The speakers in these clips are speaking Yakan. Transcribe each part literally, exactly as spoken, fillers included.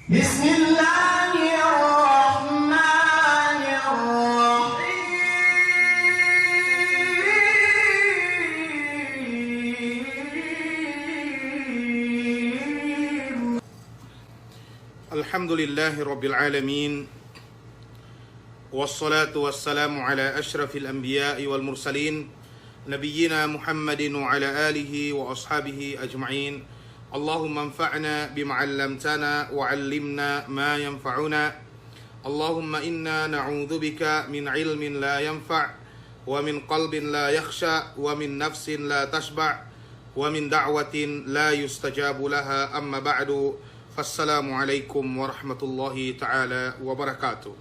بسم الله الرحمن الرحيم. الحمد لله رب العالمين. والصلاة والسلام على أشرف الأنبياء والمرسلين، نبينا محمد وعلى آله وأصحابه أجمعين. اللهم انفعنا بما علمتنا وعلمنا ما ينفعنا. اللهم إنا نعوذ بك من علم لا ينفع، ومن قلب لا يخشع، ومن نفس لا تشبع، ومن دعوة لا يستجاب لها. أما بعد، فالسلام عليكم ورحمة الله تعالى وبركاته.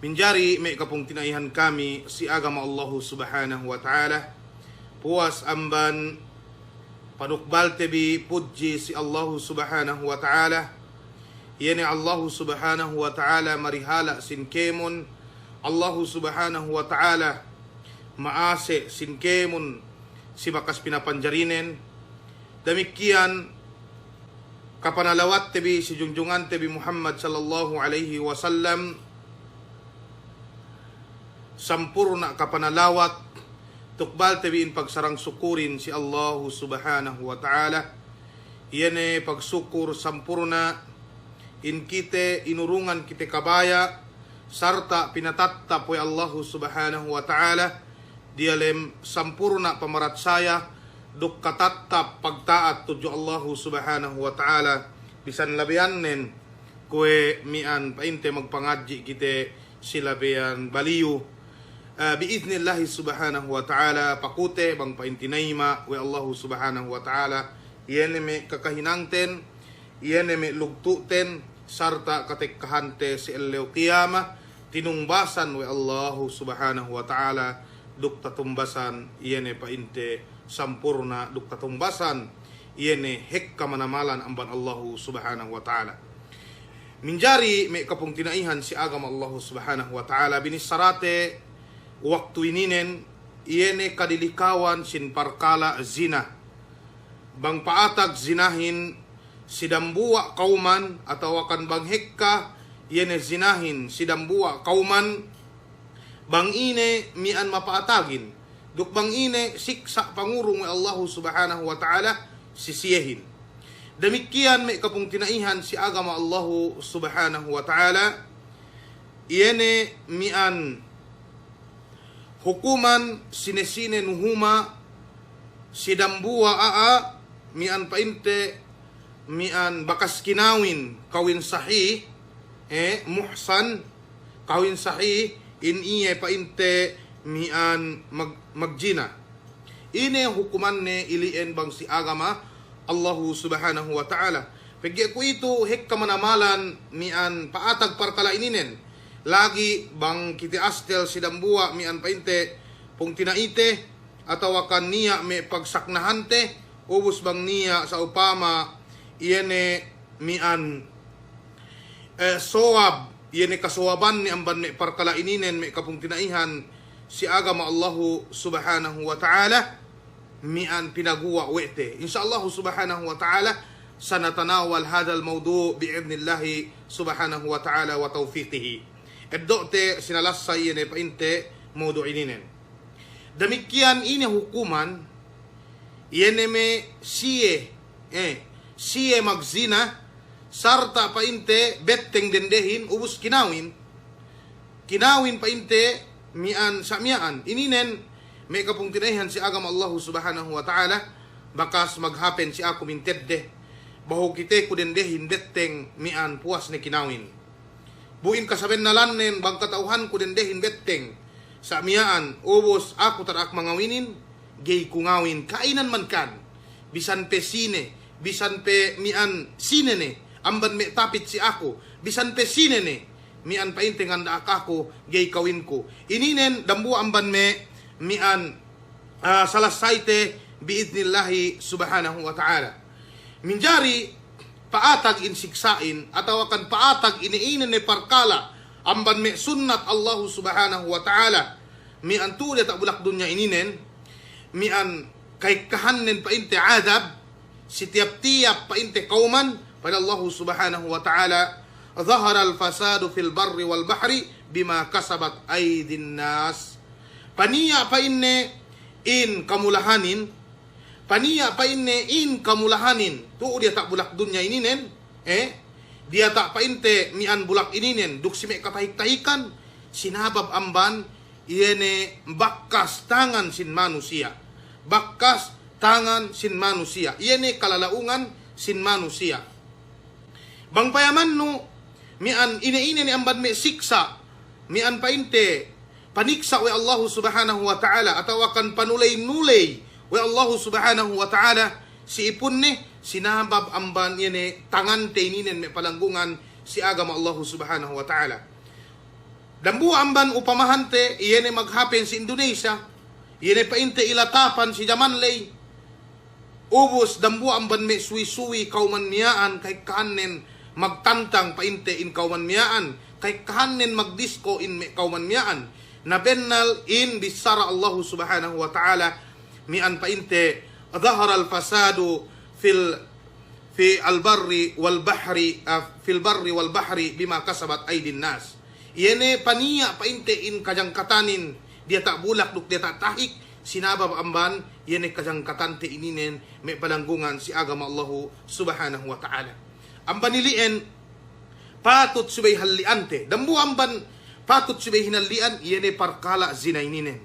Minjari me' kapungtina'ihan kami si agama Allahu Subhanahu wa Ta'ala, puwas amban panukbalte bi pudji si Allahu Subhanahu wa Ta'ala. Iye ne Allahu Subhanahu wa Ta'ala marihala' sin kēmon, Allahu Subhanahu wa Ta'ala ma'ase' sin kēmon si bakas pinapanjarinen. Damikkiyan kapanalawatte bi si jungjungante bi Muhammad sallallahu alaihi wasallam, sampurna' kapanalawat, tukbalte bi in pagsarang-sukurin si Allahu Subhanahu wa Ta'ala. Iye ne pagsukur sampurna', in kite inurungan kite kabaya', sarta' pinatattap we' Allahu Subhanahu wa Ta'ala diyalem sampurna' pamaratsaya duk katattap pagta'at tudju Allahu Subhanahu wa Ta'ala, bisan labeyannen kuwe' miya'an pa'inte magpangadji' kite si labeyan Baliyu. Eh, bi'idnillahi Subhanahu wa Ta'ala, pakute bang pa'in tinayima' we' Allahu Subhanahu wa Ta'ala, iye ne me' kakahinangten, iye ne me' lugtu'ten, sarta' katekkahante si ellew kiyama, tinumbasan we' Allahu Subhanahu wa Ta'ala, duk tatumbasan, iye ne pa'inte sampurna', duk tatumbasan, iye ne hekka manamalan amban Allahu Subhanahu wa Ta'ala. Minjari me' kapungtina'ihan si agama Allahu Subhanahu wa Ta'ala, binissarate waktu ininen, iye ne kadilikawan sin parkala' zina. Bang pa'atag zinahin si dambuwa' kawman, atawakan bang hekka iye ne zinahin si dambuwa' kawman, bang ine miya'an mapa'atagin, duk bang ine siksa' pangurung we' Allahu Subhanahu wa Ta'ala si siyehin. Damikkiyan me' kapungtina'ihan si agama Allahu Subhanahu wa Ta'ala, iye ne miya'an hukuman sine-sine nuhuma si dambuwa' a'a miya'an pa'inte miya'an bakas kinawin, kawin sahih, eh, muhsan, kawin sahih, in iye pa'inte miya'an mag-, magjina. Ine hukumanne ili'en bang si agama Allahu Subhanahu wa Ta'ala. Pegge' kuwe'itu hekka manamalan miya'an pa'atag parkala' ininen. Lagi' bang kite astel si dambuwa' miya'an pa'inte pungtina'ite, atawakan niya' me' pagsaknahante, ubus bang niya' sa'upama iye ne miya'an, eh, sowab, iye ne kasowabanne amban me' parkala' ininen me' kapungtina'ihan si agama Allahu Subhanahu wa Ta'ala, miya'an pinaguwa' we' te. Insya Allahu Subhanahu wa Ta'ala, sanatanawal hadhal mawdu' bi'idnillahi Subhanahu wa Ta'ala wa tawfiqihi. Eddo'te sinalassay iye ne pa'inte mawdu' ininen. Damikkiyan ine hukuman, iye ne me' siye, eh, siye magzina, sarta' pa'inte betteng dendehin, ubus kinawin. Kinawin pa'inte miya'an sa' miya'an. Ininen me' kapungtina'ihan si agama Allahu Subhanahu wa Ta'ala, bakas maghapen si aku mintedde. Bahu kiteku dendehin betteng miya'an puwas ne kinawin. Bu in kasabennalannen bang kata'uhanku dendehin betteng sa' miya'an, ubus aku tada'ak mangawinin, ga'i ku ngawin ka'inan man kan. Bisan pe sine, bisan pe miya'an sine ne, amban me' tapit si aku, bisan pe sine ne, miya'an pa'inte nganda'ak aku, ga'i kawinku. Ininen dambuwa' amban me' miya'an ah, salassayte bi'idnillahi Subhanahu wa Ta'ala. Minjari pa'atag in siksa'in, atawakan pa'atag ine-ine ne parkala' amban me' sunnat Allahu Subhanahu wa Ta'ala, miya'an tu'u diyata' bulak dunya ininen, miya'an ka'ekkahannen pa'inte adab, si tiyap-tiyap pa'inte kawman, Pa'in Allahu Subhanahu wa Ta'ala, "Dhaharal fasadu fil barri wal bahri bima kasabat aydin nas." Paniya' pa'inne in kamulahanin, paniya' pa'inne in kamulahanin, tu'u diyata' bulak dunya ininen, eh, diyata' pa'inte mi'an bulak ininen, duk si me' katahik-tahikan, sinabab amban iye ne bakkas tangan sin manusiya'. Bakkas tangan sin manusiya'. Iye ne kalalaungan sin manusiya'. Bang payamannu, mi'an ine-ine ne amban me' siksa', mi'an pa'inte paniksa' we' Allahu Subhanahu wa Ta'ala, atawakan panuley-nuley we' Allahu Subhanahu wa Ta'ala, si ipunne, sinabab amban iye ne tangante ininen me' palanggungan si agama Allahu Subhanahu wa Ta'ala. Dambuwa' amban upamahante, iye ne maghapen si Indonesia, iye ne pa'inte ilatapan si jaman ley. Ubus dambuwa' amban me' suwi-suwi kawman miya'an, kahekkahannen magtantang pa'inte in kawman miya'an, kahekkahannen magdisko in me' kawman miya'an. Na bennal in bissara Allahu Subhanahu wa Ta'ala, mi'an pa'inte, "Dhaharal fasadu fil, fi al-barri wal bahri, ah, fil barri wal bahri bima kasabat aydin nas." Iye ne paniya' pa'inte in kajangkatanin diyata' bulak duk diyata' tahik, sinabab amban iye ne kajangkatante ininen me' palanggungan si agama Allahu Subhanahu wa Ta'ala. Amban ili'en patut subey halli'ante. Dambuwa' amban patut subey hinalli'an, iye ne parkala' zina ininen.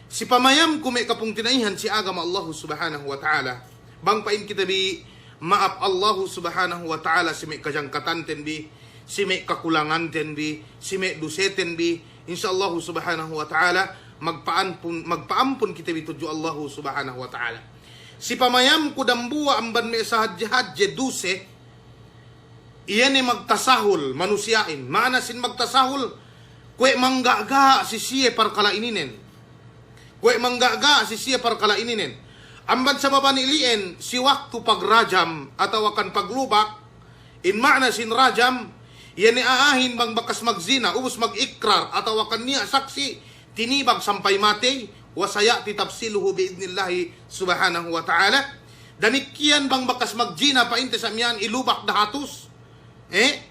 Si pamayamku me' kapungtina'ihan si agama Allahu Subhanahu wa Ta'ala. Bang pa'in kite bi ma'ap Allahu Subhanahu wa Ta'ala si me' kajangkatanten bi, si me' kakulanganten bi, si me' duseten bi, insya Allahu Subhanahu wa Ta'ala, magpa'ampun, magpa'ampun kite bi tudju Allahu Subhanahu wa Ta'ala. Si pamayamku dambuwa' amban me' sahadje-hadje duse, iye ne magtasahul manusiya'in. Ma'ana sin magtasahul, kuwe' manggaga' si siye parkala' ininen. Kuwe' manggaga' si siye parkala' ininen. Amban sababan ili'en si waktu pagrajam atawakan paglubak, in ma'ana sin rajam, iye ne a'ahin bang bakas magzina, ubus magikrar atawakan niya' saksi', tinibag sampay matey, wa saya'ti tafsiluhu bi'idnillahi Subhanahu wa Ta'ala. Damikkiyan bang bakas magzina pa'inte sa' miyan ilubak dahatus. Eh?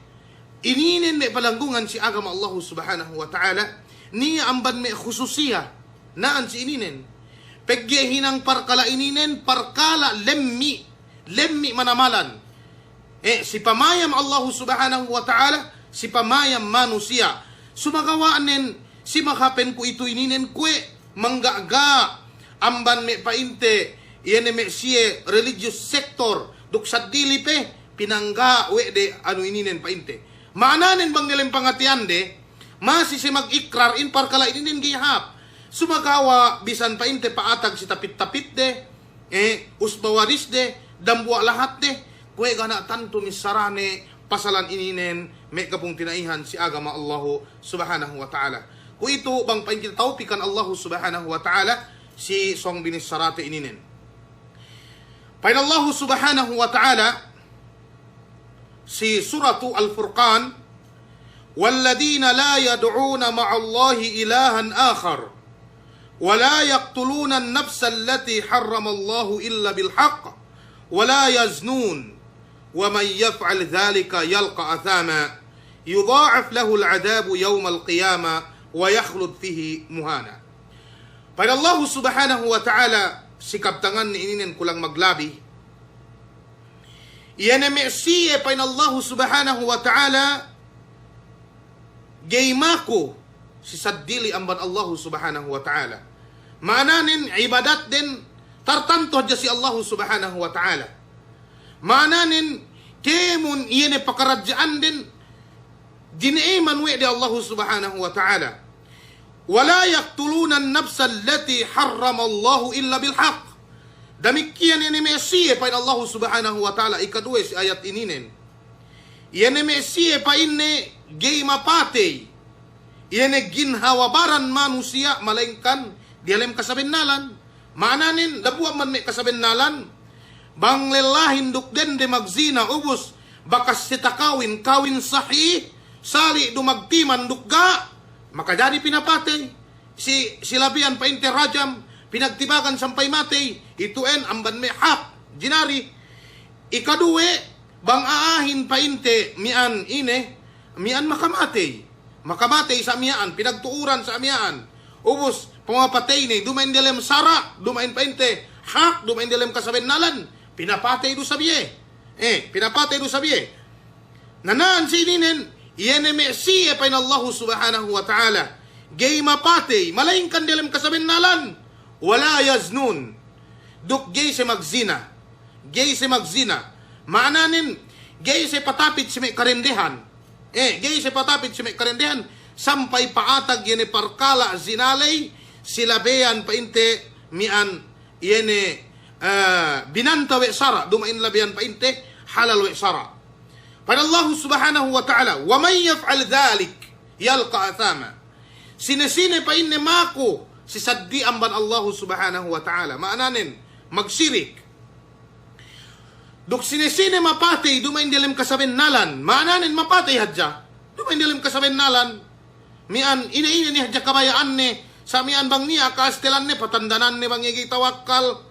Ininen me' palanggungan si agama Allahu Subhanahu wa Ta'ala, niya' amban me' khususiya na'an si ininen. Pegge' hinang parkala' ininen, parkala' lemmi', lemmi' manamalan. Eh, si pamayam Allahu Subhanahu wa Ta'ala, si pamayam manusiya'. Sumagawa'nen, si maghapen kuwe'itu ininen kuwe' manggaga' amban me' pa'inte, iye ne me' siye religious sector, duk saddili pe, pinangga' we' de anu ininen pa'inte. Ma'ananen bang delem pangateyande, masi siye magikrar in parkala' ininen ga'i hāp. Sumagawa' bisan pa'inte pa'atag si tapit-tapitde, eh, usba warisde, dambuwa' lahatde, kuwe' ga' niya' tantu missarane pasalan ininen me' kapungtina'ihan si agama Allahu Subhanahu wa Ta'ala. Kuwe'itu bang pa'in kite tawpikan Allahu Subhanahu wa Ta'ala si sōng binissarate ininen. Pa'in Allahu Subhanahu wa Ta'ala si Suratu Al-Furqan, "Walladhina la yad'una ma'allahi ilahan akhar, wa la yaqtuluna an-nafsa allati harramallahu illa bil haqq, wa la yaznun, wa man yaf'al dhalika yalqa athama, yudha'af lahul adhabu yawmal qiyamah, wa yakhlud fihi muhana." Pa'in Allahu Subhanahu wa Ta'ala, si kabtangan ininen kulang maglabi, iye ne me' siye pa'in Allahu Subhanahu wa Ta'ala, ga'i maku si saddili amban Allahu Subhanahu wa Ta'ala. Ma'ananen ibadatden tartantu hadja si Allahu Subhanahu wa Ta'ala. Ma'ananen kēmon iye ne pakaradja'anden dine'eman we' de Allahu Subhanahu wa Ta'ala. "Wa la yaqtuluna an-nafsa allati harramallahu illa bil haqq." Damikkiyan iye ne me' siye pa'in Allahu Subhanahu wa Ta'ala ikaduwe si ayat ininen. Iye ne me' siye pa'inne ga'i mapatey iye ne ginhawa baran manusiya' malayingkan diyalem kasabennalan. Ma'ananen, dambuwa' man me' kasabennalan, bang lellahin duk dende magzina ubus bakas siye takawin, kawin sahih, sali' du magtiman duk ga', makajari pinapatey. Si, si labihan pa'inte rajam, pinagtibagan sampay matey, itu'en amban me' hak jinari. Ikaduwe, Bang a'ahin pa'inte miya'an ine, miya'an makamatey. Makamatey sa' miya'an, pinagtu'uran sa' miya'an. Ubus, pamapateyne, duma'in diyalem sara', duma'in pa'inte hak, duma'in diyalem kasabennalan, pinapatey du sabiye. Eh, pinapatey du sabiye. Na na'an si ininen, iye ne me' siye pa'in Allahu Subhanahu wa Ta'ala, ga'i mapatey, malayingkan diyalem kasabennalan, wa la yaznun. Duk ga'i siye magzina. Ga'i siye magzina. Ma'ananen, ga'i siye patapit si me' karendehan. Eh, ga'i siye patapit si me' karendehan, sampay pa'atag iye ne parkala' zina ley, si labeyan pa'inte miya'an iye ne, eh, binanta we' sara', duma'in labeyan pa'inte halal we' sara'. Pa'in Allahu Subhanahu wa Ta'ala, "Wa man yaf'al dhalik yalqa athama." Sine-sine pa'inne maku si saddi amban Allahu Subhanahu wa Ta'ala, ma'ananen magsirik. Duk sine-sine mapatey duma'in diyalem kasabennalan, ma'ananen mapatey hadja duma'in diyalem kasabennalan. Miya'an ine-ine ne hadja kabaya'anne, sa' miya'an bang niya' ka'astelanne, patandananne bang iye ga'i tawakkal.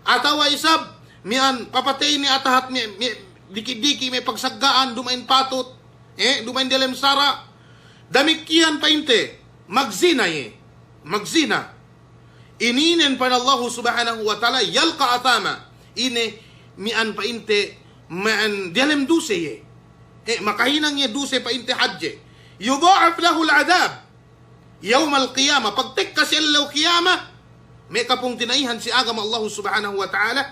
Atawa isab, miya'an papateyne atahat me', me' diki'-diki' me' pagsagga'an, duma'in patut, eh, duma'in diyalem sara'. Damikkiyan pa'inte, magzina iye. Magzina. Ininen pa'in Allahu Subhanahu wa Ta'ala, yalqa athama. Ine miya'an pa'inte, miya'an diyalem duse iye. Eh, makahinang iye duse pa'inte hadje. Yudha'af lahul adhab yawmal qiyamah. Pagtekka si ellew kiyama, me' kapungtina'ihan si agama Allahu Subhanahu wa Ta'ala,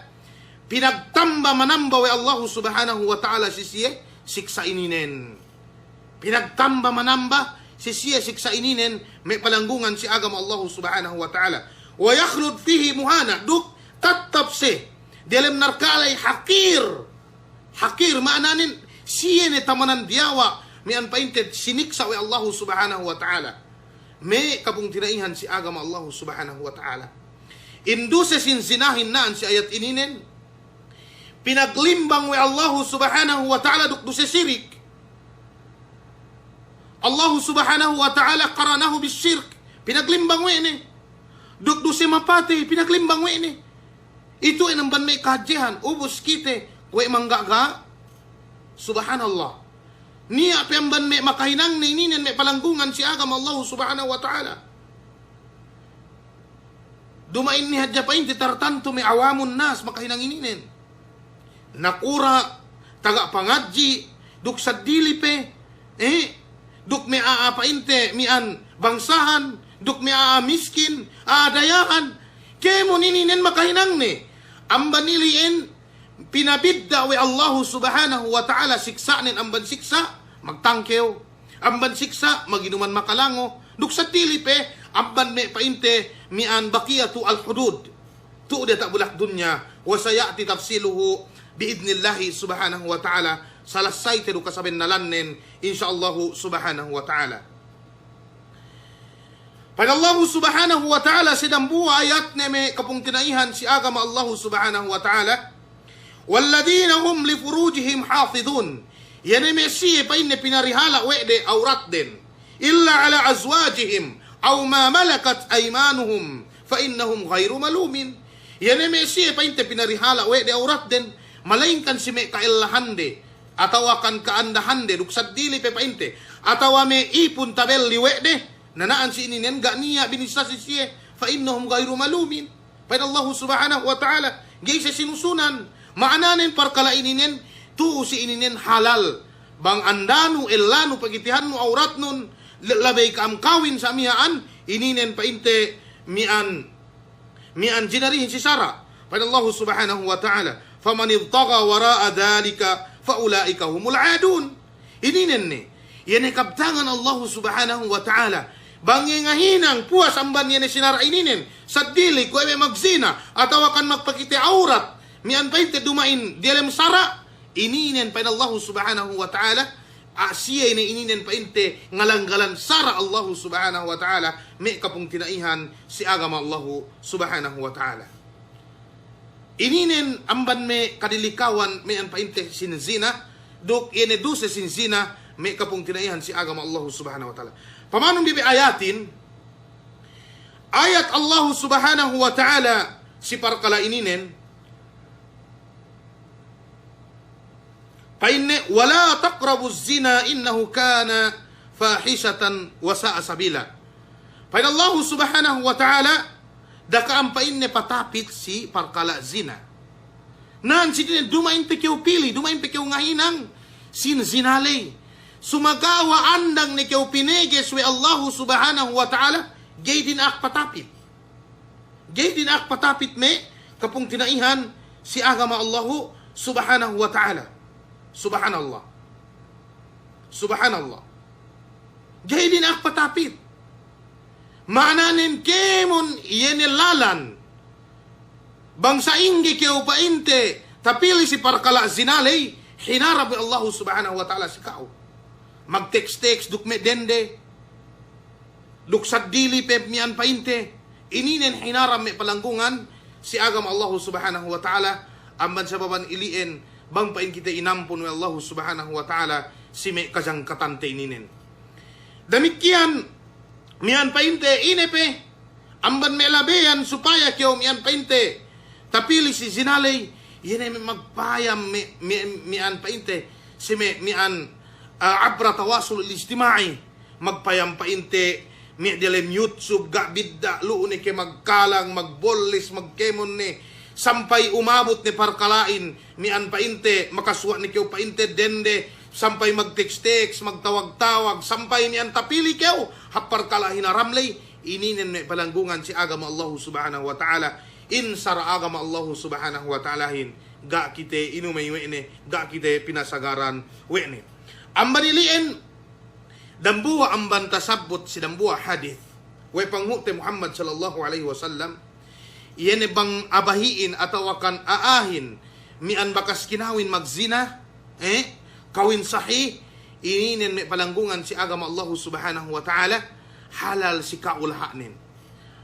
pinagtamba-manamba we' Allahu Subhanahu wa Ta'ala si siye siksa' ininen. Pinagtamba-manamba si siye siksa' ininen me' palanggungan si agama Allahu Subhanahu wa Ta'ala. Wa yakhlud fihi muhana, duk tattap siye diyalem narka' ley hakir. Hakir ma'ananen siye ne tamanan diyawa' miya'an pa'inte siniksa' we' Allahu Subhanahu wa Ta'ala. Me' kapungtina'ihan si agama Allahu Subhanahu wa Ta'ala. In duse sin zinahin na'an si ayat ininen, pinaglimbang we' Allahu Subhanahu wa Ta'ala duk duse sirik. Allahu Subhanahu wa Ta'ala qaranahu bis-shirk. Pinaglimbang we' ne. Duk duse mapatey, pinaglimbang we' ne. Itu in amban me' kahadjehan, ubus kite kuwe' manggaga'. Subhanallah. Niya' pe amban me' makahinangne ininen me' palanggungan si agama Allahu Subhanahu wa Ta'ala. Duma'in ne hadja pa'inte tartantu me' awamun nas makahinang ininen. Nakura', taga pangadji', duk saddili pe, eh, duk me' a'a pa'inte miya'an bangsahan, duk me' a'a miskin, a'a dayahan. Kēmon ininen makahinangne. Amban ili'in pinabidda' we' Allahu Subhanahu wa Ta'ala siksa'nen amban siksa' magtangkew, amban siksa' maginuman makalango, duk saddili pe amban me' pa'inte miya'an baqiyatu al-hudud. Tu'u diyata' bulak dunya, wa saya'ti tafsiluhu bi'idnillahi Subhanahu wa Ta'ala, salasayte du kasabennalannen, insya Allahu Subhanahu wa Ta'ala. Pa'in Allahu Subhanahu wa Ta'ala si dambuwa' ayatne me' kapungtina'ihan si agama Allahu Subhanahu wa Ta'ala, "Walladhina hum li furujihim hafidhun." Iye ne me' siye pa'inne pinarihala' we' de awratden. "Illa ala azwajihim aw ma malakat aymanuhum fa innahum ghayru malumin." Iye ne me' siye pa'inte pinarihala' we' de awratden, malayingkan si me' ka'ellahande, atawa kan ka'andahande, duk saddili pe pa'inte, atawa me' ipun tabelli we' de, na na'an si ininen ga' niya' binissa si siye, fa innahum ghayru malumin. Pa'in Allahu Subhanahu wa Ta'ala, ga'i siye sinusunan. Ma'ananen parkala' ininen, tu'u si ininen halal. Bang andanu, ellanu, pagitehannu awratnun, le-, labey ka'am kawin sa' miya'an, ininen pa'inte miya'an, miya'an jinarihin si sara'. Pa'in Allahu Subhanahu wa Ta'ala, "Faman ibtagha wara'a dhalika fa ula'ika humul 'adun." Ininen ne, iye ne kabtangan Allahu Subhanahu wa Ta'ala. Bang iye ngahinang puwas amban iye ne sinara' ininen, saddili kuwe' me' magzina, atawa kan magpakite awrat, miya'an pa'inte duma'in diyalem sara', ininen pa'in Allahu Subhanahu wa Ta'ala, a, siye ne ininen pa'inte ngalanggalan sara' Allahu Subhanahu wa Ta'ala, me' kapungtina'ihan si agama Allahu Subhanahu wa Ta'ala. Ininen amban me' kadilikawan me' an pa'inte sin zina, duk iye ne duse sin zina, me' kapungtina'ihan si agama Allahu Subhanahu wa Ta'ala. Pamanun bi bi ayatin, ayat Allahu Subhanahu wa Ta'ala si parkala' ininen, Pa'inne, "Wa la taqrabuz zina innahu kana fahishatan wa sa'a sabila." Pa'in Allahu Subhanahu wa Ta'ala, da'a ka'am pa'inne patapit si parkala' zina. Nan si dine duma'in pe kew pili, duma'in pe kew ngahinang sin zina ley. Sumagawa' andang ne kew pineges we' Allahu Subhanahu wa Ta'ala, ga'i dina'ak patapit. Ga'i dina'ak patapit me' kapungtina'ihan si agama Allahu Subhanahu wa Ta'ala. Subhanallah. Subhanallah. Ga'i dina'ak patapit. Ma'ananen kēmon iye ne lalan. Bang sa'ingge kew pa'inte tapili si parkala' zina ley, hinaram we' Allahu Subhanahu wa Ta'ala si ka'u. Magteks-teks duk me' dende. Duk saddili pe miya'an pa'inte, ininen hinaram me' palanggungan si agama Allahu Subhanahu wa Ta'ala, amban sababan ili'en bang pa'in kite inampun we' Allahu Subhanahu wa Ta'ala si me' kajangkatante ininen. Damikkiyan miya'an pa'inte ine pe, amban me' labeyan supaya kew miya'an pa'inte tapili si zina ley, iye ne me' magpayam me', me', miya'an pa'inte si me', miya'an, ah, abra tawasul ijtima'i. Magpayam pa'inte me' diyalem YouTube, ga' bidda' lu'u ne ke magkalang, magbollis, magkēmon ne, sampay umabut ne parkala'in, miya'an pa'inte, makasuwa' ne kew pa'inte dende, sampay magteks-teks, magtawag-tawag, sampay miya'an tapili kew hap parkala' hinaram ley, ininen me' palanggungan si agama Allahu Subhanahu wa Ta'ala, in sara' agama Allahu Subhanahu wa Ta'alahin, ga' kite inumey we' ne, ga' kite pinasagaran we' ne. Amban ili'en, dambuwa' amban tasabbut si dambuwa' hadis we' panghu'te Muhammad sallallahu alaihi wasallam, iye ne bang abahi'in atawakan a'ahin miya'an bakas kinawin magzina, eh, kawin sahih, ininen me' palanggungan si agama Allahu Subhanahu wa Ta'ala, halal si ka'u laha'nen.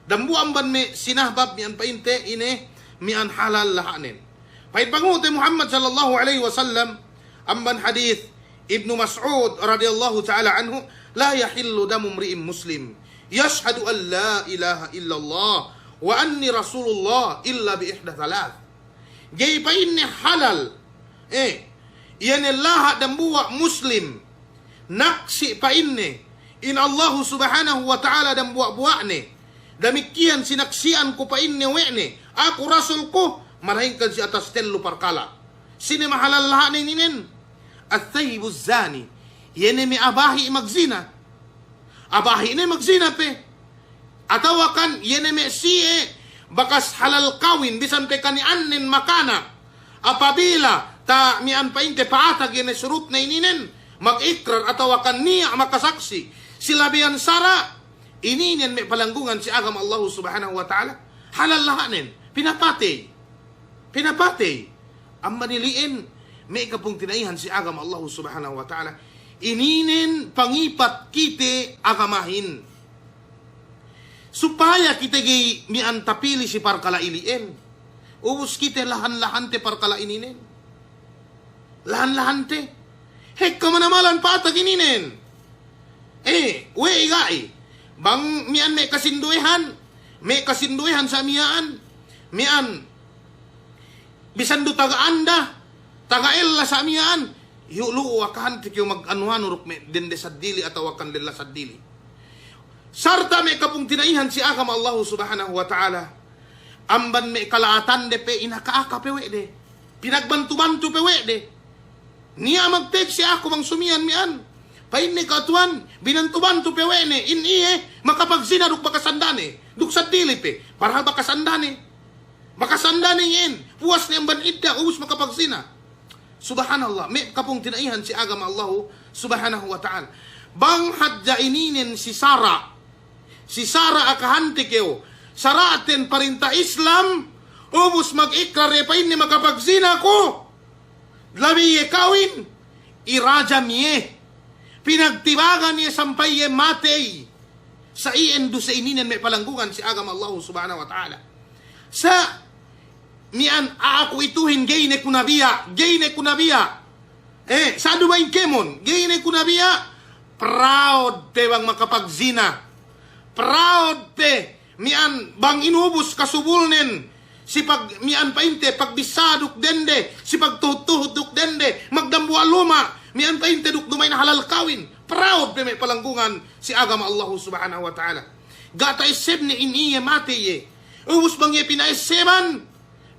Dambuwa' amban me' sinahbab miya'an pa'inte ine miya'an halal laha'nen. Pa'in panghu'te Muhammad sallallahu alaihi wasallam, amban hadis Ibnu Mas'ud radiyallahu ta'ala anhu, "La yahillu damu mri'in muslim yashhadu an la ilaha illallah wa anni rasulullah illa bi ihda thalath." Ga'i pa'inne halal, eh, iye ne laha' dambuwa' muslim, naksi' pa'inne in Allahu Subhanahu wa Ta'ala dambuwa'-buwa'ne, damikkiyan sinaksi'an ku pa'inne we' ne, aku rasul ku, malaingkan si atas tellu parkala'. Sine mahalal laha'ne ininen? Ath-thayyibu zani, iye ne me' abahi' magzina. Abahi' ne magzina pe. Atawakan iye ne me' siye bakas halal kawin, bisan pe kani'annen makana'. Apabila ta miya'an pa'inte pa'atag iye ne surutne ininen, magikrar atawakan niya' makasaksi' si labeyan sara', ininen me' palanggungan si agama Allahu Subhanahu wa Ta'ala, halal laha'nen, pinapatey. Pinapatey. Amban ili'en, me' kapungtina'ihan si agama Allahu Subhanahu wa Ta'ala, ininen pangipat kite agamahin. Supaya kite ga'i miya'an tapili si parkala' ili'en. Ubus kite lahan-lahante parkala' ininen. Lahan-lahante. Hekka manamalan pa'atag ininen. Eh, we' i ga'i. Bang miya'an me' kasinduwehan, me' kasinduwehan sa' miya'an, miya'an bisan du taga anda, taga ella sa' miya'an, iyu' lu'u akahante kew mag-anu-anu duk me' dende saddili atawakan lella saddili. Sarta' me' kapungtina'ihan si agama Allahu Subhanahu wa Ta'ala, amban me' kala'atande pe inaka-aka pe we' de, pinagbantu-bantu pe we' de. Niya' magteks si aku bang sumiyan miya'an. Pa'inne, "Ka'u tuwan, binantu-bantu pe we' ne, in iye makapagzina duk bakas andane, duk saddili pe." Parahal bakas andane. Bakas andane iyan, puwas ne amban idda, ubus makapagzina. Subhanallah, me' kapungtina'ihan si agama Allahu Subhanahu wa Ta'ala. Bang hadja ininen si sara', si sara' akahante kew, sara'ten parinta Islam, ubus magikrar iye pa'inne makapagzina ku. Labi iye kawin, irajam iye. Pinagtibagan iye sampay iye matey. Sa' iyan duse ininen me' palanggungan si agama Allahu Subhanahu wa Ta'ala. Sa' miya'an a'a ku ituhin ga'i ne ku nabiya', ga'i ne ku nabiya'. Eh, sa' duma'in kēmon, ga'i ne ku nabiya'. Proud pe bang makapagzina. Proud pe miya'an bang inubus kasubulnen si pag-, miya'an pa'inte, pagbissā duk dende, si pagtuhut-tuhut duk dende, magdambuwa' luma', miya'an pa'inte duk duma'in halal kawin. Proud pe me' palanggungan si agama Allahu Subhanahu wa Ta'ala. Ga' ta'essebne in iye matey iye. Ubus bang iye pina'esseban,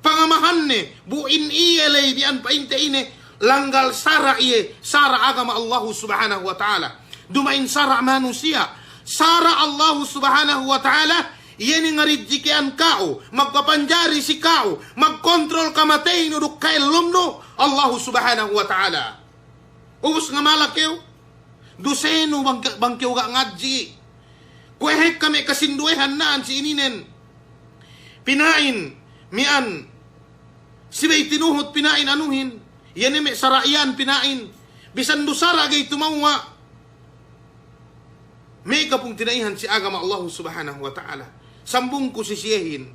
pangamahanne, bu in iye ley miya'an pa'inte ine, langgal sara' iye, sara' agama Allahu Subhanahu wa Ta'ala. Duma'in sara' manusiya', sara' Allahu Subhanahu wa Ta'ala, iye ne ngarijjike'an ka'u, magpapanjari si ka'u, magkontrol kamateynu duk ka'ellumnu, Allahu Subhanahu wa Ta'ala. Ubus ngamala kew, dusenu bang ke-, bang kew ga' ngadji'. Kuwe' hekka me' kasinduwehan na'an si ininen. Pina'in, miya'an, subey tinuhut pina'in anuhin, iye ne me' sara' iyan pina'in, bisan du sara' ga'i tumawwa'. Me' kapungtina'ihan si agama Allahu Subhanahu wa Ta'ala. Sambungku si siyehin,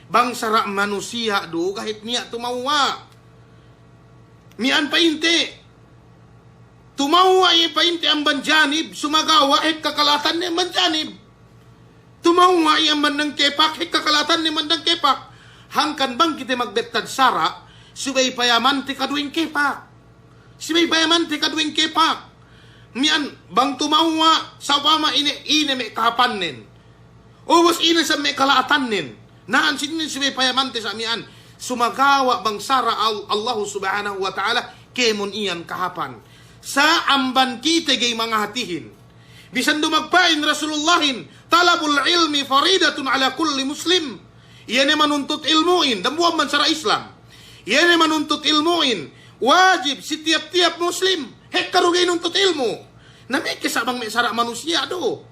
bang sara' manusiya' du ga' hep niya' tumawwa'. Miya'an pa'inte, tumawwa' iye pa'inte amban janib, sumagawa' hekka kala'atanne amban janib. Tumawwa' iye amban dangkepak, hekka kala'atanne amban dangkepak. Hangkan bang kite magbettad sara', subey payamante kaduweng kepak. Subey payamante kaduweng kepak. Miya'an bang tumawwa', sa'upama ine, ine me' kahapannen. Ubus ine sa me' kala'atannen. Na'an si inin subey payamante sa' miya'an. Sumagawa' bang sara' Al-, Allahu Subhanahu wa Ta'ala kēmon iyan kahapan. Sa' amban kite ga'i mangahatihin. Bisan du magpa'in Rasulullahin, "Talabul ilmi faridatun ala kulli muslim." Iye ne manuntut ilmu'in, dambuwa' amban sara' Islam. Iye ne manuntut ilmu'in, wajib si tiyap-tiyap muslim. Hekka du ga'i nuntut ilmu'. Na me' ke sa' bang me' sara' manusiya' du.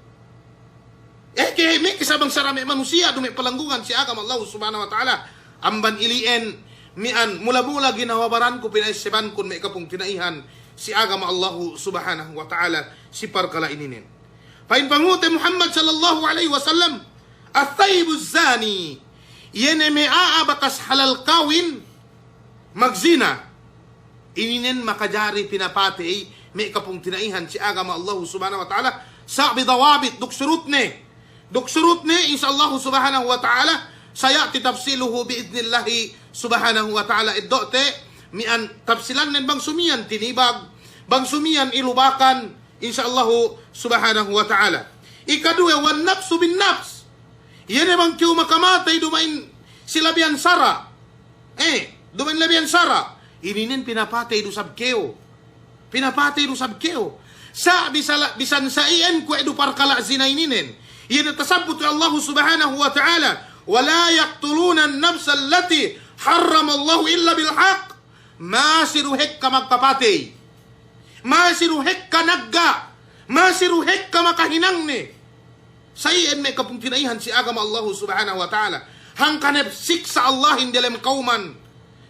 Eh, ke me' ke sa' bang sara' me' manusiya' du me' palanggungan si agama Allahu Subhanahu wa Ta'ala. Amban ili'en miya'an mula-mula ginawa baranku pina'essebankun me' kapungtina'ihan si agama Allahu Subhanahu wa Ta'ala si parkala' ininen. Pa'in pangute Muhammad sallallahu alaihi wasallam, "As-sayyibu zani." Iye ne me' a'a bakas halal kawin, magzina. Ininen makajari pinapatey me' kapungtina'ihan si agama Allahu Subhanahu wa Ta'ala, sa' bi dawabit, duk surutne. Duk surutne, insya Allahu Subhanahu wa Ta'ala, saya'ti tafsiluhu bi'idnillahi Subhanahu wa Ta'ala. Eddo'te, miya'an tafsilannen bang sumiyan tinibag, bang sumiyan ilubakan, insya Allahu Subhanahu wa Ta'ala. Ikaduwe, wan nafsu bin nafs. Iye ne bang kew makamatey duma'in si labihan sara'. Eh, duma'in labihan sara'. Ininen pinapatey du sab kew. Pinapatey du sab kew. Sa' bisala-, bisan sa' iyan kuwe' du parkala' zina ininen. Iye ne tasabbut we' Allahu Subhanahu wa Ta'ala, "Wa la yaqtuluna an-nafsa allati harramallahu illa bil haqq." Masi du hekka magpapatey. Masi du hekka nagga'. Masi du hekka makahinangne. Sa' iyan me' kapungtina'ihan si agama Allahu Subhanahu wa Ta'ala. Hangkan hep siksa' Allahin diyalem kawman.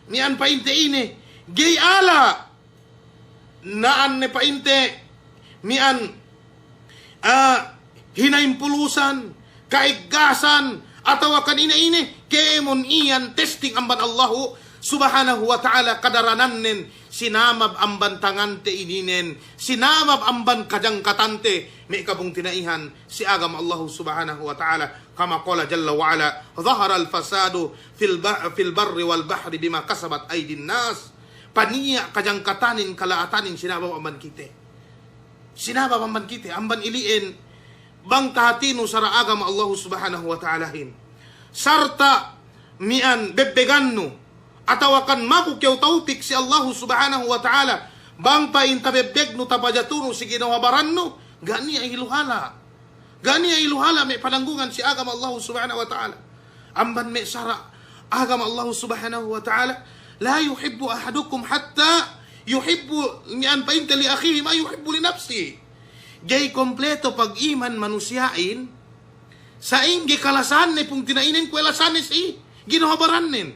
Miya'an pa'inte ine, ga'i ala'. Na'an ne pa'inte, miya'an, ah, hina'impulusan, ka'iggasan, atawa kan ine-ine, kēmon iyan testing amban Allahu Subhanahu wa Ta'ala kadaranannen, sinamab amban tangante ininen, sinamab amban kajangkatante, me' kapungtina'ihan si agama Allahu Subhanahu wa Ta'ala, kama qala jalla wa ala, "Zaharal fasadu fil ba-, fil barri wal bahri bima kasabat aydin nas." Paniya' kajangkatanin kala'atanin sinabab amban kite. Sinabab amban kite, amban ili'en, bang tahatinu sara' agama Allahu Subhanahu wa Ta'alahin. Sarta' miya'an bebbegannu, atawa kan maku kew tawpik si Allahu Subhanahu wa Ta'ala, bang pa'in tabebbegnu tapajatunu si ginawa barannu, ga' niya' iluhala'. Ga' niya' iluhala' me' palanggungan si agama Allahu Subhanahu wa Ta'ala. Amban me' sara' agama Allahu Subhanahu wa Ta'ala, "La yuhibbu ahadukum hatta yuhibbu," miya'an pa'inte, "li akhihi ma yuhibbu li nafsihi." Ga'i kompleto pag'iman manusiya'in, sa'ingge kalasahanne pungtina'inen kuwe' lasahanne si ginawa barannen.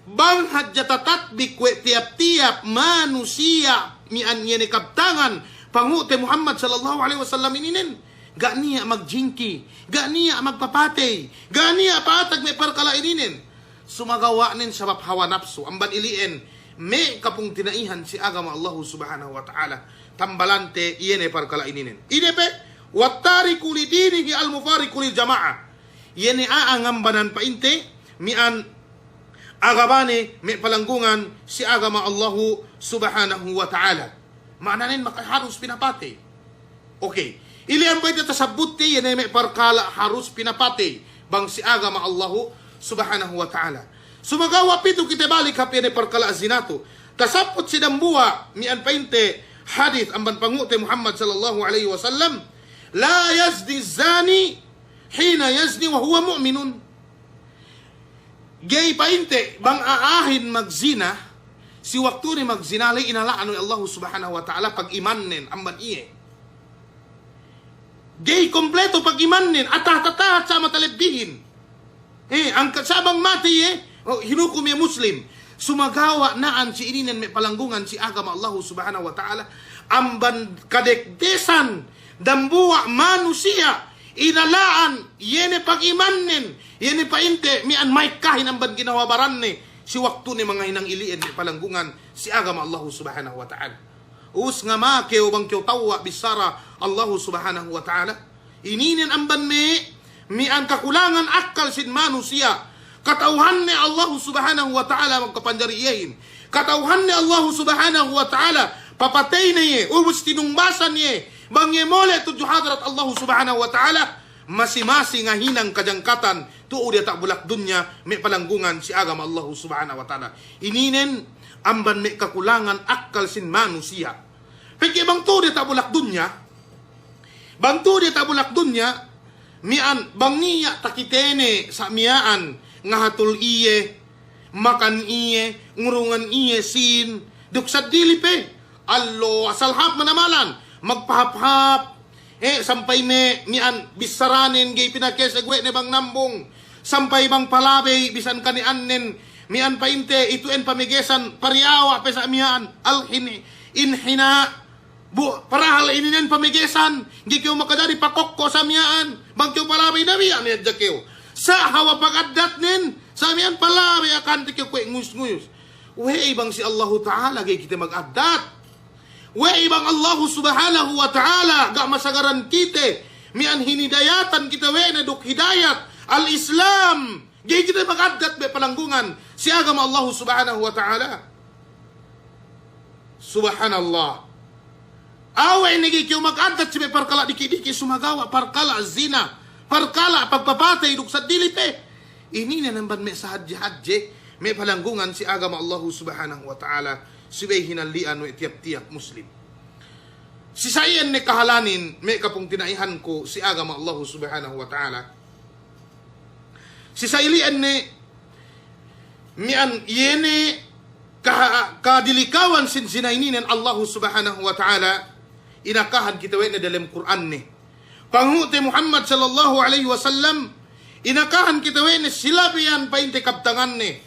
Bang hadja tatatbik we' tiyap-tiyap manusiya' miya'an iye ne kabtangan pangu'te Muhammad sallallahu alaihi wasallam ininen, ga' niya' magjingki, ga' niya' magpapatey, ga' niya' pa'atag me' parkala' ininen. Sumagawa'nen sabab hawa napsu, amban ili'en me' kapungtina'ihan si agama Allahu Subhanahu wa Ta'ala. Tambalante iye ne parkala' ininen. Ine pe, "Wat tariku li dinihi al mufariqu lil jama'ah." Iye ne a'a ngambanan pa'inte, miya'an agamane me' palanggungan si agama Allahu Subhanahu wa Ta'ala. Ma'ananen maka harus pinapatey. Okey. Ili'an pa'inte tasabbutte, iye ne me' parkala' harus pinapatey bang si agama Allahu Subhanahu wa Ta'ala. Sumagawa' pitu kite balik hap iye ne parkala' zina tu. Tasabbut si dambuwa' miya'an pa'inte hadis amban pangu'te Muhammad sallallahu alaihi wasallam, "La yazni zani hina yazni wa huwa mu'minun." Ga'i pa'inte bang a'ahin magzina, si waktune magzina ley inala'an we' Allahu Subhanahu wa Ta'ala pagimannen amban iye. Ga'i kompleto pagimannen, atahat-atahat sa' matalebbihin. Eh, angkat sa' bang matey iye, o, hinukum iye Muslim. Sumagawa' na'an si ininen me' palanggungan si agama Allahu Subhanahu wa Ta'ala, amban kadekdesan dambuwa' manusiya', inala'an, iye ne pagimannen, iye ne pa'inte miya'an ma'ekkahin amban ginawa baranne, si waktune mangahinang ili'en me' palanggungan si agama Allahu Subhanahu wa Ta'ala. Us ngama kew bang kew tawwa' bissara Allahu Subhanahu wa Ta'ala. Ininen amban me', miya'an kakulangan akkal sin manusiya'. Kata'uhanne Allahu Subhanahu wa Ta'ala magpapanjari iyehin. Kata'uhanne Allahu Subhanahu wa Ta'ala papateyne iye, ubus tinumbasan iye. Bang iye mole' tudju hadarat Allahu Subhanahu wa Ta'ala, masi-masi ngahinang kajangkatan tu'u diyata' bulak dunya me' palanggungan si agama Allahu Subhanahu wa Ta'ala. Ininen amban me' kakulangan akkal sin manusiya'. Pegge' bang tu'u diyata' bulak dunya, bang tu'u diyata' bulak dunya, miya'an bang niya' takitene sa' miya'an ngahatul iye, makan iye, ngurungan iye sīn, duk seddili pe, allo asal hāp manamalan, magpahāp-hāp, eh, sampay me' miya'an bissaranen ga'i pinakeseg we' ne bang nambung, sampay bang palabey bisan kani'annen, miya'an pa'inte itu'en pamegesan, pariyawa' pe sa' miya'an, al-hin-, inhina, Bu, parahal ininen pamegesan, ga'i kew makajari pakokko' sa' miya'an, bang kew palabey nabiya' ne hadja kew. Sa' hawal pagaddatnen, sa' miya'an palabey akahante kew kuwe' nguyus-nguyus. We'ey bang si Allahu Ta'ala ga'i kite magaddat? We'ey bang Allahu Subhanahu wa Ta'ala ga' masagaran kite, miya'an hinidayatan kite we' ne duk hidayat al-Islam? Ga'i kite magaddat me' palanggungan si agama Allahu Subhanahu wa Ta'ala. Subhanallah. Awe' ne ga'i kew magaddat si me' parkala' diki'-diki', sumagawa' parkala' zina, parkala' pagpapatey duk seddili pe. Ininen amban me' sahadje-hadje me' palanggungan si agama Allahu Subhanahu wa Ta'ala, subey hinalli'an we' tiyap-tiyap Muslim. Si sa' iyan ne kahalanin me' kapungtina'ihanku si agama Allahu Subhanahu wa Ta'ala. Si sa' ili'en ne miya'an iye ne ka-, kadilikawan sin zina ininen Allahu Subhanahu wa Ta'ala inakahan kite we' ne delem Kur'anne. Pangu'te Muhammad sallallahu alaihi wasallam inakahan kite we' ne si labeyan pa'inte kabtanganne.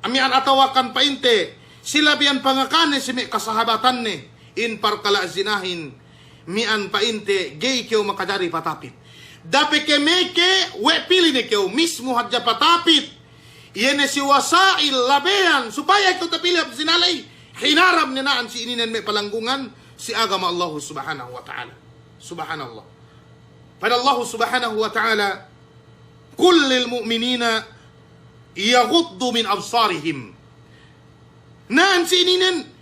Miya'an atawakan pa'inte si labeyan pangakane si me' kasahabatanne. In parkala' zinahin, miya'an pa'inte ga'i kew makajari patapit. Dape ke meke, we' pili ne kew, mismu hadja patapit. Iye ne si wasa'il labeyan, supaya kew tapili hap zina ley, hinaram ne na'an si ininen me' palanggungan si agama Allahu Subhanahu wa Ta'ala. Subhanallah. Pa'in Allahu Subhanahu wa Ta'ala, "Qul lil mu'minina yaghuddu min absarihim." Na'an si ininen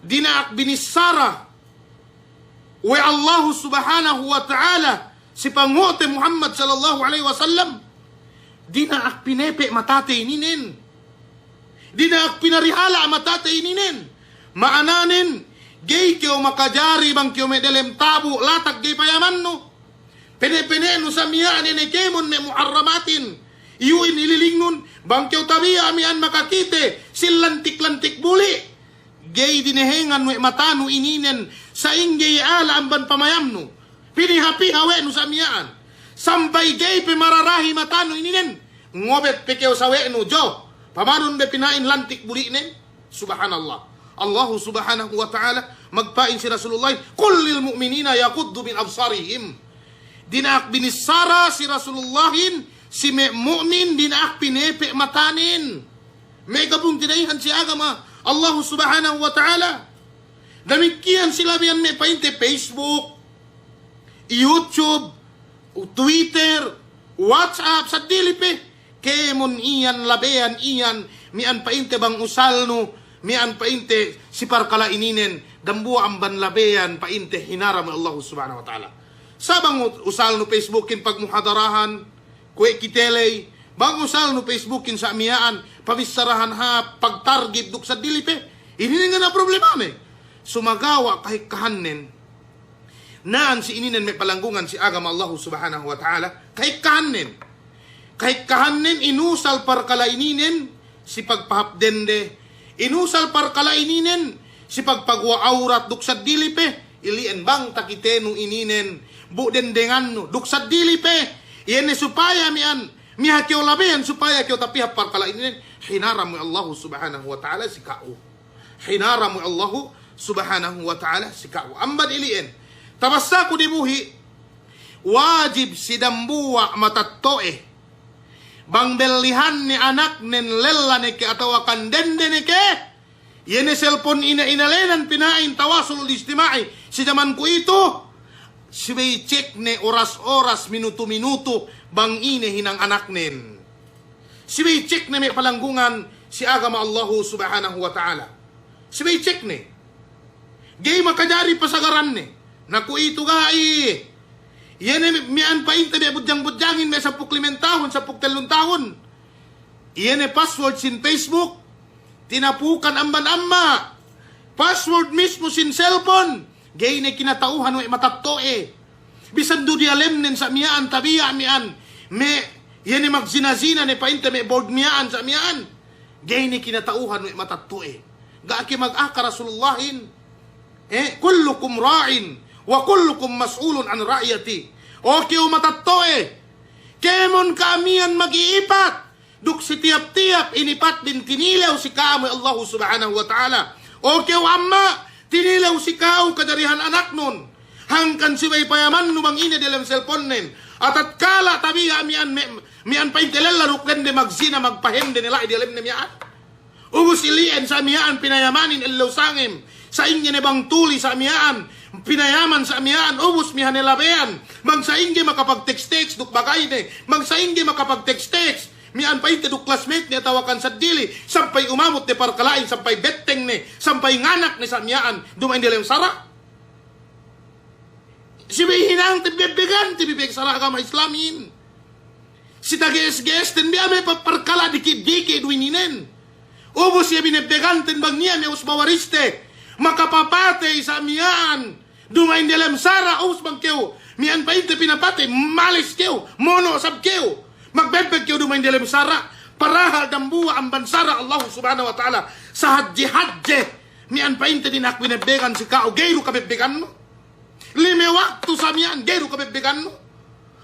dina'ak binissara we' Allahu Subhanahu wa Ta'ala si pangu'te Muhammad sallallahu alaihi wasallam, dina'ak pinepe' matate ininen. Dina'ak pinarihala' matate ininen. Ma'ananen, ga'i kew makajari bang kew me' delem tabu' latak ga'i payamannu. Pene'-pene'nu sa' miya'an ine kēmon me' muharramatin. Iyu'in ililingnun, bang kew tabiya' miya'an makakite si lantik-lantik buli'. Ga'i dinehengan we' matanu ininen, sa'ingge iye ala amban pamayamnu. Piniha-piha we' nu sa' miya'an. Sampay ga'i pe mararahi matanu ininen. Ngobet pe kew sawe'nu, jo. Pamanun be pina'in lantik buli'nen. Subhanallah. Allahu Subhanahu wa Ta'ala magpa'in si Rasulullah, "Qul lil mu'minina yaghuddu min absarihim." Dina'ak binissara si Rasulullahin, si me' mu'min dina'ak pinepe' matanen. Me' kapungtina'ihan si agama Allahu Subhanahu wa Ta'ala. Damikkiyan si labeyan me' pa'inte Facebook, YouTube, Twitter, WhatsApp, seddili pe. kēmon iyan, labeyan iyan, miya'an pa'inte bang usalnu, miya'an pa'inte si parkala' ininen, dambuwa' amban labeyan pa'inte hinaram we' Allahu Subhanahu wa Ta'ala. Sa' bang u-, usalnu Facebookin pagmuhadarahan, kuwe' kite ley, bang usalnu Facebookin sa' miya'an, pabissarahan hāp, pagtargib duk seddili pe, ininen ga' niya' problemane. Sumagawa' kahekkahannen, na'an si ininen me' palanggungan si agama Allahu Subhanahu wa Ta'ala, kahekkahannen. Kahekkahannen inusal parkala' ininen si pagpahāp dende, inusal parkala' ininen si pagpaguwa' awrat duk seddili pe, ili'en bang takitenu ininen, bu dendengannu, duk seddili pe, iye ne supaya miya'an, miha kew labeyan supaya kew tapihāp parkala' ininen, hinaram we' Allahu Subhanahu wa Ta'ala si ka'u. Hinaram we' Allahu Subhanahu wa Ta'ala si ka'u. Amban ili'en, tabassaku dibuhi', wajib si dambuwa' matetto'e, bang bellihanne anaknen lella ne ke atawa kan dende ne ke, iye ne selpon ina-inalenan pina'in tawasul ijtima'i si jaman kuwe'itu, subey cek ne oras-oras, minutu-minutu, bang ine hinang anaknen. Subey cek ne me' palanggungan si agama Allahu Subhanahu wa Ta'ala. Subey cek ne. Ga'i makajari pasagaranne. Na kuwe'itu ga'i. Iye ne miya'an pa'inte me' budjang-budjangin me' sampū' limen tahun, sampū' tellun tahun. Iye ne password sin Facebook. Tinapukan amban amma'. Password mismu sin selpon. Ga'i ne kinata'uhan we' matetto'e. Bisan du diyalemnen sa' miya'an tabiya' miya'an. Me', iye ne magzina-zina ne pa'inte me' board miya'an sa' miya'an. Ga'i ne kinata'uhan we' matetto'e. Ga' ke magaka Rasulullahin. Eh, كلكم راع وكلكم مسؤول عن رعيته. O kew matetto'e. Kēmon ka'am iyan magi'ipat. Duk si tiyap-tiyap inipatbin tinilew si ka'am we' Allahu Subhanahu wa Ta'ala. O kew amma', tinilew si ka'u kajarihan anaknun. Hangkan subey payamannu bang ine diyalem selponnen. Atatkala' tabiya' miya'an me', miya'an pa'inte lella duk dende magzina magpahende ne la'i diyalemne miya'an. Ubus ili'en sa' miya'an pinayamanin ellew sangem. Sa'ingge ne bang tuli sa' miya'an. Pinayaman sa' miya'an. Ubus miha ne labeyan. Bang sa'ingge makapagteks-teks duk bagayne. Bang sa'ingge makapagteks-teks. Miya'an pa'inte duk classmate ne atawa kan seddili, sampay umabut ne parkala'in, sampay betteng ne, sampay nganak ne sa' miya'an, duma'in diyalem sara'. Subey hinangte bebbeganten bi pegge' sara' agama Islamin. Si tage'es-ge'esten bi a'a me' pa-, parkala' diki'-diki' du ininen. Ubus iye binebbeganten bang niya' me' usba wariste. Makapapatey sa' miya'an. Duma'in diyalem sara', ubus bang kew, miya'an pa'inte pinapatey, males kew, mono' sab kew, magbebbeg kew duma'in diyalem sara', padahal dambuwa' amban sara' Allahu Subhanahu wa Ta'ala, sahadje-hadje, miya'an pa'inte dina'ak binebbegan si ka'u, ga'i du kabebbegannu. Lime waktu sa' miya'an, ga'i du kabebbegannu.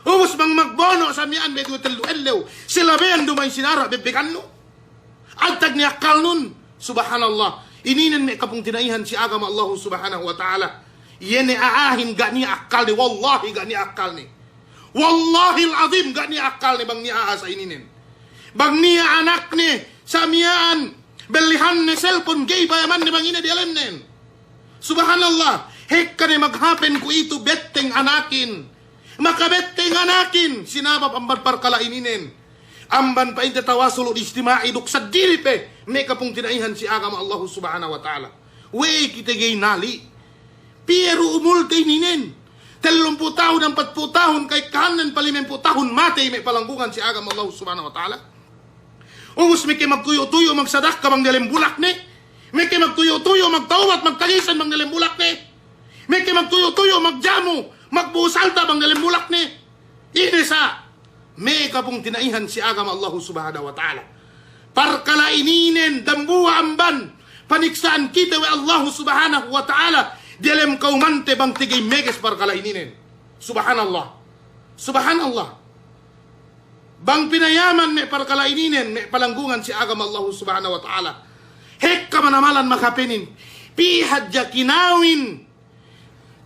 Ubus bang magbono' sa' miya'an me' duwe tellu ellew, si labeyan duma'in sinara' bebbegannu. Antag ne akkalnun. Subhanallah. Ininen me' kapungtina'ihan si agama Allahu Subhanahu wa Ta'ala. Iye ne a'ahin ga' niya' akkalne. Wallahi ga' niya' akkalne. Wallahil azim ga' niya' akkalne bang niya' a'a sa' ininen. Bang niya' anakne sa' miya'an bellihanne selpon ga'i payamanne bang ine diyalemnen. Subhanallah. Hekka ne maghappen kuwe'itu betteng anakin. Makabetteng anakin, sinabab amban parkala' ininen. Amban pa'inte tawasulul ijtima'i duk seddili pe, me' kapungtina'ihan si agama Allahu Subhanahu wa Ta'ala. We'ey kite ga'i nali'. Piye du umulte ininen. Tellumpū' tahun, ampatpū' tahun, ka'ekkahannen pa limempū' tahun matey me' palanggungan si agama Allahu Subhanahu wa Ta'ala. Ubus meke magtuyu'-tuyu' magsadakka bang diyalem bulakne. Meke magtuyu'-tuyu' magtawbat, magtangisan bang diyalem bulakne. Meke magtuyu'-tuyu' magjamu, magbu'us alta' bang diyalem bulakne. Ine sa' me' kapungtina'ihan si agama Allahu Subhanahu wa Ta'ala. Parkala' ininen dambuwa' amban paniksa'an kite we' Allahu Subhanahu wa Ta'ala diyalem kawmante bang tigey meges parkala' ininen. Subhanallah. Subhanallah. Bang pinayaman me' parkala' ininen, me' palanggungan si agama Allahu Subhanahu wa Ta'ala. Hekka manamalan makapinin. Pī hadja kinawin.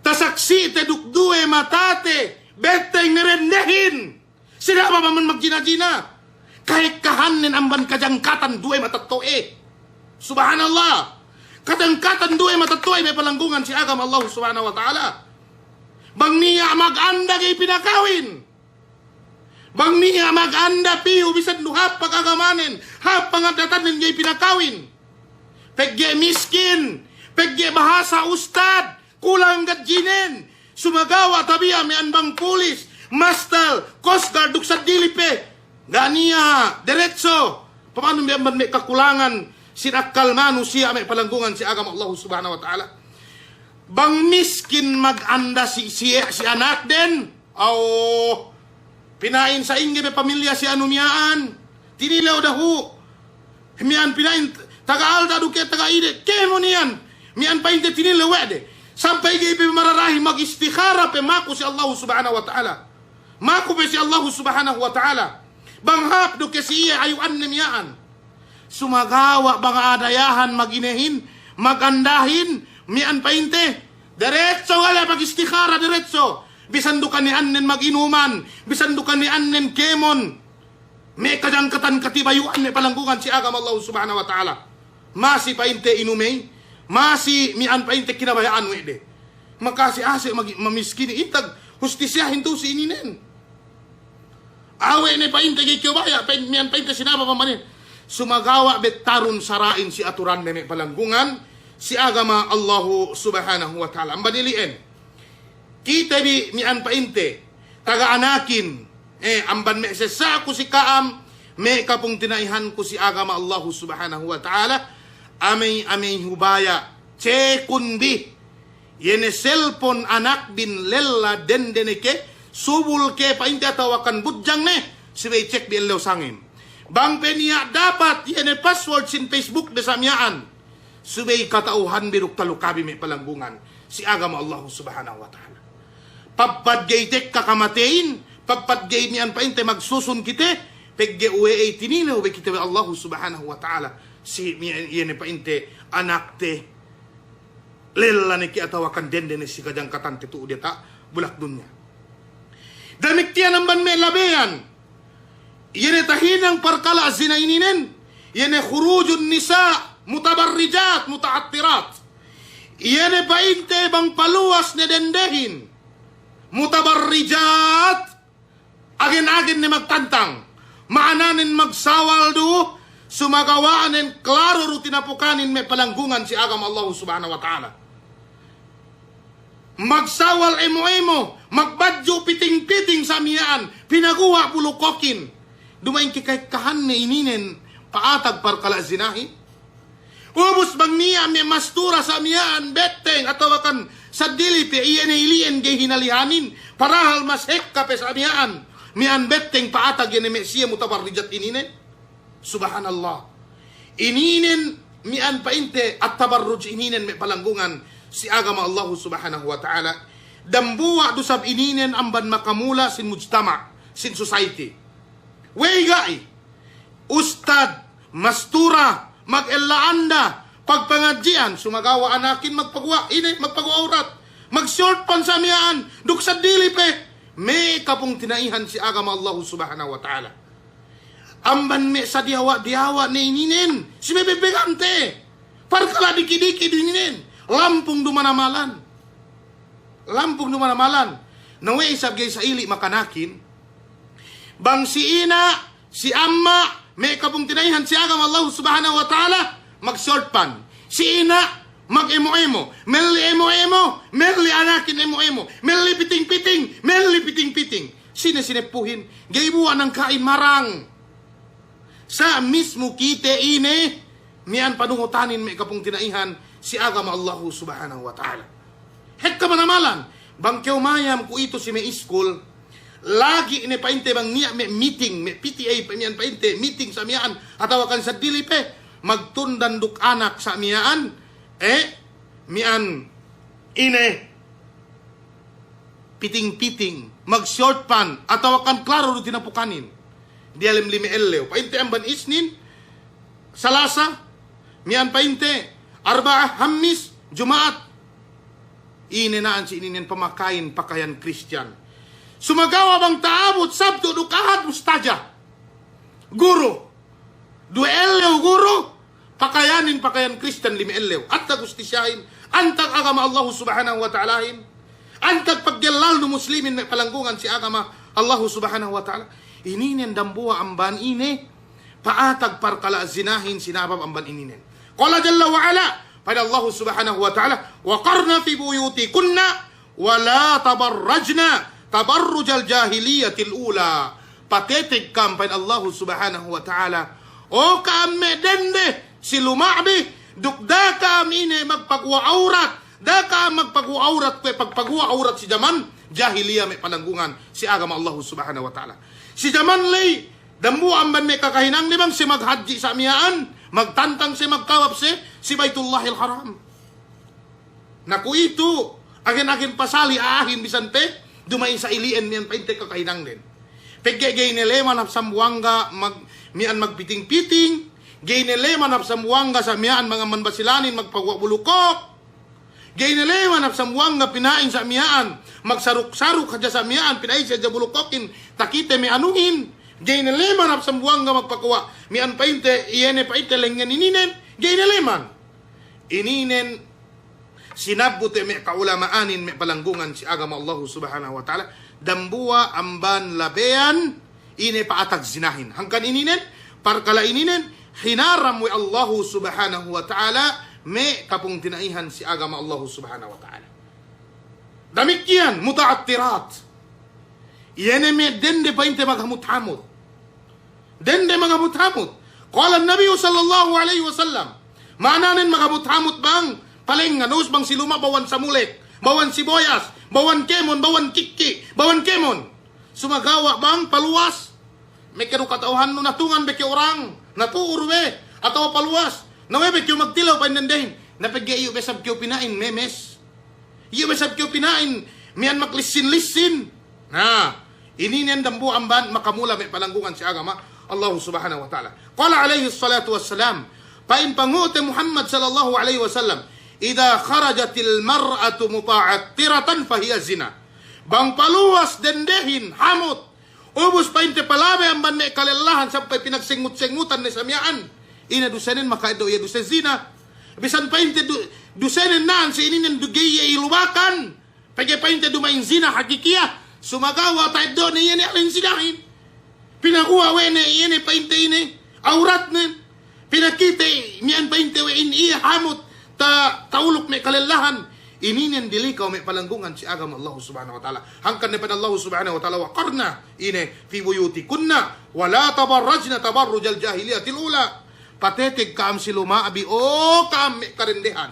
Tasaksi'te duk duwe matate. Betteng ne dendehin. Sinabab amban magjina-jina. Ka'ekkahannen amban kajangkatan duwe matetto'e. Subhanallah. Kajangkatan duwe matetto'e me' palanggungan si agama Allahu Subhanahu wa Ta'ala. Bang niya' maganda ga'i pinakawin. Bang niya' maganda piyu bisan du hāp pagagamanen, hāp pangaddatanen ga'i pinakawin. Pegge' miskin, pegge' bahasa ustad, kulang gadjinen. Sumagawa' tabiya' miya'an bang pulis, mastal, coast guard duk seddili pe, ga' niya' deretso. Pamanun bi amban me' kakulangan sin akkal manusiya' me' palanggungan si agama Allahu Subhanahu wa Ta'ala. Bang miskin maganda si, si, si anakden, aw, pina'in sa'ingge be pamilya si anu miya'an, tinilew dahu'. Miya'an pina'in taga Alta' duk taga ide, kēmon iyan. Miya'an pa'inte tinilew we' de. Sampay ga'i pe mararahi magistikhara pe maku si Allahu Subhanahu wa Ta'ala. Maku pe si Allahu Subhanahu wa Ta'ala. Bang hāp du ke si iye ayu'anne miya'an. Sumagawa' bang adayahan maginehin, magandahin, miya'an pa'inte, deretso wala' magistikhara deretso. Bisan du kani'annen maginuman, bisan du kani'annen kēmon. Me' kajangkatan katibayu'an me' palanggungan si agama Allahu Subhanahu wa Ta'ala. Masi pa'inte inumey, masi miya'an pa'inte kinabaya'an we' de. Makasi ase' magi-, mamiskini, intag hustisiyahin tu'u si ininen. Awe' ne pa'inte ga'i kew baya', pa'in-, miya'an pa'inte sinaba pamanin. Sumagawa' bettarun sara'in si aturanne me' palanggungan si agama Allahu Subhanahu wa Ta'ala. Amban ili'en. Kite bi miya'an pa'inte, taga anakin, eh, amban me' sessa'ku si ka'am, me' kapungtina'ihanku si agama Allahu Subhanahu wa Ta'ala, amey-amey hubaya', cekun bi, iye ne selpon anakbin lella dende ne ke, subul ke pa'inte atawakan budjang ne, subey cek bi ellew sangem. Bang pe niya' dapat, iye ne password sin Facebook de sa' miya'an. Subey kata'uhanbi duk talukabi me' palanggungan si agama Allahu Subhanahu wa Ta'ala. Pagpad ga'i tekka kamateyin, pagpad ga'i miya'an pa'inte magsusun kite, pegge' uwe' ey tinilew be kite we' Allahu Subhanahu wa Ta'ala. Si miya'an iye ne pa'inte anakte lella ne ke atawakan dende ne si kajangkatante tu'u diyata' bulak dunya. Damikkiyan amban me' labeyan. Iye ne tahinang parkala' zina ininen, iye ne khurujun nisa' mutabarrijat muta'attirat. Iye ne pa'inte bang paluwas ne dendehin mutabarrijat, agen-agen ne magtantang. Ma'ananen magsawal du, sumagawa'nen klaru du tinapukanin me' palanggungan si agama Allahu Subhanahu wa Ta'ala. Magsawal emo-emo, magbadju' piting-piting sa' miya'an, pinaguwa' bulu kokin. Duma'in keka'ekkahanne ininen pa'atag parkala' zinahin. Ubus bang niya' me' mastura sa' miya'an betteng atawakan seddili pe iye ne ili'en ga'i hinalihanin, padahal mas hekka pe sa' miya'an, miya'an betteng pa'atag iye ne me' siye mutabarrijat ininen. Subhanallah. Ininen miya'an pa'inte at-tabarruj ininen me' palanggungan si agama Allahu Subhanahu wa Ta'ala. Dambuwa' du sab ininen amban makamula' sin mujtama', sin society. We'ey ga'i? Ustad, mastura, magella anda, pagpangadji'an, sumagawa' anakin magpaguwa' ine, magpaguwa' awrat, magshort pan sa' miya'an, duk seddili pe, me' kapungtina'ihan si agama Allahu Subhanahu wa Ta'ala. Amban me' sadiyawa'-diyawa' ne ininen, si me' bebegante. Parkala' diki'-diki' du ininen. Lampung du manamalan. Lampung du manamalan. Na we' isab ga'i sa'ili' makanakin. Bang si ina', si amma', me' kapungtina'ihan si agama Allahu Subhanahu wa Ta'ala, magshort pan. Si ina', magemo-emo, melli emo-emo, melli anakin emo-emo, melli piting-piting, melli piting-piting. Sine sineppuhin, ga'i buwa' nangka'in marang. Sa' mismu kite ine, miya'an panuhutanin me' kapungtina'ihan si agama Allahu Subhanahu wa Ta'ala. Hekka manamalan, bang kew mayam kuwe'itu si me' iskul, lagi' ne pa'inte bang niya' me' meeting, me' P T A pe miya'an pa'inte, meeting sa' miya'an, atawakan seddili pe, magtundan duk anak sa' miya'an, eh, miya'an ine, piting-piting, magshort pan, atawakan klaru du tinapukanin. Diyalem lime ellew. Pa'inte amban Isnin, Salasa, miya'an pa'inte, Arba'a, Hammis, Juma'at. Ine na'an si ininen pamakayin pakayan Kristiyan. Sumagawa' bang ta'abut Sabtu duk Ahad mustaja'. Guru. Duwe ellew guru, pakayanin pakayan Kristiyan lime ellew. Antag hustisiyahin, antag agama Allahu Subhanahu wa Ta'alahin, antag paggellalnu muslimin me' palanggungan si agama Allahu Subhanahu wa Ta'ala. Ininen dambuwa' amban ine pa'atag parkala' zinahin sinabab amban ininen. Qala jalla wa ala, pa'in Allahu subhanahu wa ta'ala, "Wa qarna fi buyutikunna wa la tabarrajna tabarrujal jahiliyatil ula." Pateteg ka'am, pa'in Allahu subhanahu wa ta'ala, o ka'am me' dende si luma'bi, duk da'a ka'am ine magpaguwa' awrat, da'a ka'am magpaguwa' awrat kuwe' pagpaguwa' awrat si jaman jahiliya me' palanggungan si agama Allahu subhanahu wa ta'ala. Si jaman ley, dambuwa' amban me' kakahinang ne bang siye maghadji' sa' miya'an, magtantang siye, magtawaf siye si Baitullahil Haram. Na kuwe'itu, agen-agen pasali a'ahin bisan pe duma'in sa ili'en miya'an pa'inte kakahinangden. Pegge' ga'i ne leman hap sambuwangga mag-, miya'an magpiting-piting, ga'i ne leman hap sambuwangga sa' miya'an mangamban Basilanin magpaguwa' bulu kōk. Ga'i ne leman hap sambuwangga pina'in sa' miya'an magsaruk-saruk hadja sa' miya'an, pina'in si hadja bulu kōkin takite me' anuhin. Ga'i ne leman hap sambuwangga magpaguwa' miya'an pa'inte, iye ne pa'inte lengngen ininen. Ga'i ne leman. Ininen sinabbut we' me' ka'ulama'anin me' palanggungan si agama Allahu subhanahu wa ta'ala, dambuwa' amban labeyan ine pa'atag zinahin. Hangkan ininen, parkala' ininen, hinaram we' Allahu subhanahu wa ta'ala me' kapungtina'ihan si agama Allahu subhanahu wa ta'ala. Damikkiyan, muta'attirat. Iye ne me' dende pa'inte maghamut-hamut. Dende maghamut-hamut. Qala Nabiyyu sallallahu alaihi wasallam, ma'ananen maghamut-hamut bang palengngan, ubus bang si luma' bawan samulek, bawan siboyas, bawan kēmon, bawan kikki', bawan kēmon. Sumagawa' bang paluwas, meke du kata'uhannu natungan be kew orang, natu'ur be, atawa paluwas, na we' be kew magtilew pa'in dendehin, na pegge' iyu' be sab kew pina'in memes. Iyu' be sab kew pina'in miya'an maglissin-lissin. Na, ininen dambuwa' amban makamula me' palanggungan si agama Allahu subhanahu wa ta'ala. Qala alaihi salatu wassalam, pa'in pangu'te Muhammad sallallahu alaihi wasallam, "Idza kharajatil mar'atu muta'attiratan fahiya zina." Bang paluwas dendehin hamut, ubus pa'inte palabe amban me' kalellahan sampay pinagsengut-sengutan ne sa' miya'an. Ine dusenen? Maka'eddo' iye duse zina. Bisan pa'inte du-, dusenen na'an si ininen du ga'i iye ilubakan. Pegge' pa'inte duma'in zina hakikiya. Sumagawa' ta'eddo'ne iye ne alen zinahin. Pinaguwa' we' ne iye ne pa'inte ine awratnen. Pinakite miya'an pa'inte we' in iye hamut ta-, ta'uluk me' kalellahan. Ininen dilikaw me' palanggungan si agama Allahu subhanahu wa ta'ala. Hangkan ne pa'in Allahu subhanahu wa ta'ala, "Wa qarna, ine, fi buyutikunna, wa la tabarrajna tabarrujal jahiliyatil ula." Pateteg ka'am si luma'bi, o ka'am me' kadendehan.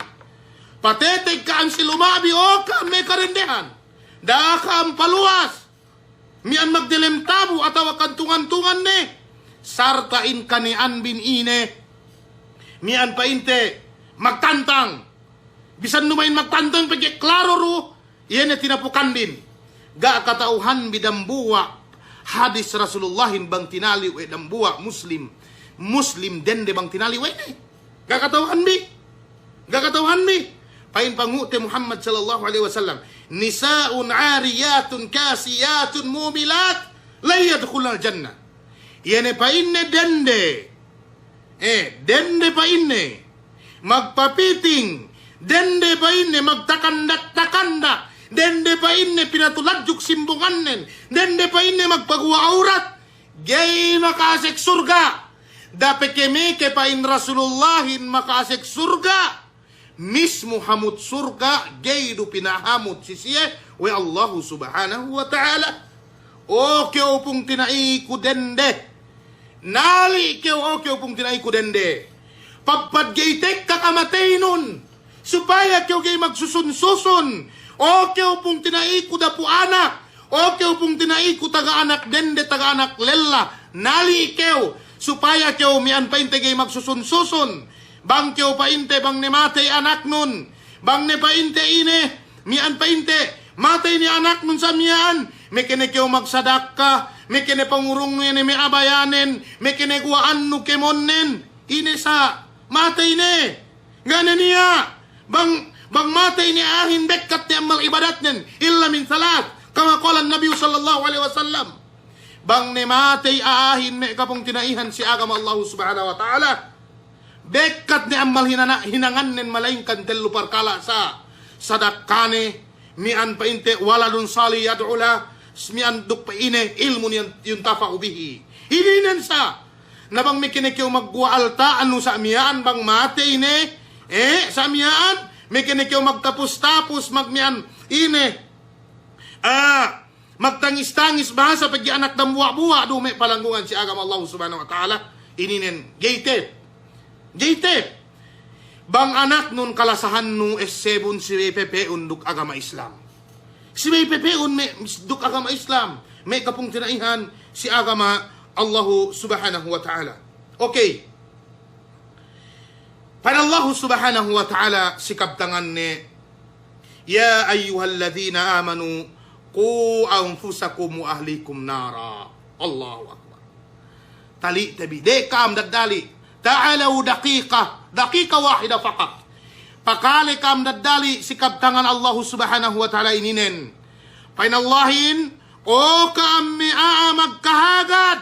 Pateteg ka'am si luma'bi, o ka'am me' kadendehan. Da'a ka'am paluwas miya'an magdelem tabu' atawa kantungan-tungan ne. Sarta' in kani'anbin ine miya'an pa'inte magtantang. Bisan duma'in magtantang pegge' klaro du iye ne tinapukanbin. Ga' kata'uhanbi dambuwa' hadis Rasulullahin bang tinali' we' dambuwa' Muslim. Muslim dende bang tinali' we' ne. Ga' kata'uhanbi. Ga' kata'uhanbi. Pa'in pangu'te Muhammad sallallahu alaihi wasallam, "Nisa'un ariyatun kasiyatun mumilat la yadkhulnal jannah." Iye ne pa'inne dende. Eh, dende pa'inne magpapiting, dende pa'inne magtakandak-takandak, dende pa'inne pinatuladjuk simbungannen, dende pa'inne magpaguwa' awrat, ga'i maka'asek surga'. Da'a pe kemeke pa'in Rasulullahin maka'asek surga'. Mismu hamut surga' ga'i du pinahamut si siye we' Allahu subhanahu wa ta'ala. O kew pungtina'iku dende. Nali' kew, o kew pungtina'iku dende. Pagpad ga'i tekka kamateynun, supaya kew ga'i magsusun-susun. O kew pungtina'iku dapu' anak, o kew pungtina'iku taga anak dende, taga anak lella, nali' kew, supaya kew miya'an pa'inte ga'i magsusun-susun. Bang kew pa'inte, bang ne matey anaknun, bang ne pa'inte ine, miya'an pa'inte matey ne anaknun sa' miya'an, meke ne kew magsadakka, meke ne pangurungnu iye ne me' abayanen, meke ne guwa'annu kēmonnen, ine sa' matey ne. Ga' ne niya', bang, bang matey ne a'ahin bekkat ne ammal ibadatnen, illa min thalath, kama qala Nabiyyu sallallahu alaihi wasallam. Bang ne matey a'ahin me' kapungtina'ihan si agama Allahu subhanahu wa ta'ala, bekkat ne ammal hinana-, hinangannen malaingkan tellu parkala' sa', sadakkane, miya'an pa'inte waladun salih yad'u lah, miya'an duk pa'ine ilmun yan-, yuntafa'u bihi. Ininen sa'. Na bang mekene kew magguwa' alta'nu sa' miya'an bang matey ne. Eh, sa' miya'an, mekene kew magtapus-tapus, magmiya'an ine. Ah, magtangis-tangis bahasa pegge' anak dambuwa'-buwa' du me' palanggungan si agama Allah Subhanahu wa Ta'ala. Ininen, ga'i te'ed. Ga'i te'ed. Bang anaknun kalasahannu essebun si we' pepe'un duk agama Islam. Si we' pepe'un me' duk agama Islam. Me' kapungtina'ihan si agama Allahu Subhanahu wa Ta'ala. Okay. Pa'in Allahu Subhanahu wa Ta'ala si kabtanganne, يا أيها الذين آمنوا قوا أنفسكم وأهليكم نارا. Allahu Akbar. Tali'te bi, de ka'am daddali'. تعالوا دقيقة، دقيقة واحدة فقط. Pakale ka'am daddali' si kabtangan Allahu Subhanahu wa Ta'ala ininen. Pa'in Allahin, o ka'am me' a'a magkahagad,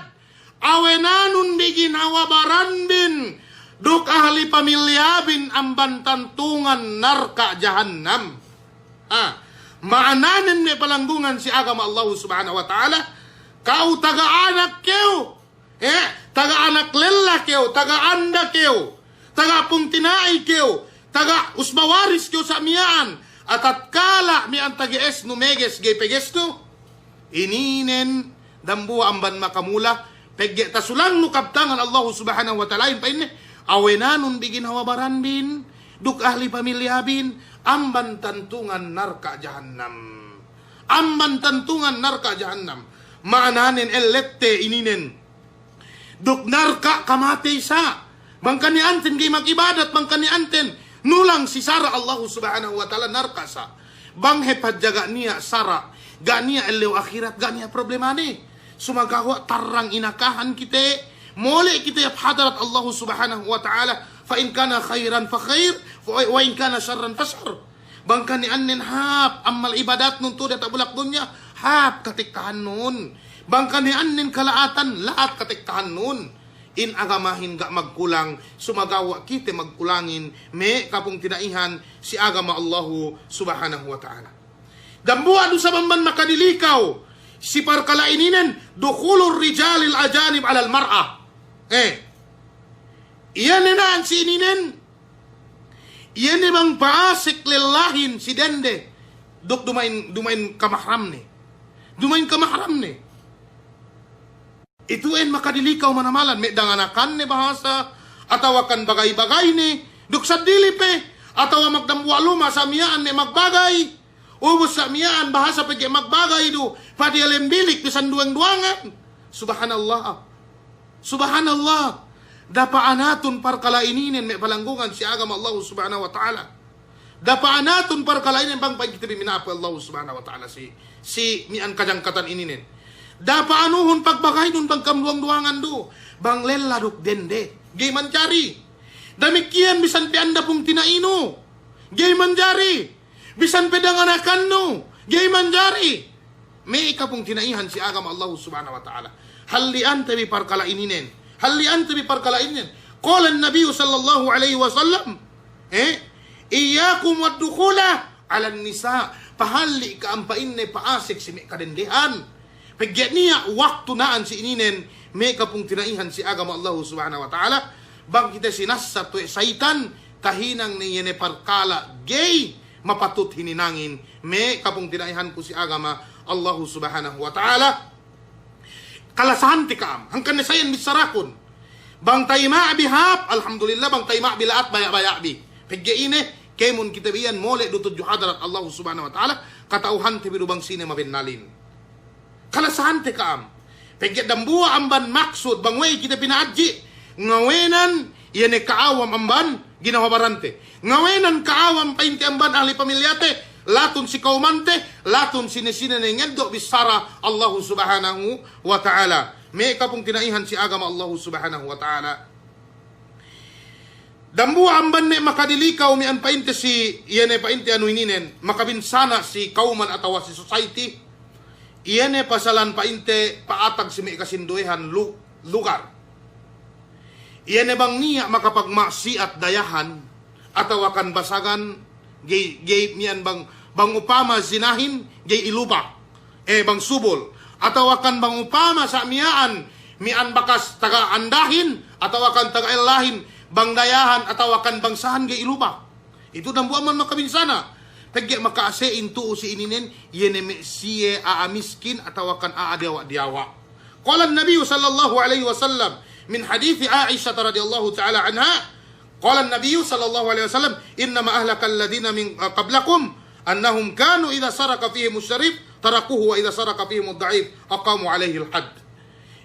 awenanun bi ginhawa baranbin, duk ahli pamilyabin amban tantungan narka' jahannam. Ah, ma'ananen me' palanggungan si agama Allahu Subhanahu wa Ta'ala, ka'u taga anak kew, eh, taga anak lella kew, taga anda kew, taga pungtina'i kew, taga usba waris kew sa' miya'an, atatkala miya'an tage'esnu meges ga'i pegesnu, ininen dambuwa' amban makamula, pegge' tasulangnu kabtangan Allahu Subhanahu wa Ta'alahin pa'inne, awenanun bi ginhawa baranbin, duk ahli pamilyabin, amban tantungan narka' jahannam. Amban tantungan narka' jahannam. Ma'ananen ellette ininen. Duk narka' kamatey sa'. Bang kani'anten ga'i mag'ibadat, bang kani'anten nulang si sara' Allahu Subhanahu wa Ta'ala narka' sa'. Bang hep hadja ga' niya' sara', ga' niya' ellew ahirat, ga' niya' problemane. Sumagawa' tarrang inakahan kite, mole' kite hap hadarat Allahu Subhanahu wa Ta'ala, فإن كان خيرا فخير، وإن كان شرا فشر. Bang kani'annen hāp ammal ibadatnun tu'u diyata' bulak dunya, hāp katekkahannun. Bang kani'annen kala'atan, la'at katekkahannun. In agamahin ga' magkulang, sumagawa' kite magkulangin, me' kapungtina'ihan si agama Allahu Subhanahu wa Ta'ala. Dambuwa' du sabab amban makadilikaw si parkala' ininen, دخول الرجال الأجانب على المرأة. Eh. Iye ne na'an si ininen, iye ne bang pa'asek lellahin si dende, duk duma'in, duma'in kamahramne. Duma'in kamahramne. Itu'en makadilikaw manamalan, me' danganakanne bahasa, atawa kan bagay-bagayne, duk saddili pe, atawa magdambuwa' luma' sa' miya'an me' magbagay. Ubus sa' miya'an bahasa pegge' magbagay du, padiyalem bilik bisan duweng-duwangan. Subhanallah. Subhanallah. Dapa'anatun parkala' ininen me' palanggungan si agama Allahu Subhanahu wa Ta'ala. Dapa'anatun parkala' ininen bang pa'in kite bi mina'ap we' Allahu Subhanahu wa Ta'ala si, si miya'an kajangkatan ininen. Dapa'anuhun pagbagaynun bang kam duweng-duwangan du, bang lella duk dende. Ga'i manjari. Damikkiyan bisan pe anda pungtina'inu. Ga'i manjari. Bisan pe danganakannu, ga'i manjari. Me' kapungtina'ihan si agama Allahu Subhanahu wa Ta'ala. Halli'ante bi parkala' ininen. Halli'ante bi parkala' ininen. قال النبي صلى الله عليه وسلم, eh, إياكم والدخول على النساء. Pahalli' ka'am pa'inne pa'asek si me' kadendehan. Pegge' niya' waktu na'an si ininen, me' kapungtina'ihan si agama Allahu Subhanahu wa Ta'ala, bang kite sinasat we' saytan, tahinang ne iye ne parkala' ga'i mapatut hininangin, me' kapungtina'ihanku si agama Allahu Subhanahu wa Ta'ala. Kalasahante ka'am, hangkan ne sa iyan bissarakun. Bang tayma' bi hāp, alhamdulillah, bang tayma' bi la'at baya'-baya' bi. Pegge' ine, kēmon kite bi iyan mole' du tudju hadarat Allahu Subhanahu wa Ta'ala, kata'uhante bi du bang sine mabennalin. Kalasahante ka'am. Pegge' dambuwa' amban maksud bang we'ey kite pina'adji', ngawenan iye ne ka'awam amban ginawa barante. Ngawenan ka'awam pa'inte amban ahli pamilyate, latun si kawmante, latun sine-sine ne ngeddo' bissara Allahu Subhanahu wa Ta'ala. Me' kapungtina'ihan si agama Allahu Subhanahu wa Ta'ala. Dambuwa' amban me' makadilikaw miya'an pa'inte si, iye ne pa'inte anu ininen, makabinsana' si kawman atawa si society, iye ne pasalan pa'inte pa'atag si me' kasinduwehan lu-, lugar. Iye ne bang niya' makapagma'siyat dayahan, atawa kan basagan, ga'i, ga'i miya'an bang, bang upama zinahin, ga'i iluba. eh, bang subul, atawakan bang upama sa' miya'an, miya'an bakas taga andahin, atawakan taga ellahin, bang dayahan, atawakan bangsahan ga'i lupa. Itu dambuwa' amban makabinsana'. Pegge' maka'ase'in tu'u si ininen, iye ne me' siye a'a miskin, atawakan a'a diyawa'-diyawa'. Qala an-Nabiyyu sallallahu alaihi wasallam, min hadithi Aisha radhiyallahu ta'ala anha, قال النبي صلى الله عليه وسلم: إنما أهلك الذين من قبلكم أنهم كانوا إذا سرق فيهم الشريف تركوه وإذا سرق فيهم الضعيف أقاموا عليه الحد.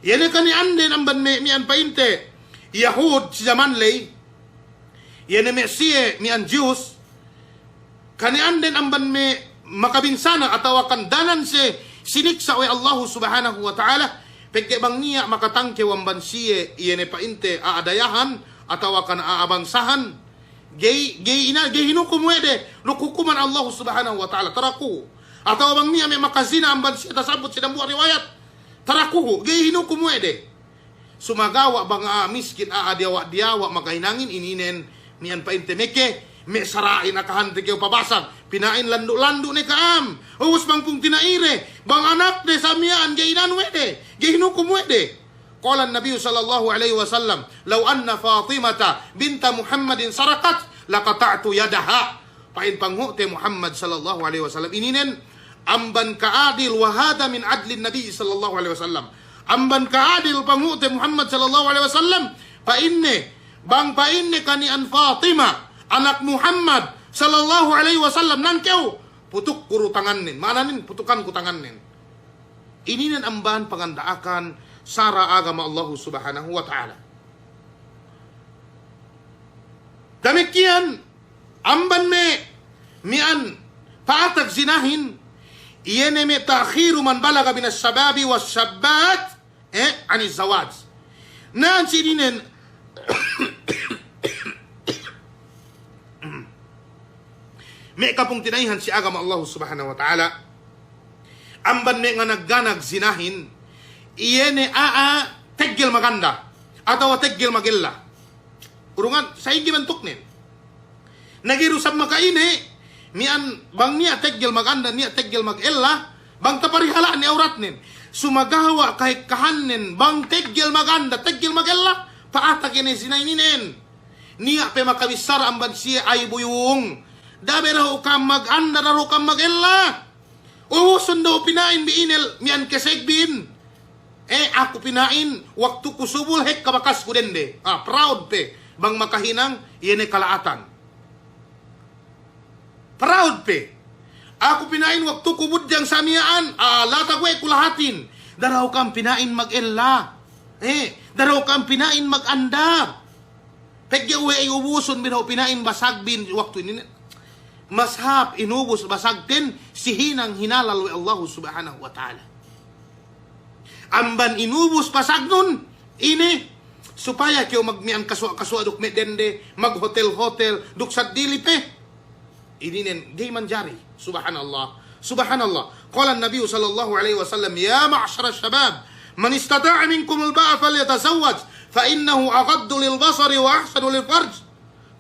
Iye ne kani'anden amban me' miya'an pa'inte Yahud si jaman ley, iye ne me' siye miya'an Jews, kani'anden amban me' makabinsana' atawakan danan siye siniksa' we' Allahu Subhanahu wa Ta'ala, pegge' bang niya' makatangkew amban siye, iye ne pa'inte a'a dayahan, atawakan a'a bangsahan, ga'i, ga'i ina-, ga'i hinukum we' de, duk hukuman Allahu Subhanahu wa Ta'ala, tarakuhu. Atawa bang niya' me' makazina amban siye, tasabut si dambuwa' riwayat, tarakuhu, ga'i hinukum we' de. Sumagawa' bang a'a miskin, a'a diyawa'-diyawa' makahinangin ininen, miya'an pa'inte meke, me' sara'in akahante kew pabasag, pina'in landu'-landu' ne ka'am. Ubus bang pungtina'ide, bang anakde sa' miya'an ga'i inanu we' de, ga'i hinukum we' de. قال النبي صلى الله عليه وسلم: لو أن فاطمة بنت محمد سرقت لقطعت يدها. Pa'in panghu'te Muhammad sallallahu alaihi wasallam ininen, amban ka'adil, wa hadha min adlin Nabi sallallahu alaihi wasallam. Amban ka'adil panghu'te Muhammad sallallahu alaihi wasallam, pa'inne, bang pa'inne kani'an Fatima, anak Muhammad sallallahu alaihi wasallam, nangkew, putukku du tangannen, ma'ananen, putukanku tangannen. Ininen amban panganda'akan sara' agama Allahu Subhanahu wa Ta'ala. Damikkiyan, amban me' miya'an pa'atag zinahin, iye ne me' ta'khiru man balagha minas shababi was shabbat, eh, anis zawaj. Na'an si ininen, me' kapungtina'ihan si agama Allahu Subhanahu wa Ta'ala, amban me' nganag-nganag zinahin, iye ne a'a teggel maganda, atawa teggel magella. Urungan, sa'ingge bantuknen. Na ga'i du isab maka'ine, miya'an bang niya' teggel maganda, niya' teggel magella, bang taparihala'ne awratnen. Sumagawa' kahekkahannen, bang teggel maganda, teggel magella, pa'atag ine zina ininen. Niya' pe makabissara amban siye aibu iyung. Da'a be dahu' kam maganda, dahu' kam magella. Ubusun dahu' pina'in bi ine miya'an kesegbin. Eh, aku pina'in waktuku subul hekka bakasku dende. Ah, proud pe. Bang makahinang, iye ne kala'atan. Proud pe. Aku pina'in waktuku budjang sa' miya'an, ah, latag we' ku lahatin. Da'a dahu' kam pina'in magella. Eh, da'a dahu' kam pina'in maganda. Pegge' we'ey ubusun bi dahu' pina'in basagbin waktu ininen. Mas hāp inubus basagten si hinang hinalal we' Allahu Subhanahu wa Ta'ala. Amban inubus basagnun, ine, supaya kew magmiya'an kasuwa'-kasuwa' duk me' dende, maghotel-hotel, duk saddili pe. Ininen ga'i manjari. Subhanallah. Subhanallah. قال النبي صلى الله عليه وسلم: يا معشر الشباب، من استطاع منكم الباءة فليتزوج، فإنه أغض للبصر وأحصن للفرج.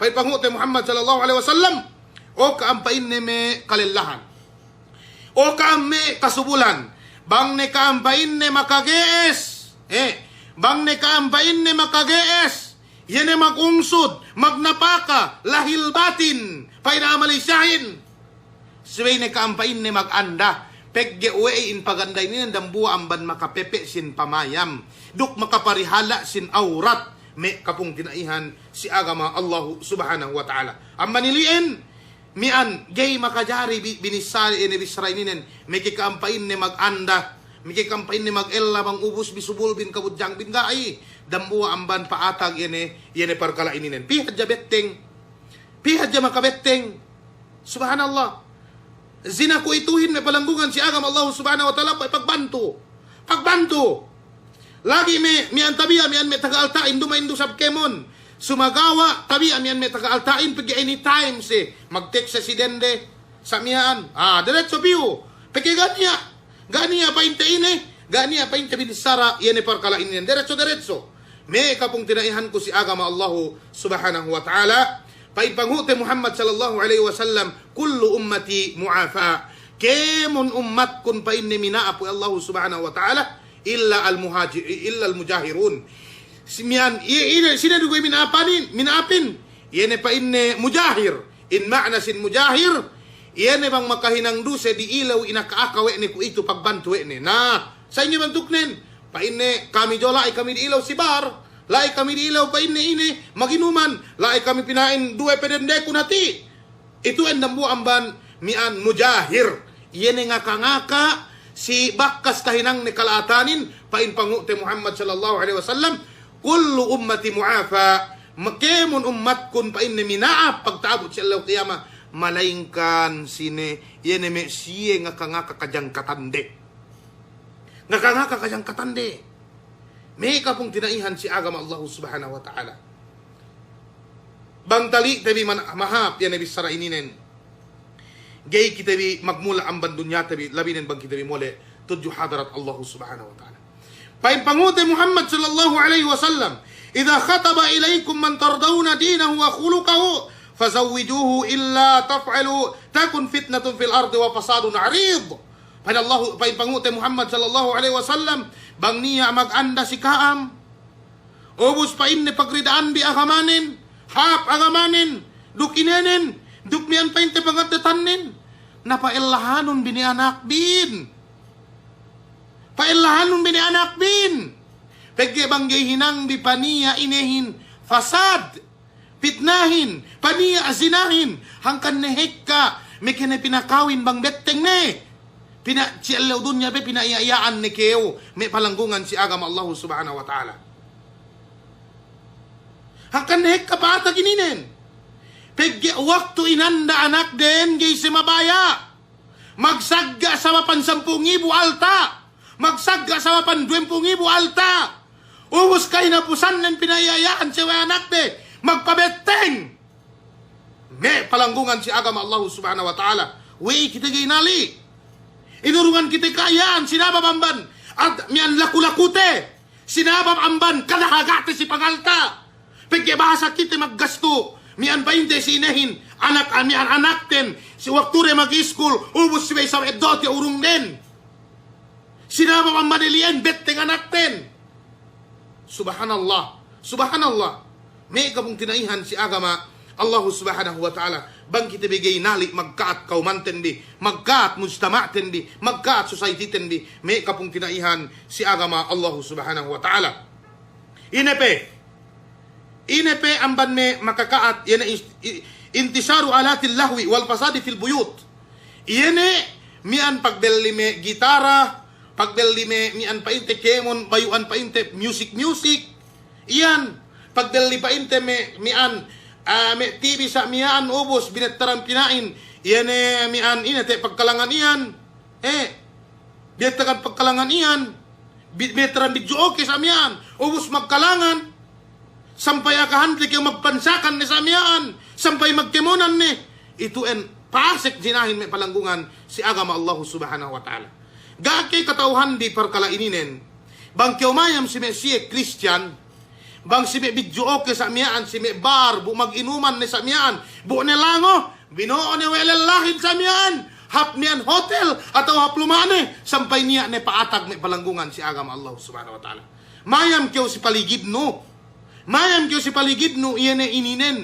Pa'in panghu'te Muhammad sallallahu alaihi wasallam, o ka'am pa'inne me' kalellahan. O ka'am me' kasubulan, bang ne ka'am pa'inne makage'es, eh, bang ne ka'am pa'inne makage'es, iye ne magungsud, magnapaka, lahil batin, pa'in a'a Malaysiyahin. Subey ne ka'am pa'inne maganda, pegge' we'ey in paganda ininen dambuwa' amban makapepe' sin pamayam, duk makaparihala' sin awrat, me' kapungtina'ihan si agama Allahu Subhanahu wa Ta'ala. Amban ili'en, miya'an, ga'i makajari bi-, binissā ine bissara ininen, meke ka'am pa'inne maganda, meke ka'am pa'inne magella bang ubus bi subulbin kabudjangbin ga'i, dambuwa' amban pa'atag ine, ine parkala' ininen. Pī hadja betteng, pī hadja makabetteng. Subhanallah. Zina kuwe'ituhin me' palanggungan si agama Allahu Subhanahu wa Ta'ala, pagbantu. Pagbantu. Lagi' me', miya'an tabiya', miya'an me' taga Alta'in, duma'in du isab kēmon. Sumagawa' tabiya', miya'an me' taga Alta'in, pegge' anytime siye magtext si dende, sa' miya'an. Ah, diretso piyu. Pegge' ga' niya', ga' niya' pa'inte ine, ga' niya' pa'inte binissara, iye ne parkala' inin. Diretso, diretso. Me' kapungtina'ihanku si agama Allahu Subhanahu wa Ta'ala, pa'in panghu'te Muhammad sallallahu alaihi wasallam, كل أمتي معافى. Kēmon ummatkun pa'inne mina'ap we' Allahu Subhanahu wa Ta'ala, illa al-muhaji-, illa al-mujahirun. Si-, miya'an, iye, iye, sine du ga'i mina'apanin, mina'apin. Iye ne pa'inne mujahir. In ma'na sin mujahir, iye ne bang makahinang duse di'ilew inaka-aka we' ne kuwe'itu pagbantu we' ne. Na, sa'ingge bantuknen? Pa'inne kami jo la'i kami di'ilew si bar, la'i kami di'ilew pa'inne ine, maginuman, la'i kami pina'in duwe pe dendekun hati'. Itu en dambuwa' amban miya'an mujahir. Iye ne ngaka-ngaka si bakkas tahinangne kala'atanin, pa'in pangu'te Muhammad sallallahu alaihi wasallam, "Kullu ummati mu'afa." Ma-, kēmon ummatkun pa'inne mina'ap pagta'abut si ellew kiyama, malaingkan sine, iye ne me' siye ngaka-ngaka kajangkatande. Ngaka-ngaka kajangkatande. Me' kapungtina'ihan si agama Allahu Subhanahu wa Ta'ala. Bang tali'te bi man-, mahāp iye ne bissara ininen. Ga'i kite bi magmula' amban dunyate bi, labinen bang kite bi mole' tudju hadarat Allahu Subhanahu wa Ta'ala. Pa'in pangu'te Muhammad sallallahu alaihi wasallam, "Idza khataba ilaikum man tardawna dinahu wa khuluqahu, fazawwijuhu, illa taf'alu, takun fitnatun fil ardi wa fasadun arid." Pa'in Allahu, pa'in pangu'te Muhammad sallallahu alaihi wasallam, bang niya' maganda si ka'am, ubus pa'inne pagrida'anbi agamanen, hāp agamanen, duk inenen, duk miya'an pa'inte pangaddetannen, na pa'ellahanun bi ne anakbin. Pa'ellahanun bi ne anakbin. Pegge' bang ga'i hinangbi paniya' inehin fasad, pitnahin, paniya' zinahin, hangkan ne hekka, meke ne pinakawin bang betteng ne. Pina-, si ellew dunya pe pina'iya'-iya'an ne kew, me' palanggungan si agama Allahu Subhanahu wa Ta'ala. Hangkan ne hekka pa'atag ininen. Pegge' waktu inanda anakden ga'i siye mabaya'. Magsagga' sabapan sampū' ngibu alta'. Magsagga' sabapan duwempū' ngibu alta'. Ubus kahinapusannen pina'iya'-iya'an siye we' anakde. Magpabetteng. Me' palanggungan si agama Allahu Subhanahu wa Ta'ala. We'ey kite ga'i nali'. Inurungan kite ka'iya'an sinabab amban. At-, miya'an laku-lakute. Sinabab amban kadahaga'te si pangalta'. Pegge' bahasa kite maggastu, miya'an pa'inte si inehin, anak, miya'an anakten, si waktude magiskul, ubus subey sawe' eddo'te urungden. Sinabab amban ili'en betteng anakten. Subhanallah, subhanallah. Me' kapungtina'ihan si agama Allahu Subhanahu wa Ta'ala. Bang kite bi ga'i nali' magka'at kawmanten bi, magka'at mujtama'ten bi, magka'at societyten bi, me' kapungtina'ihan si agama Allahu Subhanahu wa Ta'ala. Ine pe, ine pe amban me' makaka'at, iye ne is-, i-, intisharu alatil lahwi wal fasadi fil buyut. Iye ne miya'an pagbelli me' gitara, pagbelli me' miya'an pa'inte kēmon, bayu'an pa'inte music-music. Iyan, pagbelli pa'inte me', miya'an, ah, me' T V sa' miya'an ubus binettaran pina'in. Iye ne miya'an ine te' pagkalangan iyan. Eh, binettaran pagkalangan iyan. Bi-, binettaran bidjo' oke sa' miya'an. Ubus magkalangan. Sampay akahante kew magpansakan ne sa' miya'an. Sampay magkēmonan ne. Itu en pasek zinahin me' palanggungan si agama Allahu Subhanahu wa Ta'ala. Ga' ke kata'uhanbi parkala' ininen. Bang kew mayam si me' siye Kristiyan, bang si me' bidjo' oke sa' miya'an, si me' bar, bu maginuman ne sa' miya'an, bu ne lango, bino'o ne we' lellahin sa' miya'an, hap miya'an hotel, atawa hap luma'ne, sampay niya' ne pa'atag me' palanggungan si agama Allahu Subhanahu wa Ta'ala. Mayam kew si paligidnu, mayam kew si paligidnu, iye ne ininen.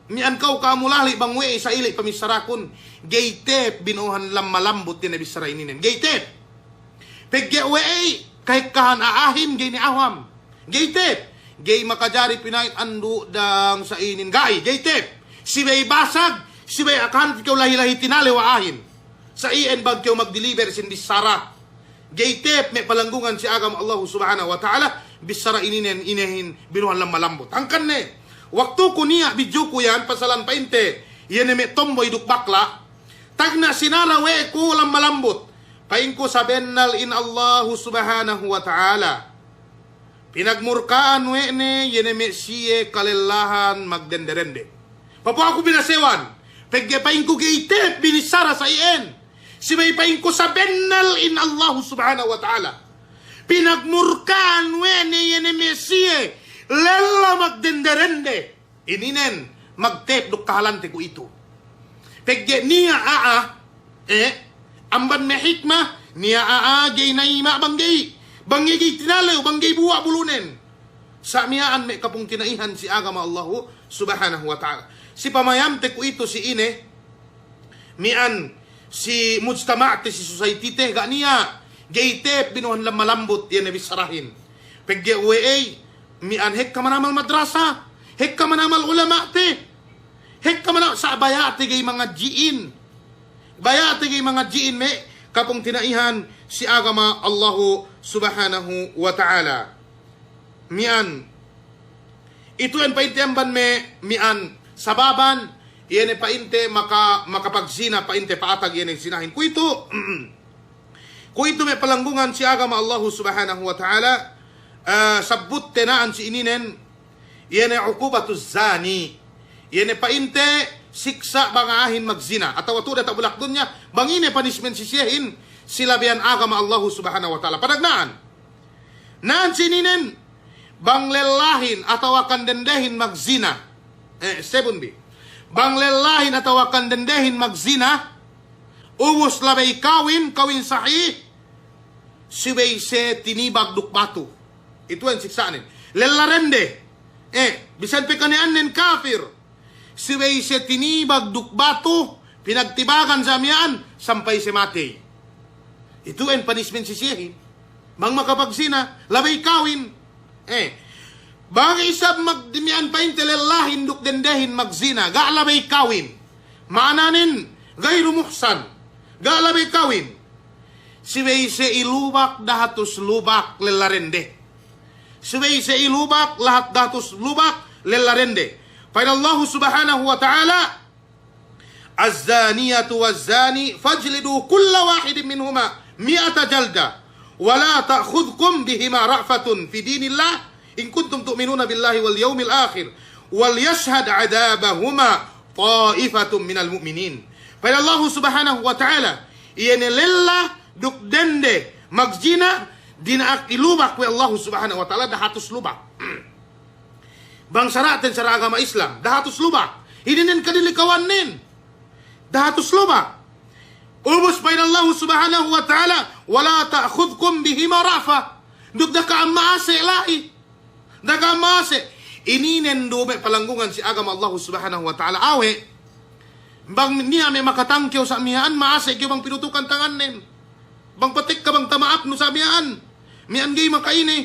Miya'an kew ka'amu lali' bang we'ey sa' ili' pamissarakun, ga'i tep bino'ohan lamma-lambut iye ne bissara ininen. Ga'i tep. Pegge' we'ey kahekkahan a'ahin ga'i ne awam. Ga'i tep. Ga'i makajari pina'in andu' dang sa' inin. Ga'i, ga'i tep. Subey basag, subey akahan kew lahi-lahi tinalew a'ahin. Sa' iyan bang kew magdeliver sin bissara. Ga'i tep me' palanggungan si agama Allahu Subhanahu wa Ta'ala, bissara ininen inehin bino'ohan lamma-lambut. Hangkan ne, waktuku niya' bidjo'ku iyan pasalan pa'inte, iye ne me' tomboy duk bakla', tagna' sinara we' ku lamma-lambut. Pa'inku sabennal in Allahu Subhanahu wa Ta'ala pinagmurka'an we' ne, iye ne me' siye kalellahan magdende-dende. Papu'aku binasewan, pegge' pa'inku ga'i tep binissara sa' iyan. Subey pa'inku sabennal in Allahu Subhanahu wa Ta'ala pinagmurka'an we' ne, iye ne me' siye lella magdende-dende. Ininen, magtep duk kahalante kuwe'itu. Pegge' niya' a'a, Eh, amban me' hikma, niya' a'a ga'i nayima' bang ga'i, bang ga'i tinalew, bang ga'i buwa' bulunen. Sa' miya'an me' kapungtina'ihan si agama Allahu Subhanahu wa Ta'ala. Si pamayamte kuwe'itu si ine, miya'an si mujtama'te, si societyte, ga' niya', ga'i te binuhan lam malambut, iye ne bissarahin. Pegge' we'ey, miya'an hekka manamal madrasa, hekka manamal ulama'te, hekka mana-, sa' baya'te ga'i mangadji'in. Baya'te ga'i mangadji'in me' kapungtina'ihan si agama Allahu Subhanahu wa Ta'ala. Miya'an. Itu'en pa'inte amban me', miya'an sababan, iye ne pa'inte maka-, makapagzina pa'inte pa'atag iye ne zinahin. Kuwe'itu, kuwe'itu me' palanggungan si agama Allahu Subhanahu wa Ta'ala, eh, sabbutte na'an si ininen, iye ne uqubatuz zani. Iye ne pa'inte siksa' bang a'ahin magzina. Atawa tu'u diyata' bulak dunya, bang ine punishment si siyehin, si labeyan agama Allahu Subhanahu wa Ta'ala. Panagna'an. Na'an si ininen, bang lellahin atawakan dendehin magzina. Eh, sebun bi. Bang lellahin atawakan dendehin magzina, ubus labey kawin, kawin sahih, subey siye tinibag duk batu. Itu'en siksa'nen. Lella dende. Eh, bisan pe kaniyanen kafir. Subey siye tinibag duk batu, pinagtibagan sa' miya'an, sampay siye matey. Itu'en punishment si siyehin. Bang makapagzina, labey kawin. Eh, bang isab mag-, miya'an pa'inte lellahin duk dendehin magzina, ga' labey kawin. Ma'ananen, gairu muhsan. Ga' labey kawin. Subey siye ilubak dahatus lubak lella dende. Subey siye ilubak lahat dahatus lubak lella dende. Pa'in Allahu Subhanahu wa Ta'ala, "Az-zaniyatu waz-zani fajlidu kulla wahidin minhuma mi'ata jalda, wa la ta'khudhkum bihima ra'fatun fi dinillah, in kuntum tu'minuna billahi wal yawmil akhir, wal yashhad adhabahuma ta'ifatun minal mu'minin." Pa'in Allahu Subhanahu wa Ta'ala, iye ne lella duk dende magzina, dina'ak ilubak we' Allahu Subhanahu wa Ta'ala dahatus lubak. Bang sara'ten sara' agama Islam, dahatus lubak. Ininen kadilikawannen. Dahatus lubak. Ubus pa'in Allahu Subhanahu wa Ta'ala, "Wa la ta'khudhkum bihima ra'fa." Duk da'a ka'am ma'ase' la'i. Da'a ka'am ma'ase'. Ininen du me' palanggungan si agama Allahu Subhanahu wa Ta'ala. Awe'. Bang niya' me' makatangkew sa' miya'an, ma'ase' kew bang pinutukan tangannen. Bang patekka bang tama'apnu sa' miya'an. Miya'an ga'i maka'ine.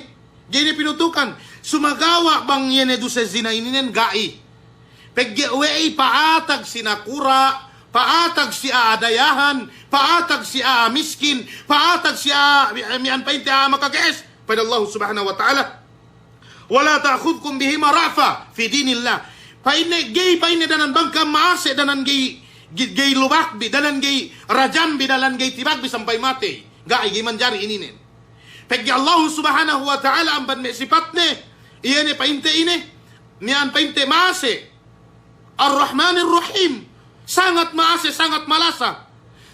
Ga'i ne pinutukan. Sumagawa' bang iye ne duse zina ininen ga'i. Pegge' we'ey pa'atag si nakura', pa'atag si a'a dayahan, pa'atag si a'a miskin, pa'atag si a'a mi-, miya'an pa'inte a'a makage'es. Pa'in Allahu Subhanahu wa Ta'ala, "Wa la ta'khudhkum bihima ra'fa fi dinillah." Pa'inne, ga'i pa'inne danan bang ka'am ma'ase', danan ga'i, ga'i, ga'i lubakbi, danan ga'i rajambi, danan ga'i tibagbi sampay matey. Ga'i, ga'i manjari ininen. Pegge' Allahu Subhanahu wa Ta'ala amban me' sipatne, iye ne pa'inte ine, miya'an pa'inte ma'ase'. Ar-Rahmanir Rahim. Sangat ma'ase', sangat malasa.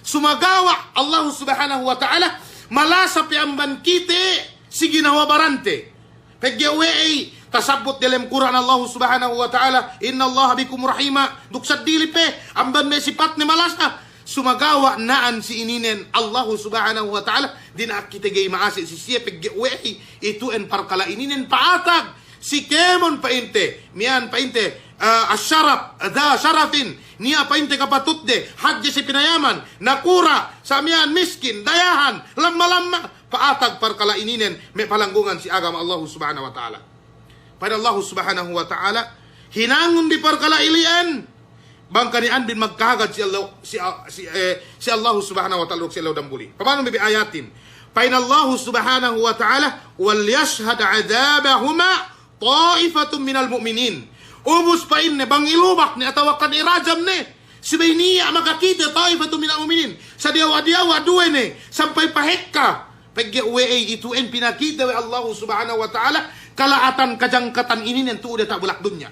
Sumagawa' Allahu Subhanahu wa Ta'ala malasa pe amban kite si ginawa barante. Pegge' we'ey tasabbut delem Kur'an Allahu Subhanahu wa Ta'ala, "Innallaha bikum rahima." Duk seddili pe amban me' sipatne malasa. Sumagawa' na'an si ininen Allahu Subhanahu wa Ta'ala, dina'ak kite ga'i ma'ase' si siye pegge' we'ey itu'en parkala' ininen pa'atag si kēmon pa'inte, miya'an pa'inte, eh, asy-syaraf, dha syarafin, niya' pa'inte kapatutde, hadje si pinayaman, nakura', sa' miya'an miskin, dayahan, lamma-lamma, pa'atag parkala' ininen, me' palanggungan si agama Allahu Subhanahu wa Ta'ala. Pa'in Allahu Subhanahu wa Ta'ala, hinangun bi parkala' ili'en, bang kani'an bin magkahagad si Allah, si, si, eh, si Allahu Subhanahu wa Ta'ala duk si ellew dambuli. Pamanun bi bi ayatin. Pa'in Allahu Subhanahu wa Ta'ala, "Wal yashhad adhabahuma ta'ifatun minal mu'minin." Ubus pa'inne bang ilubak ne atawakan irajam ne, subey niya' makakite ta'ifatun minal mu'minin. Sadiyawa'-diyawa' duwe ne, sampay pahekka. Pegge' we'ey itu'en pinakite we' Allahu Subhanahu wa Ta'ala, kala'atan kajangkatan ininen tu'u diyata' bulak dunya.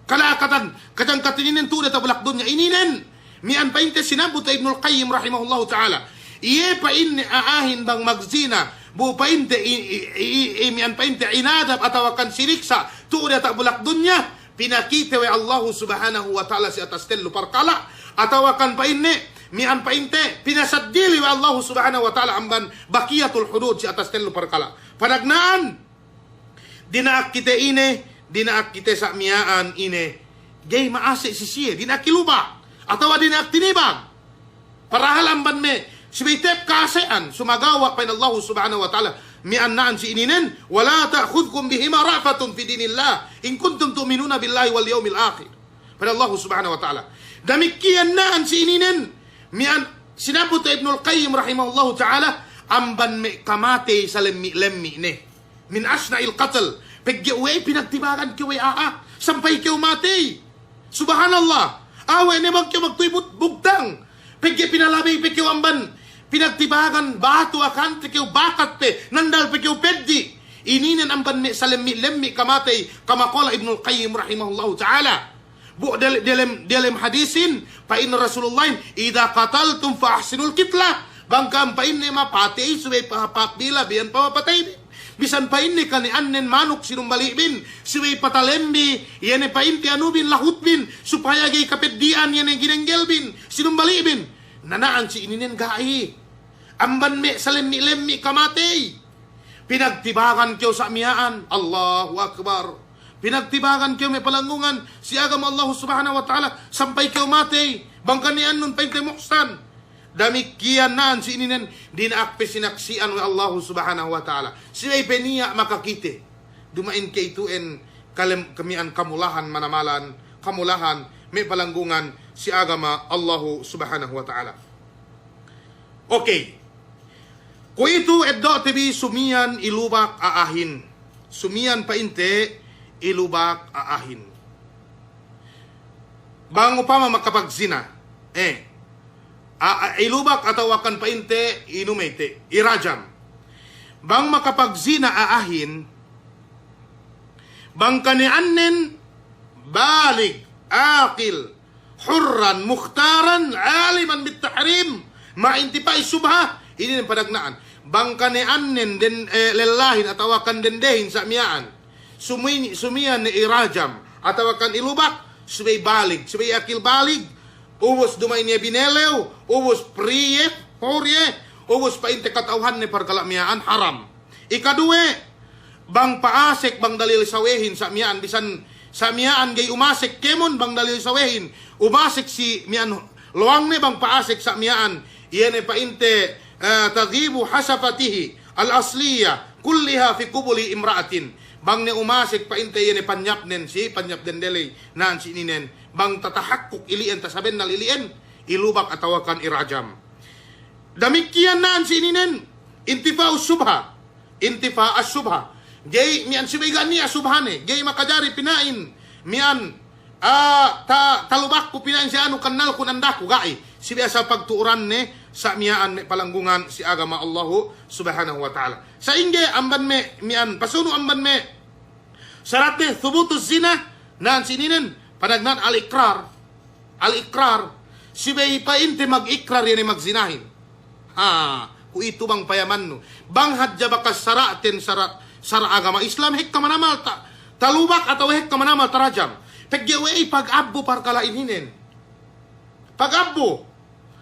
Kala'atan, kajangkatan ininen tu'u diyata' bulak dunya ininen. Miya'an pa'inte sinabbut Ibnul Qayyim rahimahullahu ta'ala. Iye pa'inne a'ahin bang magzina, bu pa'inte i, i, i, i, miya'an pa'inte inadab atawakan siniksa' tu'u diyata' bulak dunya, pinakite we' Allahu Subhanahu wa Ta'ala si atas tellu parkala', atawakan pa'inne, Miya'an pa'inte, pinasaddili we' Allahu Subhanahu wa Ta'ala amban baqiyatul hudud si atas tellu parkala'. Panagna'an, dina'ak kite ine, dina'ak kite sa' miya'an ine, ga'i ma'ase' si siye, dina'ak ilubak, atawa dina'ak tinibag. Parahal amban me', subey te'ed ka'ase'an, sumagawa' pa'in Allahu Subhanahu wa Ta'ala, miya'an na'an si ininen, "Wa la ta'khudhkum bihima ra'fatun fi dinillah, in kuntum tu'minuna billahi wal yawmil akhir." Pa'in Allahu Subhanahu wa Ta'ala. Damikkiyan na'an si ininen, miya'an sinabbut Ibnul Qayyim rahimahullahu ta'ala, amban me' kamatey salemmi'-lemmi' ne. Min asna'il qatl. Pegge' we'ey pinagtibagan kew we' a'a, sampay kew matey. Subhanallah. Awe' ne bang kew magtuy but-, bugtang. Pegge' pinalabey pe kew amban pinagtibagan batu akante kew bakat pe, nandal pe kew peddi'. Ininen amban me' salemmi'-lemmi' kamatey, kama qala Ibnul Qayyim rahimahullahu ta'ala. Bu-, diyalem, diyalem, diyalem hadisin, pa'in Rasulullahin, "Idha qataltum fa ahsinul qitlah." Bang ka'am pa'inne mapatey, subey pa-, pa-, bila biyan pamapatey. Bisan pa'inne kani'annen manuk sinumbali'bin, subey patalembi, iye ne pa'inte anubin, lahutbin, supaya ga'i kapeddi'an iye ne ginenggelbin, sinumbali'bin. Na na'an si ininen ga'i. Amban me' salemmi'-lemmi' kamatey. Pinagtibagan kew sa' miya'an. Allahu Akbar. Pinagtibagan kew me' palanggungan si agama Allahu Subhanahu wa Ta'ala sampay kew matey. Bang kani'annun pa'inte muhsan. Damikkiyan na'an si ininen, dina'ak pe sinaksi'an we' Allahu Subhanahu wa Ta'ala. Subey pe niya' makakite. Duma'in ke itu'en kalem-, kami'an kamulahan manamalan, kamulahan me' palanggungan si agama Allahu Subhanahu wa Ta'ala. Okey. Kuwe'itu eddo'te bi sumiyan ilubak a'ahin. Sumiyan pa'inte ilubak a'ahin. Bang upama makapagzina. Eh. A-, a-, ilubak atawakan pa'inte inumey te, irajam. Bang makapagzina a'ahin, bang kani'annen balig, aqil, hurran, mukhtaran, aliman bit tahrim, ma'intifa'i subha, inin panagna'an. Bang kani'annen den, eh, lellahin atawakan dendehin sa' miya'an. Sumi-, sumiyan ne irajam, atawakan ilubak, subey balig, subey akil balig, ubus duma'in iye binelew, ubus pri iye, hur iye, ubus pa'inte kata'uhanne parkala' miya'an haram. Ikaduwe, bang pa'asek, bang dalil sawehin sa' miya'an, bisan sa' miya'an ga'i umasek kēmon, bang dalil sawehin, umasek si miya'an lowangne, bang pa'asek sa' miya'an, iye ne pa'inte, eh, taghibu hashafatihi al-asliya kulliha fi qubuli imra'atin. Bang ne umasek pa'inte iye ne panyapnen si, panyap dendeley, na'an si ininen. Bang tatahakkuk ili'en, tasabennal ili'en, ilubak atawakan irajam. Damikkiyan na'an si ininen, intifa'u subha. Intifa' as-subha. Ga'i miya'an subey ga' niya' subhane. Ga'i makajari pina'in miya'an, ah, ta-, talubakku pina'in si anu kannalku nandaku, ga'i. Subey asal pagtu'uranne sa' miya'an me' palanggungan si agama Allahu Subhanahu wa Ta'ala. Sa'ingge amban me' miya'an pasunu' amban me' saratne thubutu zina, na'an si ininen, panagna'an al-iqrar. Al-iqrar. Subey pa'inte mag-iqrar iye ne magzinahin. Ha, kuwe'itu bang payamannu. Bang hadja bakas sara'ten sara', sara' agama Islam, hekka manamal ta-, talubak atawa hekka manamal tarajam. Pegge' we'ey pagabbu parkala' ininen. Pagabbu.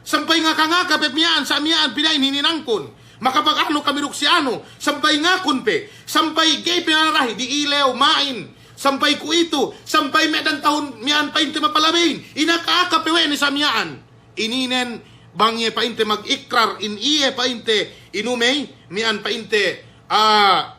Sampay ngaka-ngaka pe miya'an sa' miya'an pina'in hininangkun. Makapaganu kami duk si anu. Sampay ngakun pe. Sampay ga'i pinalarahi. Di'ilew ma'in. Sampay kuwe'itu. Sampay me' dan tahun miya'an pa'inte mapalabeyin. Inaka-aka pe we' ne sa' miya'an. Ininen bang iye pa'inte mag-ikrar in iye pa'inte inumey, miya'an pa'inte, ah,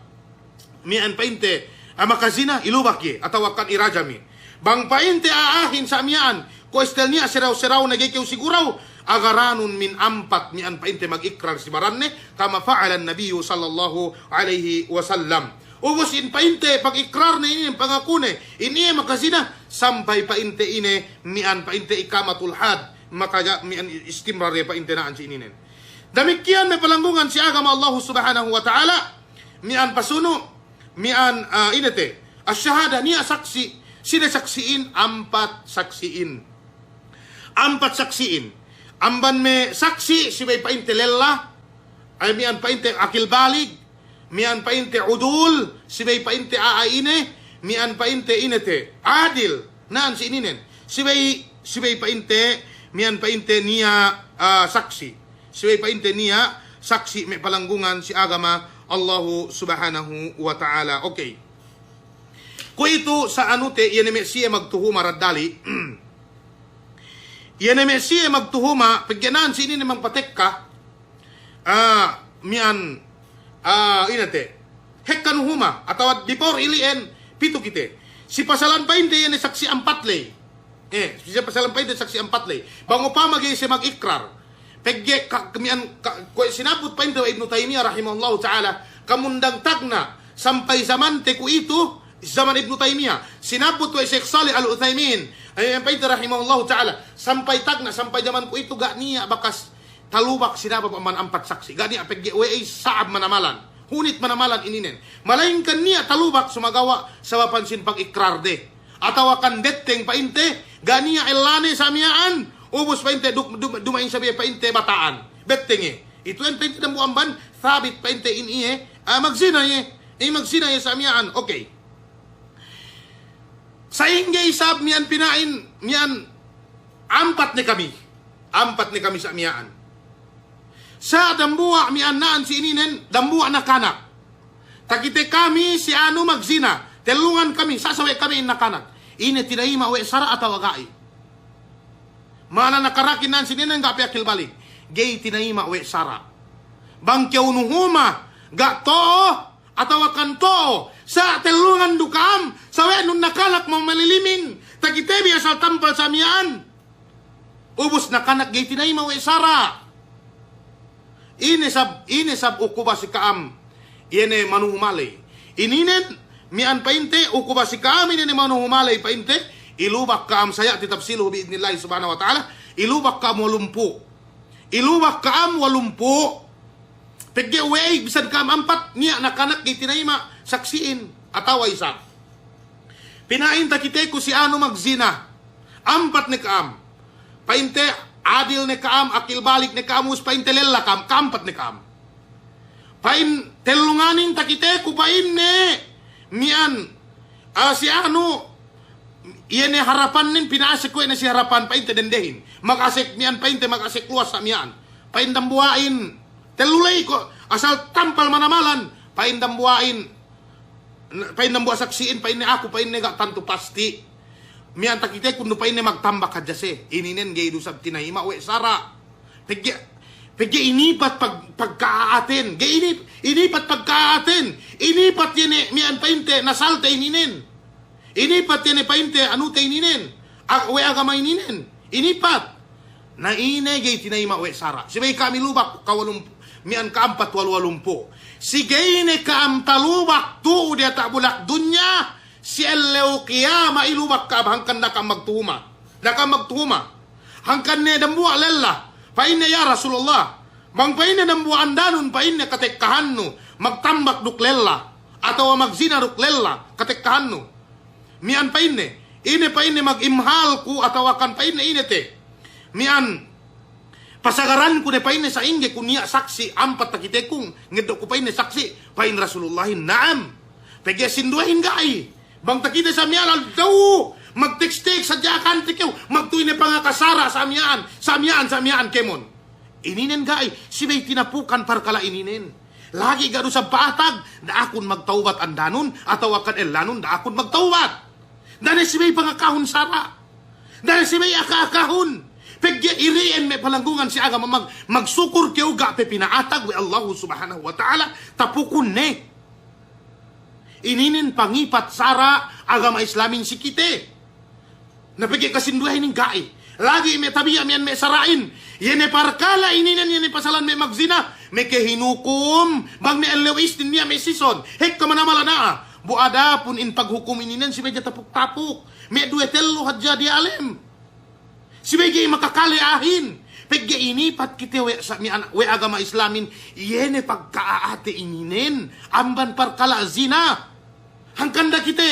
miya'an pa'inte, ah, makazina, ilubak iye, atawakan irajam iye. Bang pa'inte a'ahin sa' miya'an, kuwe' istel niya' seraw-seraw ne ga'i kew siguraw, agaranun min ampat miya'an pa'inte mag-ikrar si baranne, kama fa'ala an-Nabiyyu sallallahu alaihi wasallam. Ubus in pa'inte pag-ikrarne inin pangakune, in iye makazina, sampay pa'inte ine, miya'an pa'inte iqamatul had, makaja-, miya'an istimrar iye pa'inte na'an si ininen. Damikkiyan me' palanggungan si agama Allahu Subhanahu wa Ta'ala, miya'an pasunu', miya'an, ah, ine te, ash-shahada, niya' saksi', sine saksi'in, ampat saksi'in. Ampat saksi'in. Amban me' saksi', subey pa'inte lella, ay miya'an pa'inte akil balig, miya'an pa'inte udul, subey pa'inte a'a ine, miya'an pa'inte ine te, adil, na'an si ininen. Subey, subey pa'inte, Miya'an pa'inte niya', ah, saksi'. Subey pa'inte niya' saksi' me' palanggungan si agama Allahu Subhanahu wa Ta'ala. Okey. Kuwe'itu sa' anute, iye ne me' siye magtuhuma raddali. Iye ne me' siye magtuhuma, pegge' na'an si inin ne mangpatekka. Ah, miya'an, ah, ine te. Hekka nuhuma, atawa before ili'en, pitu kite. Si pasalan pa'inte iye ne saksi' ampat ley. Eh, si pasalan pa'inte saksi' ampat ley. Bang upama ga'i siye magikrar. Pegge' ka-, miya'an ka-, kuwe' sinabut pa'inte we' Ibnu Taymiyah rahimahullahu ta'ala, kamundang tagna' sampay zamante kuwe'itu, zaman Ibnu Taymiyah, sinabut we' Sheikh Salih Al-Uthaymin, eh, pa'inte rahimahullahu ta'ala, sampay tagna', sampay zaman kuwe'itu ga' niya' bakas talubak sinabab amban ampat saksi'. Ga' niya' pegge' we'ey sa'ab manamalan. Hunit manamalan ininen. Malayingkan niya' talubak sumagawa' sababan sin pagikrar de. Atawa kan betteng pa'inte, ga' niya' ellane sa' miya'an, ubus pa'inte duk-, dum-, duma'in sabi pa'inte bata'an. Bettengnge. Itu en pa'inte dambuwa' amban, sabit pa'inte in iye, ah, magzina iye. Iye magzina iye sa' miya'an. Okey. Sa'ingge isab miya'an pina'in, miya'an ampat ne kami. Ampat ne kami sa' miya'an. Sa' dambuwa' miya'an na'an si ininen, dambuwa' nakanak. Takite kami si anu magzina, tellungan kami, sa' sawe' kami in nakanak. Ine tinayima' we' sara' atawa ga'i? Ma'ana nakanakin na'an si ininen ga' pe akil balig. Ga'i tinayima' we' sara'. Bang kew nuhuma, ga' to'o, atawa kan to'o, sa' tellungan du ka'am, sawe'nun nakanak mamalilimin, takite bi asal tampal sa' miya'an. Ubus nakanak ga'i tinayima' we' sara'. Ine sab-, ine sab ukuba si ka'am, iye ne manuhuma ley. Ininen, miya'an pa'inte, ukuba si ka'am, ine ne manuhuma ley pa'inte, ilubak ka'am sayati tafsiluhu bi'idnillahi subhanahu wa ta'ala, ilubak ka'am walumpū'. Ilubak ka'am walumpū'. Pegge' we'ey bisan ka'am ampat, niya' nakanak ga'i tinayima' saksi'in, atawa isab. Pina'in takiteku si anu magzina. Ampat ne ka'am. Pa'inte adil ne ka'am, akil balig ne ka'am, ubus pa'inte lella ka'am, ka'ampat ne ka'am. Pa'in tellunganin takiteku pa'inne, miya'an, ah, si anu, iye ne harapanin pina'asek we' ne si harapan pa'inte dendehin. Magasek miya'an pa'inte magasek luwas sa' miya'an. Pa'in dambuwa'in, tellu ley ko', asal tampal manamalan. Pa'in dambuwa'in, pa'in dambuwa' saksi'in, pa'inne aku, pa'inne ga' tantu pasti. Miya'an takiteku nu pa'inne magtambak hadja siye. Ininen ga'i du sab tinayima' we' sara'. Pegge', pegge' inipat pag-, pagka'a'aten. Ga'i ini-, inipat pagka'a'aten. Inipat iye ne miya'an pa'inte nasalte ininen. Inipat iye ne pa'inte anute ininen. A-, we' agama ininen. Inipat. Na ine ga'i tinayima' we' sara'. Subey ka'am ilubak kawalum-, miya'an ka'ampat walu-, walumpū'. Si ga'i ne ka'am talubak tu'u diyata' bulak dunya, si ellew kiyama ilubak ka'am hangkan da'a ka'am magtuhuma. Da'a ka'am magtuhuma. Hangkan ne dambuwa' lella. Pa'inne, "Ya Rasulullah, bang," pa'inne, "dambuwa' andanun," pa'inne, "katekkahannu magtambak duk lella, atawa magzina duk lella, katekkahannu." Miya'an pa'inne, ine pa'inne magimhal ku atawa kan pa'inne ine te. Miya'an pasagaranku ne pa'inne sa'ingge ku niya' saksi' ampat takitekun, ngeddo' ku pa'inne saksi', pa'in Rasulullahin, "Na'am." Pegge' sinduwehin ga'i. Bang takite sa' miya'an aldaw, magteks-teks hadja ka'am takew, magtuy ne pangaka sara' sa' miya'an, sa' miya'an, sa' miya'an kēmon. Ininen ga'i, subey tinapukan parkala' ininen. Lagi' ga' du sab pa'atag, da'akun magtawbat andanun, atawa kan ellanun da'akun magtawbat. Da'a ne subey pangakahun sara'. Da'a ne subey aka-akahun. Pegge' iri'en me' palanggungan si agama mag-, magsukur kew ga' pe pina'atag we' Allahu Subhanahu wa Ta'ala, tapukun ne. Ininen pangipat sara' agama Islamin si kite. Na pegge' kasinduwehin ga'i. Lagi' me' tabiya' miya'an me' sara'in. Iye ne parkala' ininen, iye ne pasalan me' magzina. Meke hinukum. Bang me' ellew Isnin niya' me' sison. Hekka manamalan a'a. Bu adapun in paghukum ininen subey hadja tapuk-tapuk. Me' duwe tellu hadja diyalem. Subey ga'i makakale a'ahin. Pegge' inipat kite we' sa-, miya'an, we' agama Islamin, iye ne pagka'a'ate ininen, amban parkala' zina. Hangkan da'a kite,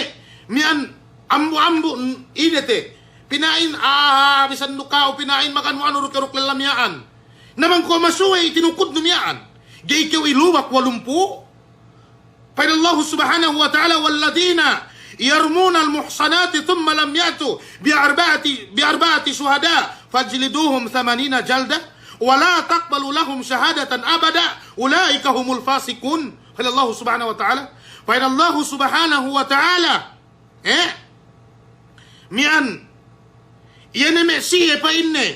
miya'an ambu-ambu n-, ine te. Pina'in, ah, bisan du ka'u pina'in makan mu anu duk lella miya'an. Na bang kuwe' masuwe itinukudnu miya'an. Ga'i kew ilubak walumpū'. Pa'in Allahu Subhanahu wa Ta'ala, "Walladhina يرمون المحصنات ثم لم يأتوا بأربعة، بأربعة شهداء فاجلدوهم ثمانين جلدة ولا تقبلوا لهم شهادة أبدا أولئك هم الفاسقون. Pa'in Allahu Subhanahu wa Ta'ala. Pa'in Allahu Subhanahu wa Ta'ala. Eh? Miya'an, iye ne me' siye pa'inne.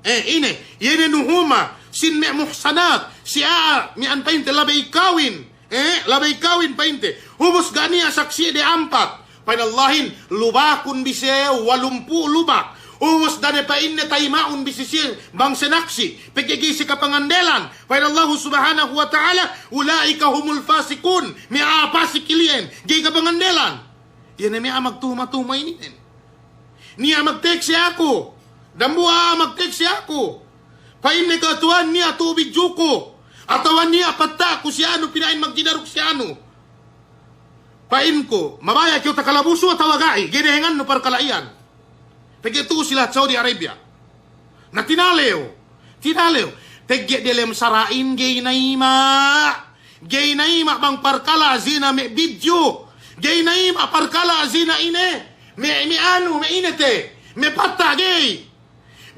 Eh, ine, iye ne nuhuma, sin me' muhsanat, si a'a, miya'an pa'inte labey kawin. Eh, labey kawin pa'inte. Ubus ga' niya' saksi'de ampat. Pa'in Allahin, lubakun bi siye walumpū' lubak. Ubus da'a ne pa'inne tayima'un bi si siye bang sinaksi'. Pegge' ga'i siye kapangandelan. Pa'in Allahu Subhanahu wa Ta'ala, أولئك هم الفاسقون. Me' a'a pasik ili'en. Ga'i kapangandelan. Iye ne me' a'a magtuhuma-tuhuma ininen. Niya' magteks si aku. Dambuwa' a'a magteks si aku. Pa'inne, "Ka Tuwan, niya' tu'u bidjuku. Atawa niya' patta'ku si anu, pina'in magjina duk si anu." Pa'inku, "Mabaya' kew takalabusu atawa ga'i?" Ga'i dehengannu parkala' iyan. Pegge' tu'u si lahat Saudi Arabia. Na tinalew. Tinalew. Pegge' delem sara'in ga'i nayima'. Ga'i nayima' bang parkala' zina me' bidju. Ga'i nayima' parkala' zina ine. Me', me' anu, me' ine te. Me' patta' ga'i.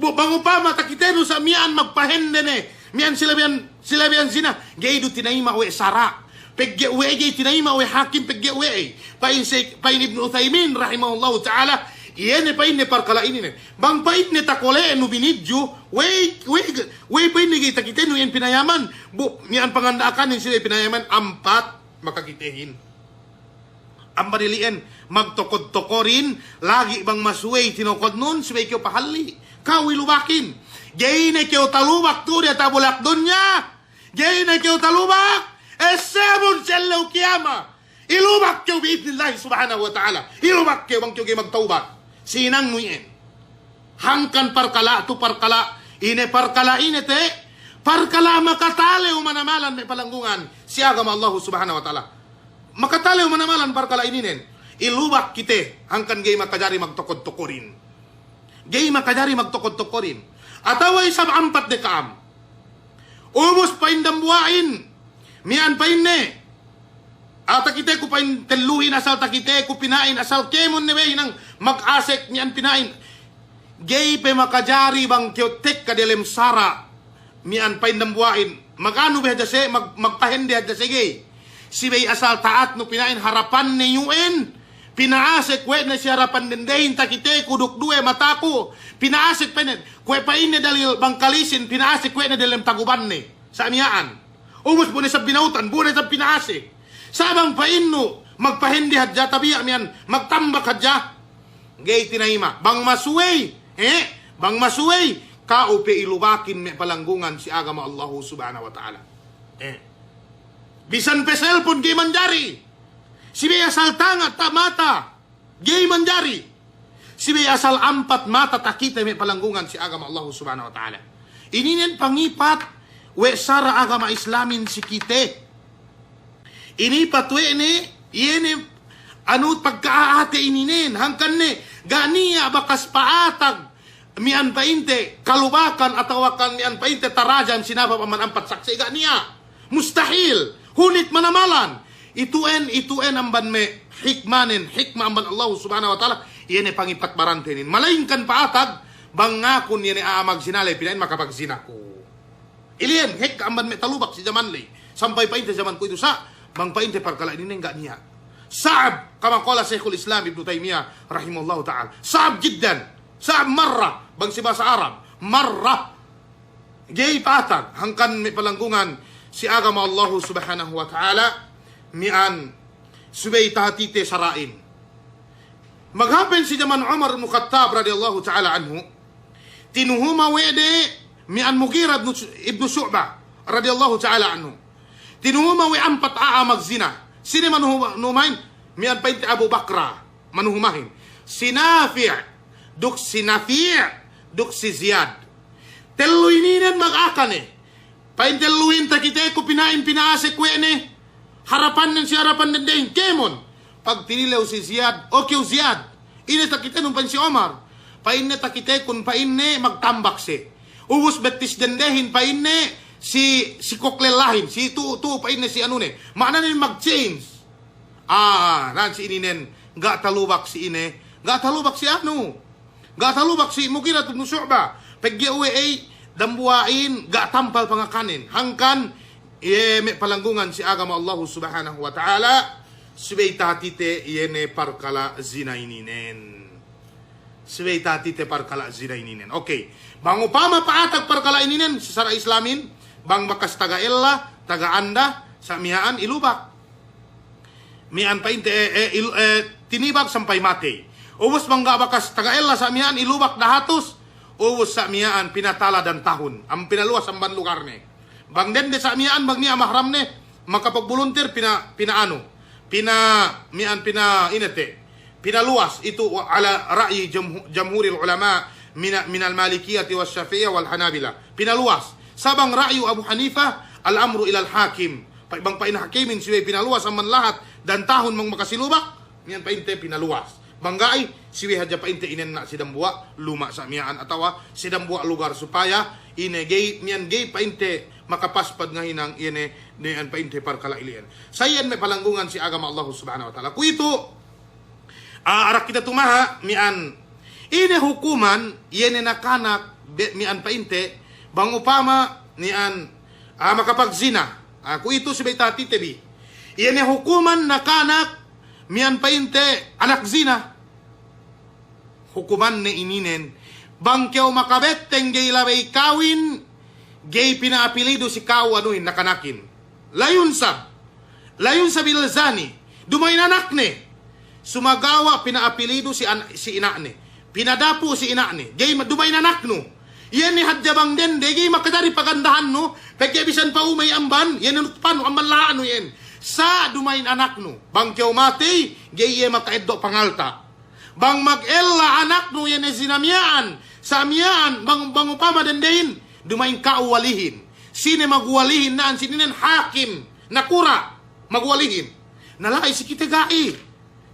Bu bang upama takitenu sa' miya'an magpahende ne. Miya'an silabeyan, silabeyan zina. Ga'i du tinayima' we' sara'. Pegge' we'ey ga'i tinayima' we' hakim pegge' we'ey. Pa'in se-, pa'in Ibnu Uthaymin rahimahullahu ta'ala, iye ne pa'inne parkala' ininen. Bang pa'inne takole'nu binidju, we'ey, we'ey, we'ey pa'inne ga'i takitenu iyan pinayaman, bu miya'an panganda'akanin sila pinayaman ampat makakitehin. Amban ili'en magtokod-tokorin, lagi' bang masuwey tinokodnun, subey kew pahalli'. Ka'u ilubakin. Ga'i ne kew talubak tu'u diyata' bulak dunya. Ga'i ne kew talubak, essebun si ellew kiyama. Ilubak kew bi'idnillahi subhanahu wa ta'ala. Ilubak kew bang kew ga'i magtawbat. Sinangnu iyan. Hangkan parkala' tu parkala', ine parkala' ine te, parkala' makatalew manamalan me' palanggungan si agama Allahu subhanahu wa ta'ala. Makatalew manamalan parkala' ininen. Ilubak kite, hangkan ga'i makajari magtokod-tokorin. Ga'i makajari magtokod-tokorin. Atawa isab ampat de ka'am. Ubus pa'in dambuwa'in, miya'an pa'inne. A'a takiteku pa'in telluhin asal takiteku pina'in asal kēmon ne be hinang mag-asek miya'an pina'in. Ga'i pe makajari bang kew tekka delem sara'. Miya'an pa'in dambuwa'in. Maganu be hadja se, mag-, magpahende hadja se ga'i. Subey asal ta'atnu pina'in harapanne yu'en. Pina'asek we' ne si harapan dendehin takiteku duk duwe mataku. Pina'asek pa'inne. Kuwe' pa'inne dalil bang kalisin pina'asek we' ne delem tagubanne. Sa' miya'an. Ubus bu ne isab binautan, bu ne isab pina'asek. Sa' bang pa'innu magpahende hadja tabiya' miya'an magtambak hadja. Ga'i tinayima'. Bang masuwey, eh? Bang masuwey, ka'u pe ilubakin me' palanggungan si agama Allahu subhanahu wa ta'ala. Eh. Bisan pe selpon ga'i manjari. Subey asal tanga' ta' mata. Ga'i manjari. Subey asal ampat mata takite me' palanggungan si agama Allahu subhanahu wa ta'ala. Ininen pangipat we' sara' agama Islamin si kite. Inipat we' ne, iye ne, anu, pagka'a'ate ininen, hangkan ne, ga' niya' bakas pa'atag, miya'an pa'inte, kalubakan atawa kan miya'an pa'inte tarajam sinabab amban ampat saksi', ga' niya'. Mustahil. Hunit manamalan. Itu'en, itu'en amban me' hikmanen, hikma amban Allahu subhanahu wa ta'ala, iye ne pangipat barantenin. Malayingkan pa'atag, bang ngakun iye ne a'a magzina ley, pina'in makapagzinaku. Ili'en, hekka amban me' talubak si jaman ley. Sampay pa'inte jamanku itu sa', bang pa'inte parkala' ininen ga' niya'. Sa'ab, kama qala Shaykhul Islam Ibnu Taymiyah rahimahullahu ta'ala. Sa'ab jiddan. Sa'ab marra, bang si bahasa Arab. Marra. Ga'i pa'atag, hangkan me' palanggungan si agama Allahu subhanahu wa ta'ala, miya'an subey tahatite sara'in. Maghapen si jaman Umar ibn Khattab radiyallahu ta'ala anhu, tinuhuma we' de miya'an Mughirah ibnu, ibnu Shu'bah radiyallahu ta'ala anhu. Tinuhuma we' ampat a'a magzina. Sine manuhu-, nuhumahin? Miya'an pa'inte Abu Bakra. Manuhumahin. Si Nafi', duk si Nafi', duk si Ziyad. Tellu ininen magaka ne. Pa'in telluhin takiteku pina'in pina'asek we' ne. Harapannen si harapan dendehin kēmon. Pagtinilew si Ziyad, "O kew Ziyad, ine takitenun?" Pa'in si Umar. Pa'inne takitekun, pa'inne magtambak siye. Ubus bettis dendehin pa'inne si, si kok lellahin, si tu'u, tu'u pa'inne si anune. Ma'ananen mag-change. Ah, nan si ininen ga' talubak si ine, ga' talubak si anu, ga' talubak si Mughirah bin Shu'bah. Pegge' uwe' ey, dambuwa'in ga' tampal pangakanen. Hangkan, iye me' palanggungan si agama Allahu Subhanahu wa Ta'ala, subey tahatite iye ne parkala' zina ininen. Subey tahatite parkala' zina ininen. Okey. Bang upama pa'atag parkala' ininen, si sara' Islamin, bang bakas taga ella, taga anda, sa' miya'an ilubak. Miya'an pa'inte, eh, eh, il-, eh, tinibag sampay matey. Ubus bang ga' bakas taga ella sa' miya'an ilubak dahatus. Ubus sa' miya'an pinatala dan tahun. Am pinaluwas amban lugarne. Bang dende sa' miya'an, bang niya' mahramne, makapagbuluntir pina-, pinaanu. Pina-, miya'an pina-, ine te. Pinaluwas itu wa-, ala ra'yi jamhu-, jamhuril ulama mina-, minal Malikiyati was Syafi'iyah wal Hanabila. Pinaluwas. Sa' bang ra'yu Abu Hanifah, al-amru ilal hakim. Pa-, bang pa'in hakimin subey pinaluwas amban lahat dan tahun bang makasilubak, miya'an pa'inte pinaluwas. Bang ga'i, subey hadja pa'inte inenna' si dambuwa' luma' sa' miya'an atawa si dambuwa' lugar supaya ine ga'i, miya'an ga'i pa'inte makapaspad ngahinang iye ne, miya'an pa'inte parkala' ili'en. Sa' iyan me' palanggungan si agama Allahu Subhanahu wa Ta'ala. Kuwe'itu, Ah, arak kite tumaha', miya'an. Ine hukuman, iye ne nakanak, be-, miya'an pa'inte, bang upama, miya'an, ah, makapagzina. Ah, kuwe'itu subey tahatite bi. Iye ne hukuman nakanak, miya'an pa'inte, anak zina. Hukumanne ininen, bang kew makabetteng ga'i labey kawin, ga'i pina'apilidu si ka'u anuhin, nakanakin. La yunsab. La yunsabil zani. Duma'in anakne. Sumagawa' pina'apilidu si an-, si ina'ne. Pinadapu' si ina'ne. Ga'i ma-, duma'in anaknu. Iye ne hadja bang dende, ga'i makajari pagandahannu, pegge' bisan pa'u me' amban, iye ne nutpanu, amban laha'nu iyan. Sa' duma'in anaknu. Bang kew matey, ga'i iye maka'eddo' pangalta'. Bang magella anaknu iye ne zina miya'an, sa' miya'an, bang, bang upama dendehin, duma'in ka'u walihin. Sine magwalihin na'an si ininen hakim, nakura', magwalihin. Na la'i si kite ga'i.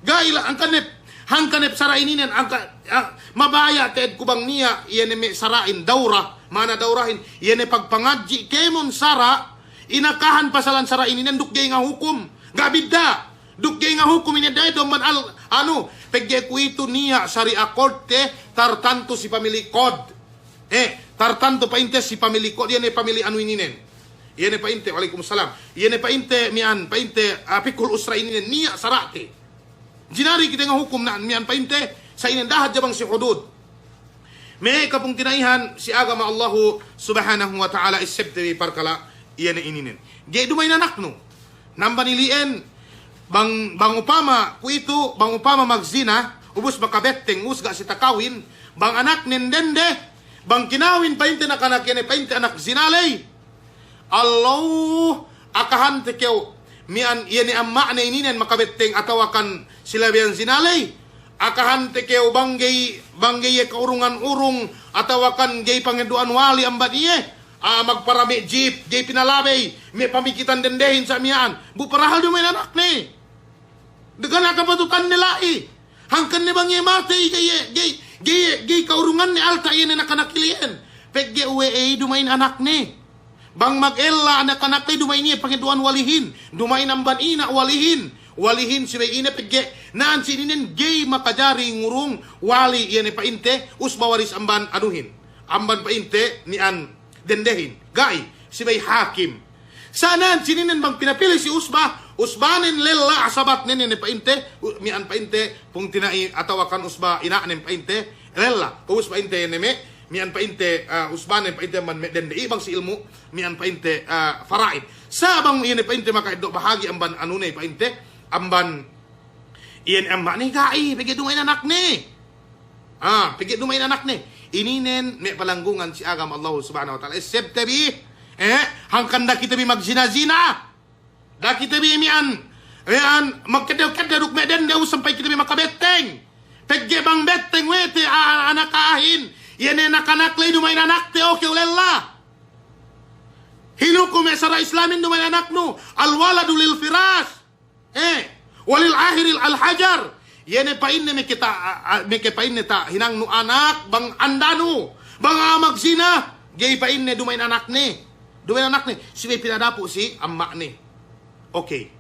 Ga'i la, hangkan ne, hangkan ne sara' ininen, hangkan, ah, mabaya' te'ed ku bang niya', iye ne me' sara'in, dawrah, ma'ana dawrahin, iye ne pagpangadji' kēmon sara', inakahan pasalan sara' ininen duk ga'i ngahukum, ga' bidda'. Duk ga'i ngahukum ine da'i domban al-, anu, pegge' kuwe'itu niya' sari'a kodte tartantu si pamili kod. Eh, tartantu pa'inte si pamili kod, iye ne pamili anu ininen. Iye ne pa'inte, wa'alaikumussalam. Iye ne pa'inte, miya'an, pa'inte, ah, fiqhul usra ininen, niya' sara'te. Jinari kite ngahukum na'an, miya'an pa'inte, sa' inen da'a hadja bang si hudud. Me' kapungtina'ihan si agama Allahu Subhanahu wa Ta'ala, essebte bi parkala' iye ne ininen. Ga'i duma'in anaknu. Namban ili'en, bang, bang upama, kuwe'itu, bang upama magzina, ubus makabetteng, ubus ga' siye takawin, bang anaknen dende, bang kinawin pa'inte nakanak iye ne pa'inte anak zina ley. Allahu, akahante kew, miya'an iye ne amma'ne ininen makabetteng atawakan si labeyan zina ley. Akahante kew bang ga'i, bang ga'i iye kaurungan urung, atawakan ga'i pangeddo'an wali amban iye. Ah, magpara me' jip, ga'i pinalabey, me' pamikitan dendehin sa' miya'an. Bu parahal duma'in anakne. Dagan kapatutanne la'i. Hangkan ne bang iye matey, ga'i iye, ga'i, ga'i iye, ga'i kaurunganne alta' iye ne nakanak ili'en. Pegge' uwe' ey duma'in anakne. Bang magella nakanak ley duma'in iye pangeddo'an walihin. Duma'in amban ina' walihin. Walihin subey ine pegge' na'an si ininen ga'i makajari ngurung wali iye ne pa'inte usba waris amban anuhin. Amban pa'inte ni'an dendehin. Ga'i, subey hakim. Sa' na'an si ininen bang pinapili si usba, usbanen lella asabatnen iye ne pa'inte, u-, mi'an pa'inte pungtina'i atawakan usba ina'nen pa'inte lella. Ubus pa'inte iye ne me', mi'an pa'inte, ah, usbanen pa'inte amban me' dende. Iye bang si ilmu', mi'an pa'inte, ah, fara'id. Sa' bang iye ne pa'inte maka'eddo' bahagi' amban anune pa'inte, amban iye ne amma'ne ga'i, pegge' duma'in anakne. Ah, pegge' duma'in anakne. Ininen me' palanggungan si agama Allahu Subhanahu wa Ta'ala. Essebte bi, eh, hangkan da'a kite bi magzina-zina. Da'a kite bi mi'an, mi'an magkedde'-kedde' duk me' dende ubus sampay kite bi makabetteng. Pegge' bang betteng we' te a-, anak a'ahin, iye ne nakanak ley duma'in anakte, oke, ulella. Hiluku me' sara' Islamin duma'in anaknu. Al-waladu lil firas. Eh, walil ahiri alal hajar. Iye ne pa'inne meke ta-, a-, a-, meke pa'inne tahinangnu anak bang andanu, bang a'a magzina, ga'i pa'inne duma'in anakne. Duma'in anakne, subey pinadapu' si amma'ne. Oke.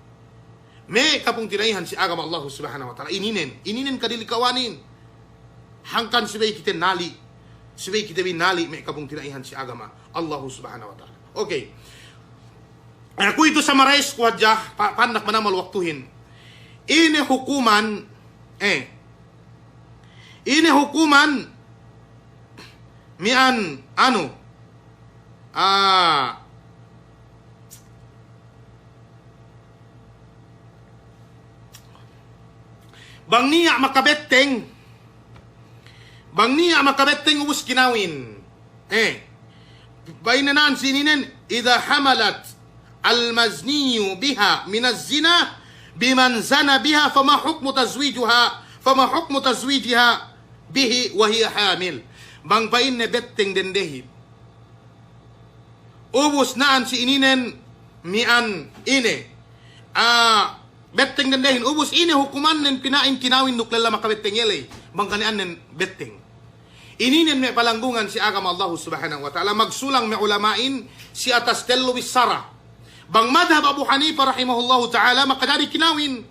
Me' kapungtina'ihan si agama Allahu Subhanahu wa Ta'ala, ininen, ininen kadilikawanin. Hangkan subey kite nali', subey kite bi nali' me' kapungtina'ihan si agama Allahu Subhanahu wa Ta'ala. Okay. Eh, kuwe'itu summarize ku hadja, pa-, pandak manamal waktuhin. Ine hukuman, eh, ine hukuman miya'an anu, ah, bang niya' makabetteng, bang niya' makabetteng ubus kinawin. Eh, pa'inne na'an si ininen, إذا حملت المزني بها من الزنا بمن زنى بها فما حكم تزويجها، فما حكم تزويجها به وهي حامل. Bang pa'inne betteng dendehin. Ubus na'an si ininen miya'an ine. Ah, betteng dendehin. Ubus ine hukumannen pina'in kinawin duk lella makabetteng iye ley. Bang kani'annen betteng. Ininen me' palanggungan si agama Allahu Subhanahu wa Ta'ala, magsulang me' ulama'in si atas tellu bissara. Bang madhab Abu Hanifa rahimahullahu ta'ala makajari kinawin.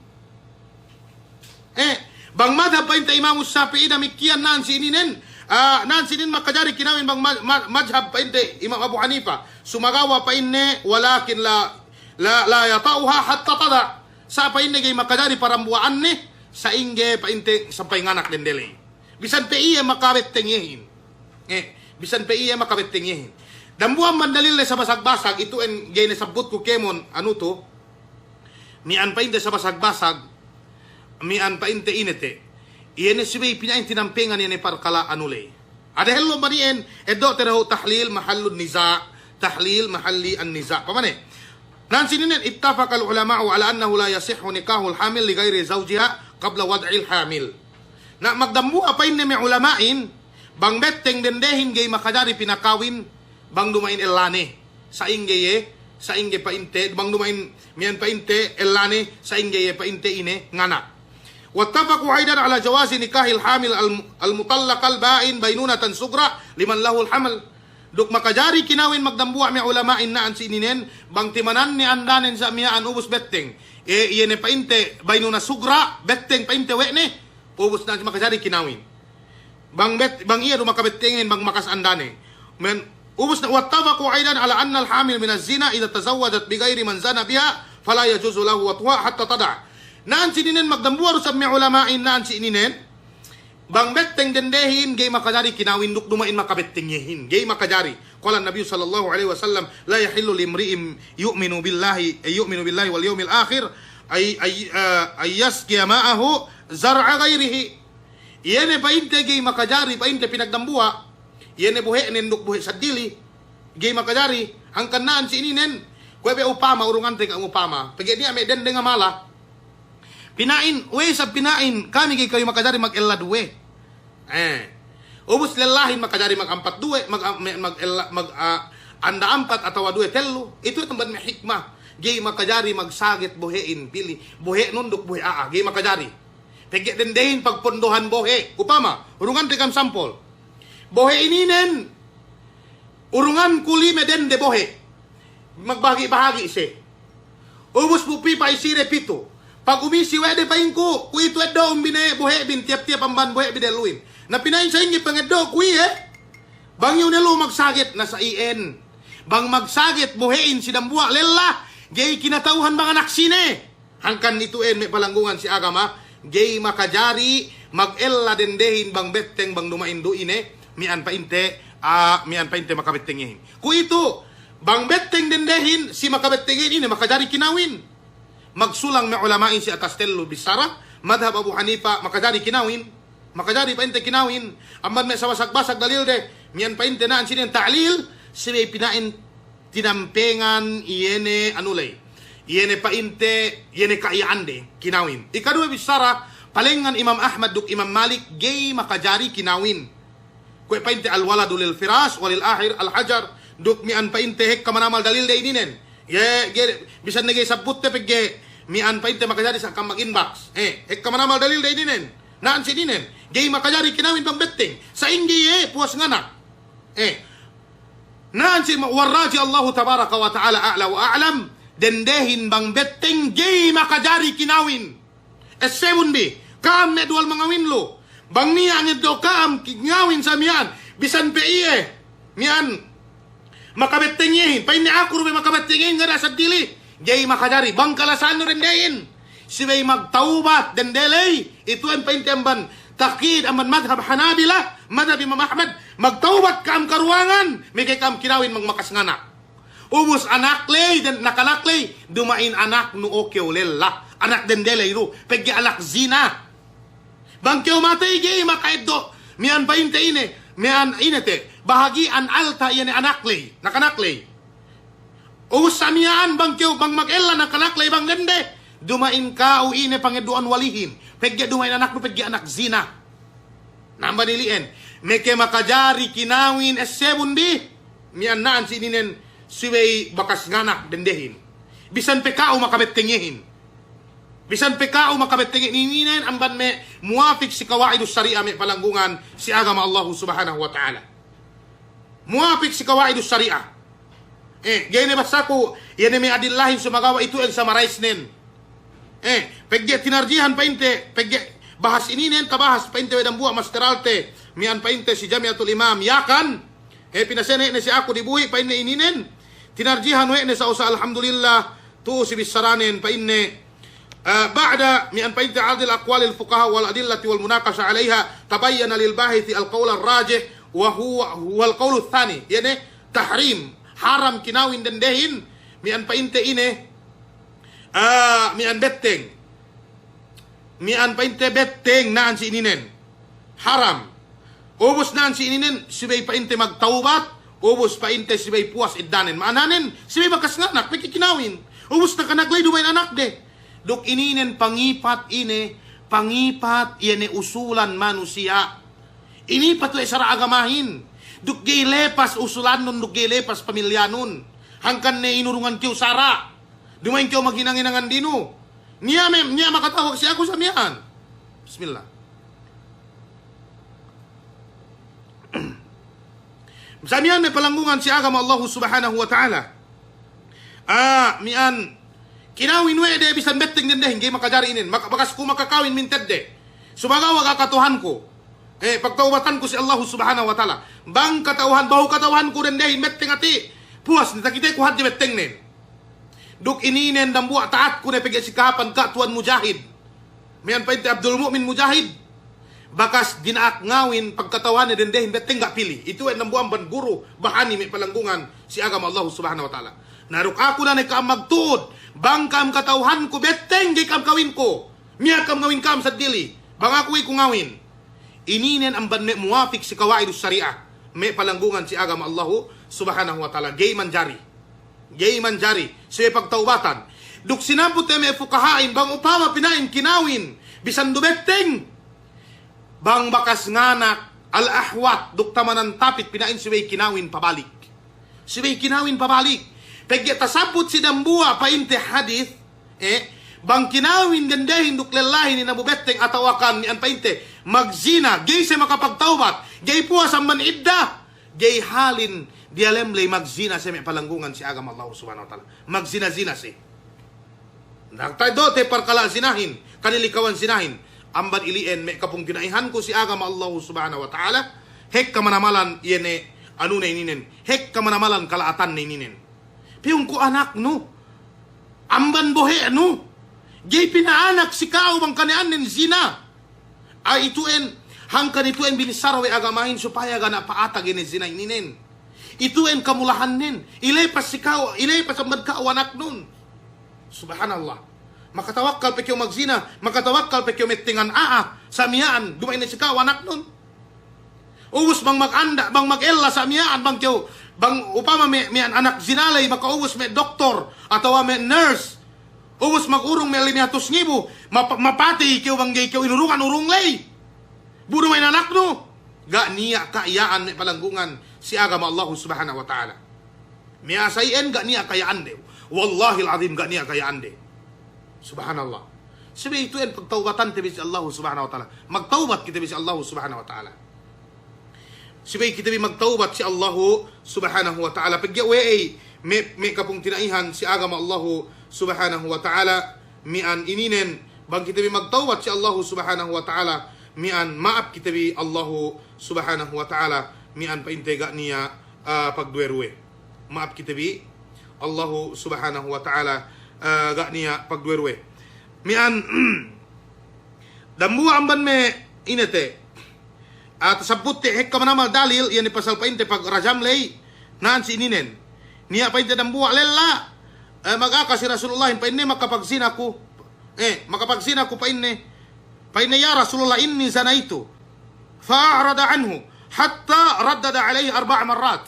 Eh, bang madhab pa'inte Imamu Shafi'i damikkiyan na'an si ininen, ah, na'an si inin makajari kinawin bang ma-, ma-, madhab pa'inte Imam Abu Hanifa. Sumagawa' pa'inne, ولكن لا، لا، لا يطأها حتى تضع. Sa' pa'inne ga'i makajari parambuwa'anne, sa'ingge pa'inte sampay nganak dende ley. Bisan pe iye makabetteng iyehin. Eh, bisan pe iye makabetteng iyehin. Dambuwa' amban dalil ne sabasag-basag, itu'en ga'i ne sabbutku kēmon, anu tu. Miya'an pa'inte sabasag-basag, miya'an pa'inte ine te. Iye ne subey pina'in tinampengan iye ne parkala' anu ley. Ade hellu mani'en, eddo'te dahu' tahlil mahallun niza', tahlil mahalli an-niza'. Pamane? Na'an si ininen, اتفق العلماء على أنه لا يصح نكاح الحامل لغير زوجها قبل وضع الحمل. Na magdambuwa' pa'inne me' ulama'in, bang betteng dendehin ga'i makajari pinakawin, bang duma'in ellane. Sa'ingge iye, sa'ingge pa'inte, bang duma'in miya'an pa'inte ellane, sa'ingge iye pa'inte ine nganak. واتفقوا أيضا على جواز نكاح الحامل الم-، المطلقة البائن بينونة صغرى لمن له الحمل. Duk makajari kinawin magdambuwa' me' ulama'in na'an si ininen, bang timananne andanen sa' miya'an ubus betteng. Eh, iye ne pa'inte bainuna sugra, betteng pa'inte we' ne, ubus na'an makajari kinawin. Bang bet-, bang iye du makabettengin, bang makas andane. Men, ubus na, واتفقوا أيضا على أن الحامل من الزنا إذا تزوجت بغير من زنى بها فلا يجوز له وطئها حتى تضع. Na'an si ininen magdambuwa' du isab me' ulama'in na'an si ininen. Bang betteng dendehin, ga'i makajari kinawin duk duma'in makabetteng iyehin. Ga'i makajari. قال النبي صلى الله عليه وسلم: لا يحل لامرئ يؤمن بالله، يؤمن بالله واليوم الآخر أي، أي، آه، أن يسقي ماءه زرع غيره. Iye ne pa'inte ga'i makajari, pa'inte pinagdambuwa'. Iye ne bohe'nen duk bohe' seddili. Ga'i makajari. Hangkan na'an si ininen. Kuwe' be upama, urungante ka'am upama. Pegge' niya' me' dende ngamala. Pina'in, we' isab pina'in, kami ga'i kami makajari magella duwe. Eh. Ubus lellahin makajari magampat duwe, mag-, me-, magella, mag-, ah, anda ampat atawa duwe tellu. Itu tamban me' hikmah. Ga'i makajari magsaget bohe'in, pili. Bohe'nun duk bohe' a'a. Ga'i makajari. Pegge' dendehin pagpondohan bohe'. Upama, urungante ka'am sampol. Bohe' ininen, urunganku lime dende bohe'. Magbahagi'-bahagi' siye. Ubus bu pī pa'iside pitu. Pag umisi we' de pa'inku, kuwe'itu eddo'un bi ne bohe'bin, tiyap-tiyap amban bohe'bi dehelluhin. Na pina'in sa'ingge pangeddo'ku iye, bang iyu ne lu'u magsaget, na sa' iyan. Bang magsaget bohe'in si dambuwa' lella, ga'i kinata'uhan bang anak sine. Hangkan itu'en me' palanggungan si agama, ga'i makajari magella dendehin bang betteng bang duma'in du ine, miya'an pa'inte, ah, miya'an pa'inte makabetteng iyehin. Kuwe'itu, bang betteng dendehin, si makabetteng iyehin ine makajari kinawin. Magsulang me' ulama'in si atas tellu bissara, madhab Abu Hanifa makajari kinawin. Makajari pa'inte kinawin, amban me' sabasag-basag dalilde, miya'an pa'inte na'an sinin ta'lil, subey pina'in tinampengan iye ne anu ley. Iye ne pa'inte, iye ne ka'iya'ande, kinawin. Ikaduwe bissara, palengngan Imam Ahmad duk Imam Malik, ga'i makajari kinawin. Kuwe' pa'inte الولد للفراش وللآخر الحجر. Duk miya'an pa'inte hekka manamal dalilde ininen. Ye, ge, bisan ne ga'i sabbutte pegge', miya'an pa'inte makajari sa' ka'am mag-inbox. Eh, hekka manamal dalilde ininen. Na'an si ininen. Ga'i makajari kinawin bang betteng. Sa'ingge iye puwas nganak. Eh. Na'an si ma-, والراجح الله تبارك وتعالى أعلى وأعلم. dendehin bang betteng ga'i makajari kinawin. Essebun bi, ka'am me' duwal mangawin lu. Bang niya' ngeddo' ka'am ki-, ngawin sa miya'an, bisan pe iye miya'an makabetteng iyehin, pa'inne aku du be makabetteng iyehin, ga' niya' seddili. Ga'i makajari, bang kalasahannu dendehin. Subey magtawbat dende ley, itu'en pa'inte amban takyid amban madhab Hanabila, madhab Imam Ahmad, magtawbat ka'am karuwangan, meke ka'am kinawin bang bakas nganak. Ubus anak ley, den-, nakanak ley, duma'in anaknu o kew lella. Anak dende ley du, pegge' anak zina. Bang kew matey ga'i maka'eddo', miya'an pa'inte ine, miya'an ine te, bahagi'an alta' iye ne anak ley, nakanak ley. Ubus sa miya'an bang kew, bang magella nakanak ley bang dende, duma'in ka'u ine pangeddo'an walihin, pegge' duma'in anaknu pegge' anak zina. Na amban ili'en, meke makajari kinawin essebun bi, miya'an na'an si ininen subey bakas nganak dendehin. Bisan pe ka'u makabetteng iyehin. Bisan pe ka'u makabetteng iyehin, ininen amban me' muwafik si kawa'idus sari'a me' palanggungan si agama Allahu Subhanahu wa Ta'ala. Muwafik si kawa'idus sari'a. Eh, ga'i ne basaku, iye ne me' adillahin sumagawa' itu'en summarize-nen. Eh, pegge' tinarjihan pa'inte, pegge' bahas ininen, tabahas pa'inte we' dambuwa' masteralte, miya'an pa'inte si Jami'atul Imam Yakan. Eh, pinasene' ne si aku dibuhi' pa'inne ininen. Tinarjihan we' ne sa usa alhamdulillah, tu'u si bissaranen pa'inne, eh, ba'da miya'an pa'inte 'ardil aqwalil fuqaha wal adillati wal munaqasha 'alayha, tabayyana lil bahithi al qawlur rajih wa huwa, huwal qawluth thani, iye ne tahrim, haram kinawin dendehin, miya'an pa'inte ine, ah, miya'an betteng. Miya'an pa'inte betteng na'an si ininen. Haram. Ubus na'an si ininen, subey pa'inte magtawbat, ubus pa'inte subey puwas iddanen. Ma'ananen, subey bakas nganak, pegge' kinawin. Ubus nakanak ley duma'in anakde. Duk ininen pangipat ine, pangipat iye ne usulan manusiya'. Inipat we' sara' agamahin. Duk ga'i lepas usulannun, duk ga'i lepas pamilyanun. Hangkan ne inurungan kew sara'. Duma'in kew maghinang-hinangan dinu. Niya' me', niya' makatawag si aku sa miya'an. Bismillah. Sa miya'an me' palanggungan si agama Allahu Subhanahu wa Ta'ala. Ah, miya'an kinawin we' de bisan betteng dendehin, ga'i makajari inin. Maka-, bakas ku makakawin mintedde. Sumagawa' ga' kata'uhanku. Eh, pagtawbatanku si Allahu Subhanahu wa Ta'ala. Bang kata'uhan, behu kata'uhanku dendehin betteng ati'. Puwas ne, takiteku hadja bettengnen. Duk ininen dambuwa' ta'atku ne pegge' si kahāpan Ka' Tuwan Mujahid. Miya'an pa'inte Abdul Mu'min Mujahid. Bakas dina'ak ngawin pagkata'uhanne dendehin betteng ga' pili. Itu'en dambuwa' amban guru bahani me' palanggungan si agama Allahu Subhanahu wa Ta'ala. Na duk aku da'a ne ka'am magtu'ud. Bang ka'am kata'uhanku betteng ga'i ka'am kawinku. Niya' ka'am ngawin ka'am seddili. Bang aku ga'i ku ngawin. Ininen amban me' muwafik si kawa'idus sari'a. Me' palanggungan si agama Allahu Subhanahu wa Ta'ala. Ga'i manjari. Ga'i manjari, subey pagtawbatan. Duk sinabbut we' me' fukaha'in, bang upama pina'in kinawin, bisan du betteng. Bang bakas nganak, al-ahwat, duk tamanan tapit pina'in subey kinawin pabalik. Subey kinawin pabalik. Pegge' tasabbut si dambuwa' pa'inte hadis, eh, bang kinawin dendehin duk lellahin inabu betteng atawakan miya'an pa'inte magzina, ga'i siye makapagtawbat, ga'i puwas amban idda, ga'i halin diyalem ley magzina siye me' palanggungan si agama Allahu Subhanahu wa Ta'ala. Magzina-zina siye. Na ta'eddo'te parkala' zinahin, kanilikawan zinahin. Amban ili'en me' kapungtina'ihanku si agama Allahu Subhanahu wa Ta'ala, hekka manamalan iye ne anune ininen, hekka manamalan kala'atanne ininen. Piyungku anaknu, amban bohe'nu, ga'i pina'anak si ka'u bang kaniya'annen zina. Ay itu'en, hangkan itu'en binissara we' agamahin supaya ga' niya' pa'atag ine zina ininen. Itu'en kamulahannen, ilepas si ka'u, ilepas amban ka'u anaknun. Subhanallah. Makatawakkal pe kew magzina, makatawakkal pe kew mettengan a'a, sa' miya'an, duma'in ne si ka'u anaknun. Ubus bang maganda', bang magella sa' miya'an, bang kew, bang upama me', miya'an anak zina ley, makaubus me' doktor, atawa me' nurse. Ubus magurung me' lime hatus ngibu, map-, mapatey kew bang ga'i kew inurungan urung ley. Bu duma'in anaknu, ga' niya' ka'iya'an me' palanggungan si agama Allahu Subhanahu wa Ta'ala. Me' a'a sa iyan ga' niya' ka'iya'ande. Wallahil azim ga' niya' ka'iya'ande. Subhanallah. Subey itu'en pagtawbatante bi si Allahu Subhanahu wa Ta'ala. Magtawbat kite bi si Allahu Subhanahu wa Ta'ala. Subey kite bi magtawbat si Allahu Subhanahu wa Ta'ala. Pegge' we'ey Me', me' kapungtina'ihan si agama Allahu Subhanahu wa Ta'ala, miya'an ininen, bang kite bi magtawbat si Allahu Subhanahu wa Ta'ala, miya'an ma'ap kite bi Allahu Subhanahu wa Ta'ala, miya'an pa'inte ga' niya', ah, pagduwe-ruwe. Ma'ap kite bi Allahu Subhanahu wa Ta'ala, ah, ga' niya' pagduwe-ruwe. Miya'an, dambuwa' amban me' ine te. Ah, tasabbutte hekka manamal dalil, iye ne pasal pa'inte pagrajam ley, na'an si ininen. Niya' pa'inte dambuwa' lella, eh, magaka si Rasulullahin pa'inne makapagzina ku. Eh, makapagzina ku pa'inne. Pa'inne, "Ya Rasulullah, inni zanaitu." Fa'arada anhu, hatta raddada alayhi arba'a marrat.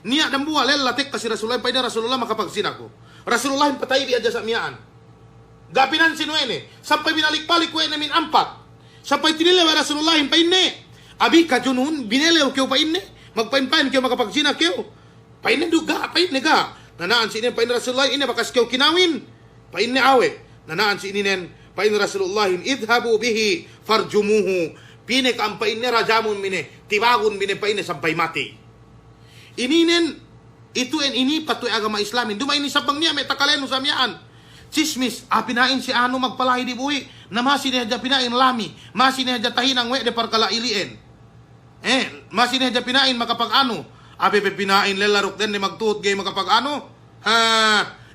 Niya' dambuwa' lella tekka si Rasulullah, pa'inne, "Rasulullah, makapagzina ku." Rasulullahin pata'ibi hadja sa' miya'an. Ga' pinansin we' ne, sampay binalik-balik we' ne min ampat. Sampay tinile' we' Rasulullahin pa'inne, "Abika junun, binelew kew pa'inne, magpa'in-pa'in kew makapagzina kew." Pa'inne du ga', pa'inne ga'. Na na'an si inin pa'in Rasulullahin, "Ine bakas kew kinawin?" Pa'inne, "Awe'." Na na'an si ininen, pa'in Rasulullahin, "Idhabu bihi farjumuhu." Pī ne ka'am pa'inne rajamun bi ne, tibagun bi ne pa'inne sampay matey. Ininen, itu'en inipat we' agama Islamin. Duma'in isab bang niya' me' takalenu sa' miya'an. Chismis, ah, pina'in si anu magpalahi dibuhi', na masi ne hadja pina'in lami, masi ne hadja tahinang we' de parkala' ili'en. Eh, masi ne hadja pina'in makapaganu. Abe pe pina'in lella duk dende magtuhut ga'i makapaganu. Ha,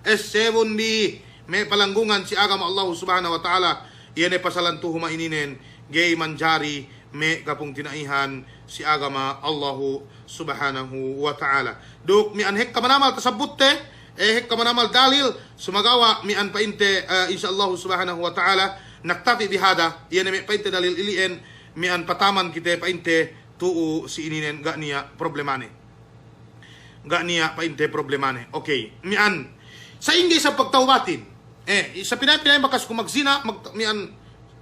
essebun bi me' palanggungan si agama Allahu Subhanahu wa Ta'ala, iye ne pasalan tu'u ma'ininen, ga'i manjari me' kapungtina'ihan si agama Allahu Subhanahu wa Ta'ala. Duk miya'an hekka manamal tasabbutte, eh, hekka manamal dalil, sumagawa' miya'an pa'inte, eh, insya Allahu Subhanahu wa Ta'ala, naktafi bihada, iye ne me' pa'inte dalil ili'en, miya'an pataman kite pa'inte tu'u si ininen ga' niya' problemane. Ga' niya' pa'inte problemane. Okey. Miya'an. Sa'ingge isab pagtawbatin. Eh, sa' pina'in-pina'in bakas ku magzina, mag-, miya'an,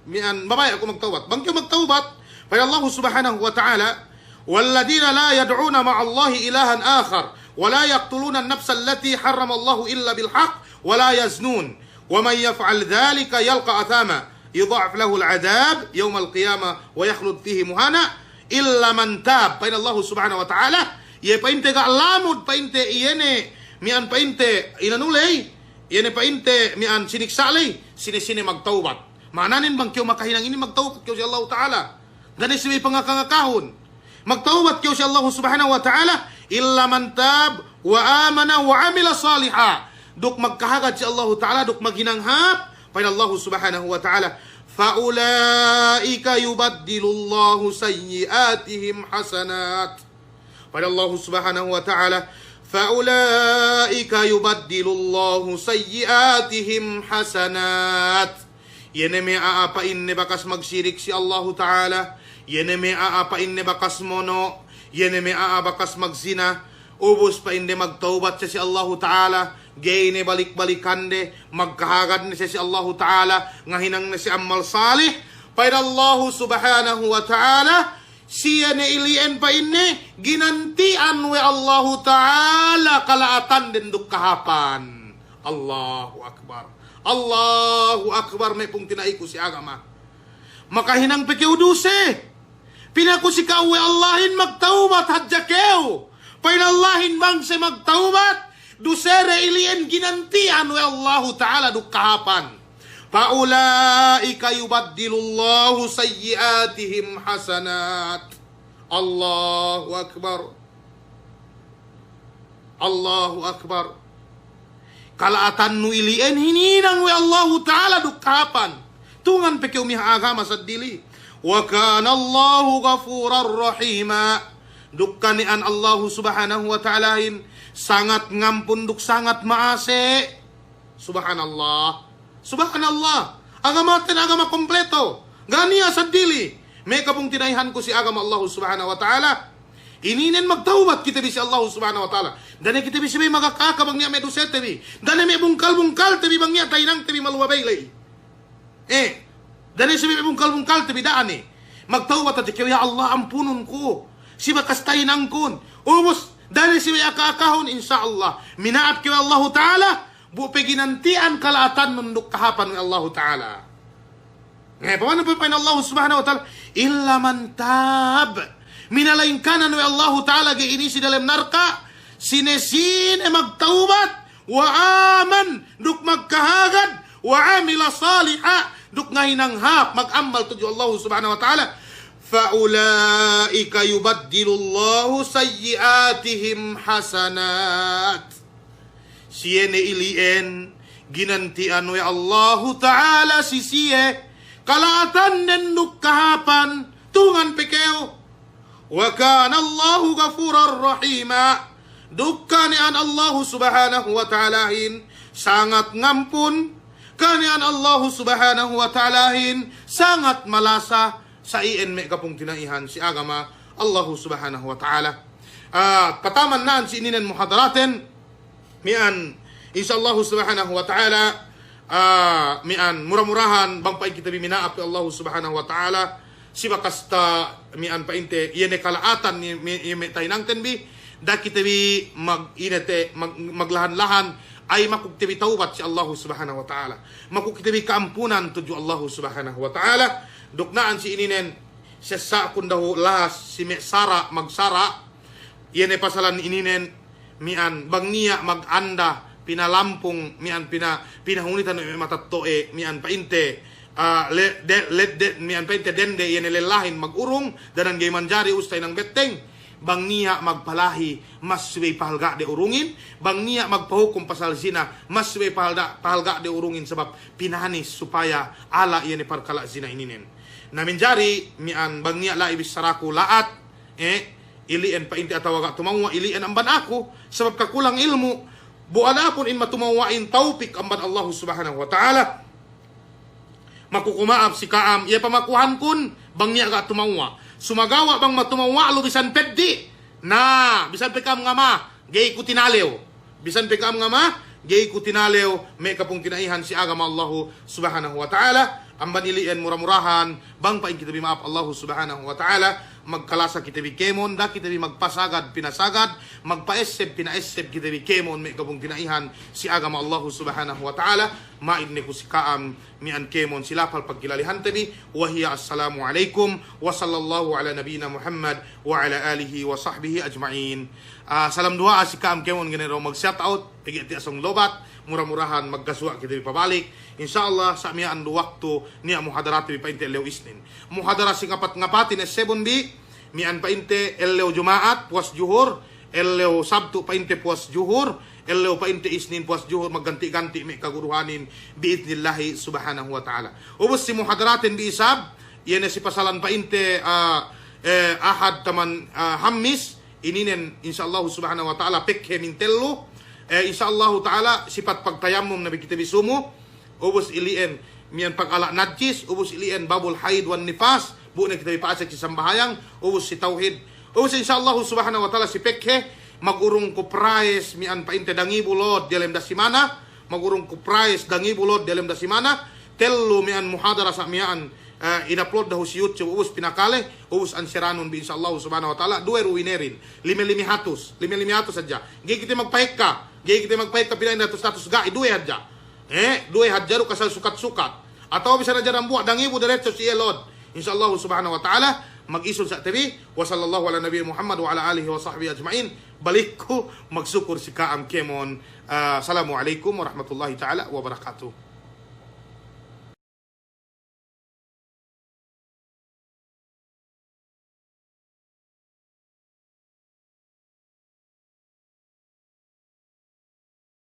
miya'an mabaya' ku magtawbat. Bang kew magtawbat, pa'in Allahu Subhanahu wa Ta'ala, "Walladhina la yad'una ma'allahi ilahan akhar, wa la yaqtuluna an-nafsa allati harrama Allahu illa bil haqq, wa la yaznun, wa man yaf'al dhalika yalqa athama." Yudha'af lahul adhab yawmal qiyamah wa yakhlud fihi muhana illa man tab. Pa'in Allahu Subhanahu wa Ta'ala, iye pa'inte ga' lamud pa'inte iye ne, miya'an pa'inte inanu ley, iye ne pa'inte miya'an siniksa' ley, sine-sine magtawbat. Ma'ananen bang kew makahinang inin magtawbat kew si Allahu Ta'ala. Da'a ne subey pangaka-ngakahun. Magtawbat kew si Allahu Subhanahu wa Ta'ala, illa man tab wa amana wa amila saliha. Duk magkahagad si Allahu Ta'ala, duk maghinang hāp, pa'in Allahu Subhanahu wa Ta'ala, fa ulaika yubaddilullahu sayyi'atihim hasanat. Pa'in Allahu Subhanahu wa Ta'ala, fa ulaika yubaddilullahu sayyi'atihim hasanat. Iye ne me' a'a pa'inne bakas magsirik si Allahu Ta'ala, iye ne me' a'a pa'inne bakas mono', iye ne me' a'a bakas magzina, ubus pa'inde magtawbat siye si Allahu Ta'ala, ga'i ne balik-balikande, magkahagad ne siye si Allahu Ta'ala, ngahinang ne siye ammal salih, pa'in Allahu Subhanahu wa Ta'ala, siye ne ili'en pa'inne, ginanti'an we' Allahu Ta'ala kala'atanden duk kahāpan. Allahu Akbar. Allahu Akbar, me' pungtina'iku si agama. Makahinang pe kew duse. Pinaku si ka'u we' Allahin magtawbat hadja kew. Pa'in Allahin bang siye magtawbat, dusede ili'en ginanti'an we' Allahu Ta'ala duk kahāpan. Fa ulaika yubaddilullahu sayyi'atihim hasanat. Allahu Akbar. Allahu Akbar. Kala'atannu ili'en hininang we' Allahu Ta'ala duk kahāpan. Tungan pe kew miha agama seddili. Wa kanallahu ghafuran rahima. Duk kani'an Allahu Subhanahu wa Ta'alahin sangat ngampun duk sangat ma'ase'. Subhanallah. Subhanallah. Agamaten agama kompleto. Ga' niya' seddili. Me' kapungtina'ihanku si agama Allahu Subhanahu wa Ta'ala. Ininen magtawbat kite bi si Allahu Subhanahu wa Ta'ala. Da'a ne kite bi subey magaka-aka bang niya' me' dusete bi. Da'a ne me' bungkal-bungkalte bi bang niya' tahinangte bi maluwabey ley. Eh, da'a ne subey me' bungkal-bungkalte bi da'a ne. Magtawbat hadja kew, "Ya Allah, ampunun ku si bakas tahinangkun." Ubus, da'a ne subey aka-akahun, insya Allah. Mina'ap kew we' Allahu Ta'ala, bu pe ginanti'an kala'atannun duk kahāpan we' Allahu Ta'ala. Eh, pama'an pe pa'in Allahu Subhanahu wa Ta'ala, illa man tab. Minala'ingkanan we' Allahu Ta'ala ga'i inin si dalem narka', sine-sine magtawbat, wa aman, duk magkahagad, wa amila saliha, duk ngahinang hāp, mag'amal tudju Allahu Subhanahu wa Ta'ala, fa ulaika yubaddilullahu sayyi'atihim hasanat. Siye ne ili'en, ginanti'an we' Allahu Ta'ala si siye kala'atannen duk kahāpan, tungan pe kew. Wa kana Allahu ghafuran rahima. Duk kane'an Allahu Subhanahu wa Ta'alahin sangat ngampun, kane'an Allahu Subhanahu wa Ta'alahin sangat malasa. Sa' iyan me' kapungtina'ihan si agama Allahu Subhanahu wa Ta'ala. Ah, pataman na'an si ininen muhadaraten, mi'an, insya Allahu Subhanahu wa Ta'ala, ah, mi'an, mura-murahan, bang pa'in kite bi mina'ap we' Allahu Subhanahu wa Ta'ala, si bakas ta, mi'an pa'inte, iye ne kala'atan, mi-, mi-, iye me' tahinangten bi, da'a kite bi mag-, ine te, mag-, maglahan-lahan, ay maku kite bi tawbat si Allahu Subhanahu wa Ta'ala. Maku kite bi ka'ampunan tudju Allahu Subhanahu wa Ta'ala. Duk na'an si ininen, sessa'kun dahu' las si me' sara', magsara', iye ne pasalan ininen, mi'an bang niya' maganda, pinalampung, mi'an pina-, pinahunitan we' matetto'e, mi'an pa'inte, ah, le-, de-, le-, de-, mi'an pa'inte dende, iye ne lellahin magurung, danan ga'i manjari, ubus tahinang betteng. Bang niya' magpalahi, mas subey pahalga'de urungin, bang niya' magpahukum pasal zina, mas subey pahalda-, pahalga'de urungin, sabab pinanis supaya ala' iye ne parkala' zina ininen. Na manjari, mi'an bang niya' la'i bissaraku la'at, eh, ili'en pa'inte atawa ga' tumewwa', ili'en amban aku, sabab kakulang ilmu'. Bu adapun in matumewwa'in tawpik amban Allahu Subhanahu wa Ta'ala. Maku ku ma'ap si ka'am, iye pamakuhankun, bang niya' ga' tumewwa'. Sumagawa' bang matumewwa' lu bisan peddi', na, bisan pe ka'am ngama, ga'i ku tinalew. Bisan pe ka'am ngama, ga'i ku tinalew, me' kapungtina'ihan si agama Allahu Subhanahu wa Ta'ala. Amban ili'en mura-murahan, bang pa'in kite bi ma'ap Allahu Subhanahu wa Ta'ala, magkalasa kite bi kēmon, da'a kite bi magpasagad, pinasagad, magpa'esseb, pina'esseb kite bi kēmon, me' kapungtina'ihan si agama Allahu Subhanahu wa Ta'ala. Ma'id ne ku si ka'am, mi'an kēmon si lapal pagkilalehante bi, wa hiya assalamu alaikum, wa sallallahu ala nabiyyina Muhammad, wa ala alihi wa sahbihi ajma'in. Ah, salam duwa'a si ka'am kēmon gene daw mag-shout out, pegge' tiya' sōng lobat, mura-murahan magkasuwa' kite bi pabalik. Insya Allah, sa' miya'an du waktu niya' muhadarat bi pa'inte ellew Isnin. Muhadara si ngapat-ngapatin essebun bi, mi'an pa'inte ellew Juma'at, puwas Juhur, ellew Sabtu pa'inte puwas Juhur, ellew pa'inte Isnin puwas Juhur, magganti'-ganti' me' kaguruhanin bi'idnillahi subhanahu wa ta'ala. Ubus si muhadaraten bi isab, iye ne si pasalan pa'inte, ah, eh, Ahad taman, ah, Hammis, ininen, insya Allahu subhanahu wa ta'ala, pekhe mintellu, eh, insya Allahu ta'ala, sipat pagtayammum ne bi kite bi sumu, ubus ili'en, mi'an pagala' najis, ubus ili'en babul haid wan nifas, bu ne kite bi pa'asek si sambahayang, ubus si tawhid. Ubus insya Allahu subhanahu wa ta'ala si pekhe, magurung ku prize mi'an pa'inte dangibu load diyalem dasimana, magurung ku prize dangibu load diyalem dasimana, tellu mi'an muhadara sa' miya'an, eh, in-upload dahu' si YouTube, ubus pinakale, ubus anseranun bi insya Allahu subhanahu wa ta'ala, duwe du winerin, lime-lime hatus, lime-lime hatus hadja. Ga'i kite magpahekka, ga'i kite magpahekka pina'in datus-datus, ga'i, duwe hadja. Eh, duwe hadja du kasal sukat-sukat. Atawa bisan hadja dambuwa' dangibu diretso si iye load. Insya Allahu subhanahu wa ta'ala, mag-isun sa' te bi. Wa sallallahu ala nabiyyina Muhammad wa ala alihi wa sahbihi ajma'in. Balikku magsukur si ka'am kēmon. Ah, assalamu alaikum warahmatullahi ta'ala wabarakatuh.